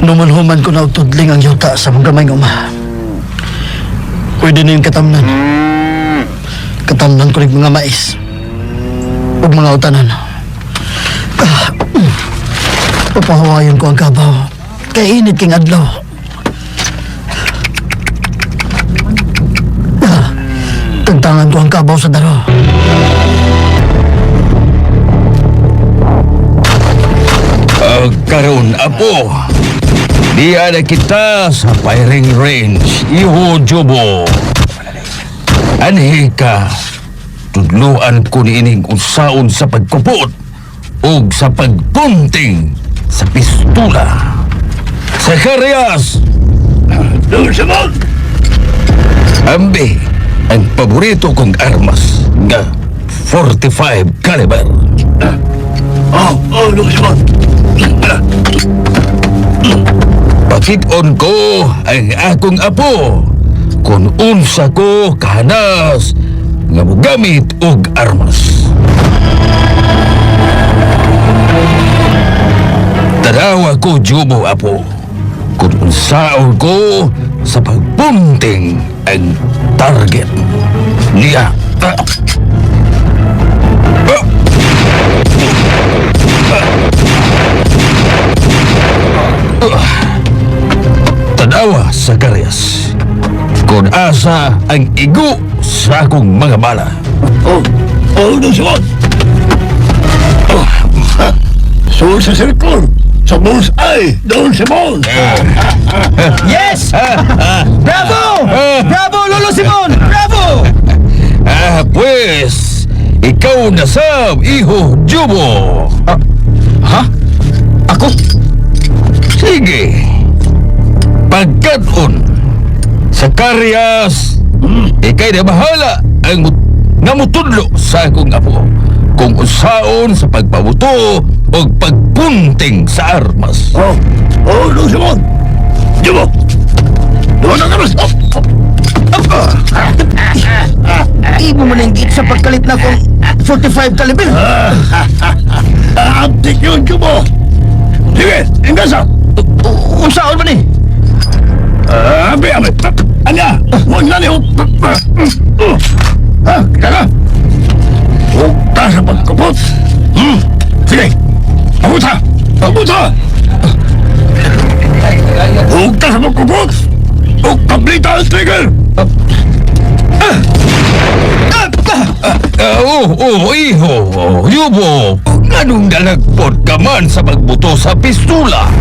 Numan-human ko na tudling ang yuta sa mong gamay nga uma. Pwede na yung katamnan. Katamnan ko rin mga mais. Ug mga utanan. Papahawayon ko ang kabaw. Kay init king adlaw. Tagtangan ko ang kabaw sa daro. Karon, apo. Diya na kita sa firing range. Iho, Jobo. Anhi ka. Tudluan ko niining unsaon sa pagkupot ug sa pagpunting sa pistula. Zacarias! Don Simon! Ambi, ang paborito kong armas nga 45 caliber. Oh, Don Simon! Pakit-on ko ang akong apo kung unsa ko kahanas nga mogamit og armas. Tanawa ko, Jubo, apo, kung unsaon ko sa pagpunting ang target niya. Tanawa, Zacarias, kung asa ang igo sa akong mga bala. Oh, Don Simon! Oh, sul sa circle! Sa bullseye! Don Simon! Yes! Bravo! Bravo, Lolo Simon! Bravo! Pues, ikaw na sab, iho Jubo. Ha? Ako? Sige. Pagkat-on, Zacarias, ikay na bahala ang nga mutudlo sa akong apo kung usaon sa pagpabuto o pagpunting sa armas. Oh, Don Simon! Jubo! Doon ang armas! Oh, oh. Ibo mo nang sa pagkalit na kong 45 caliber. Abtik yun, Jubo! Sige, ingasa! Unsaon man eh? Abi, abi! Anya! Huwag na niyo! Ha? Kita ka? Huwag sa pagkupot! Sige! Pabuta! Pabuta! Huwag sa pagkupot! Huwag tablita ang trigger! Oh, iho, Yubo, nganong nalagpot ka man sa pagbuto sa pistula?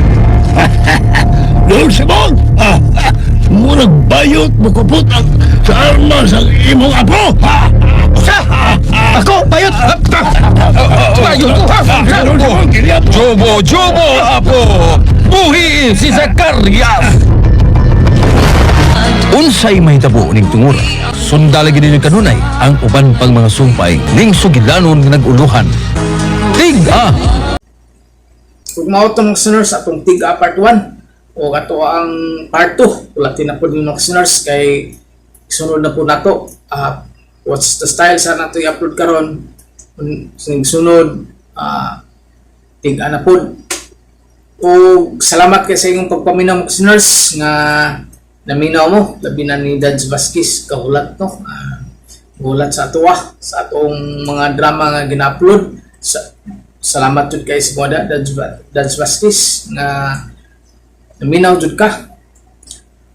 Don Simon! Murag bayot mo kupot ang sa armas ang imong apo! Sa! Ako, bayot! Bayot! Jubo, Jubo, apo! Buhi si Zacarias! Unsay mahitabo ning tungura? Sunda lagi ninyo kanunay ang uban pang mga sumpay ning sugilanon nga nag-uluhan. Tig-a! Ug mao to, mga listeners, atong Tig-a part 1 o ato ang part 2. Ulatin na po ninyo, mga listeners, kay sunod na po nato. What's the style sa nato i-upload karon? Sunod Tig-a na pod. O salamat kay sa inyong pagpaminaw, mga listeners, nga naminaw mo, labi na ni Dads Vasquez kahulat no. Hulat sa atoa sa atong mga drama nga gina-upload. Salamat jud kay sa mga Dads Vasquez nga naminaw jud ka.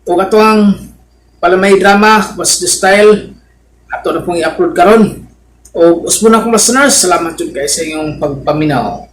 Ug ato ang palamay drama What's the Style ato na pong i-upload karon. O usbon akong listeners, salamat jud kay sa inyong pagpaminaw.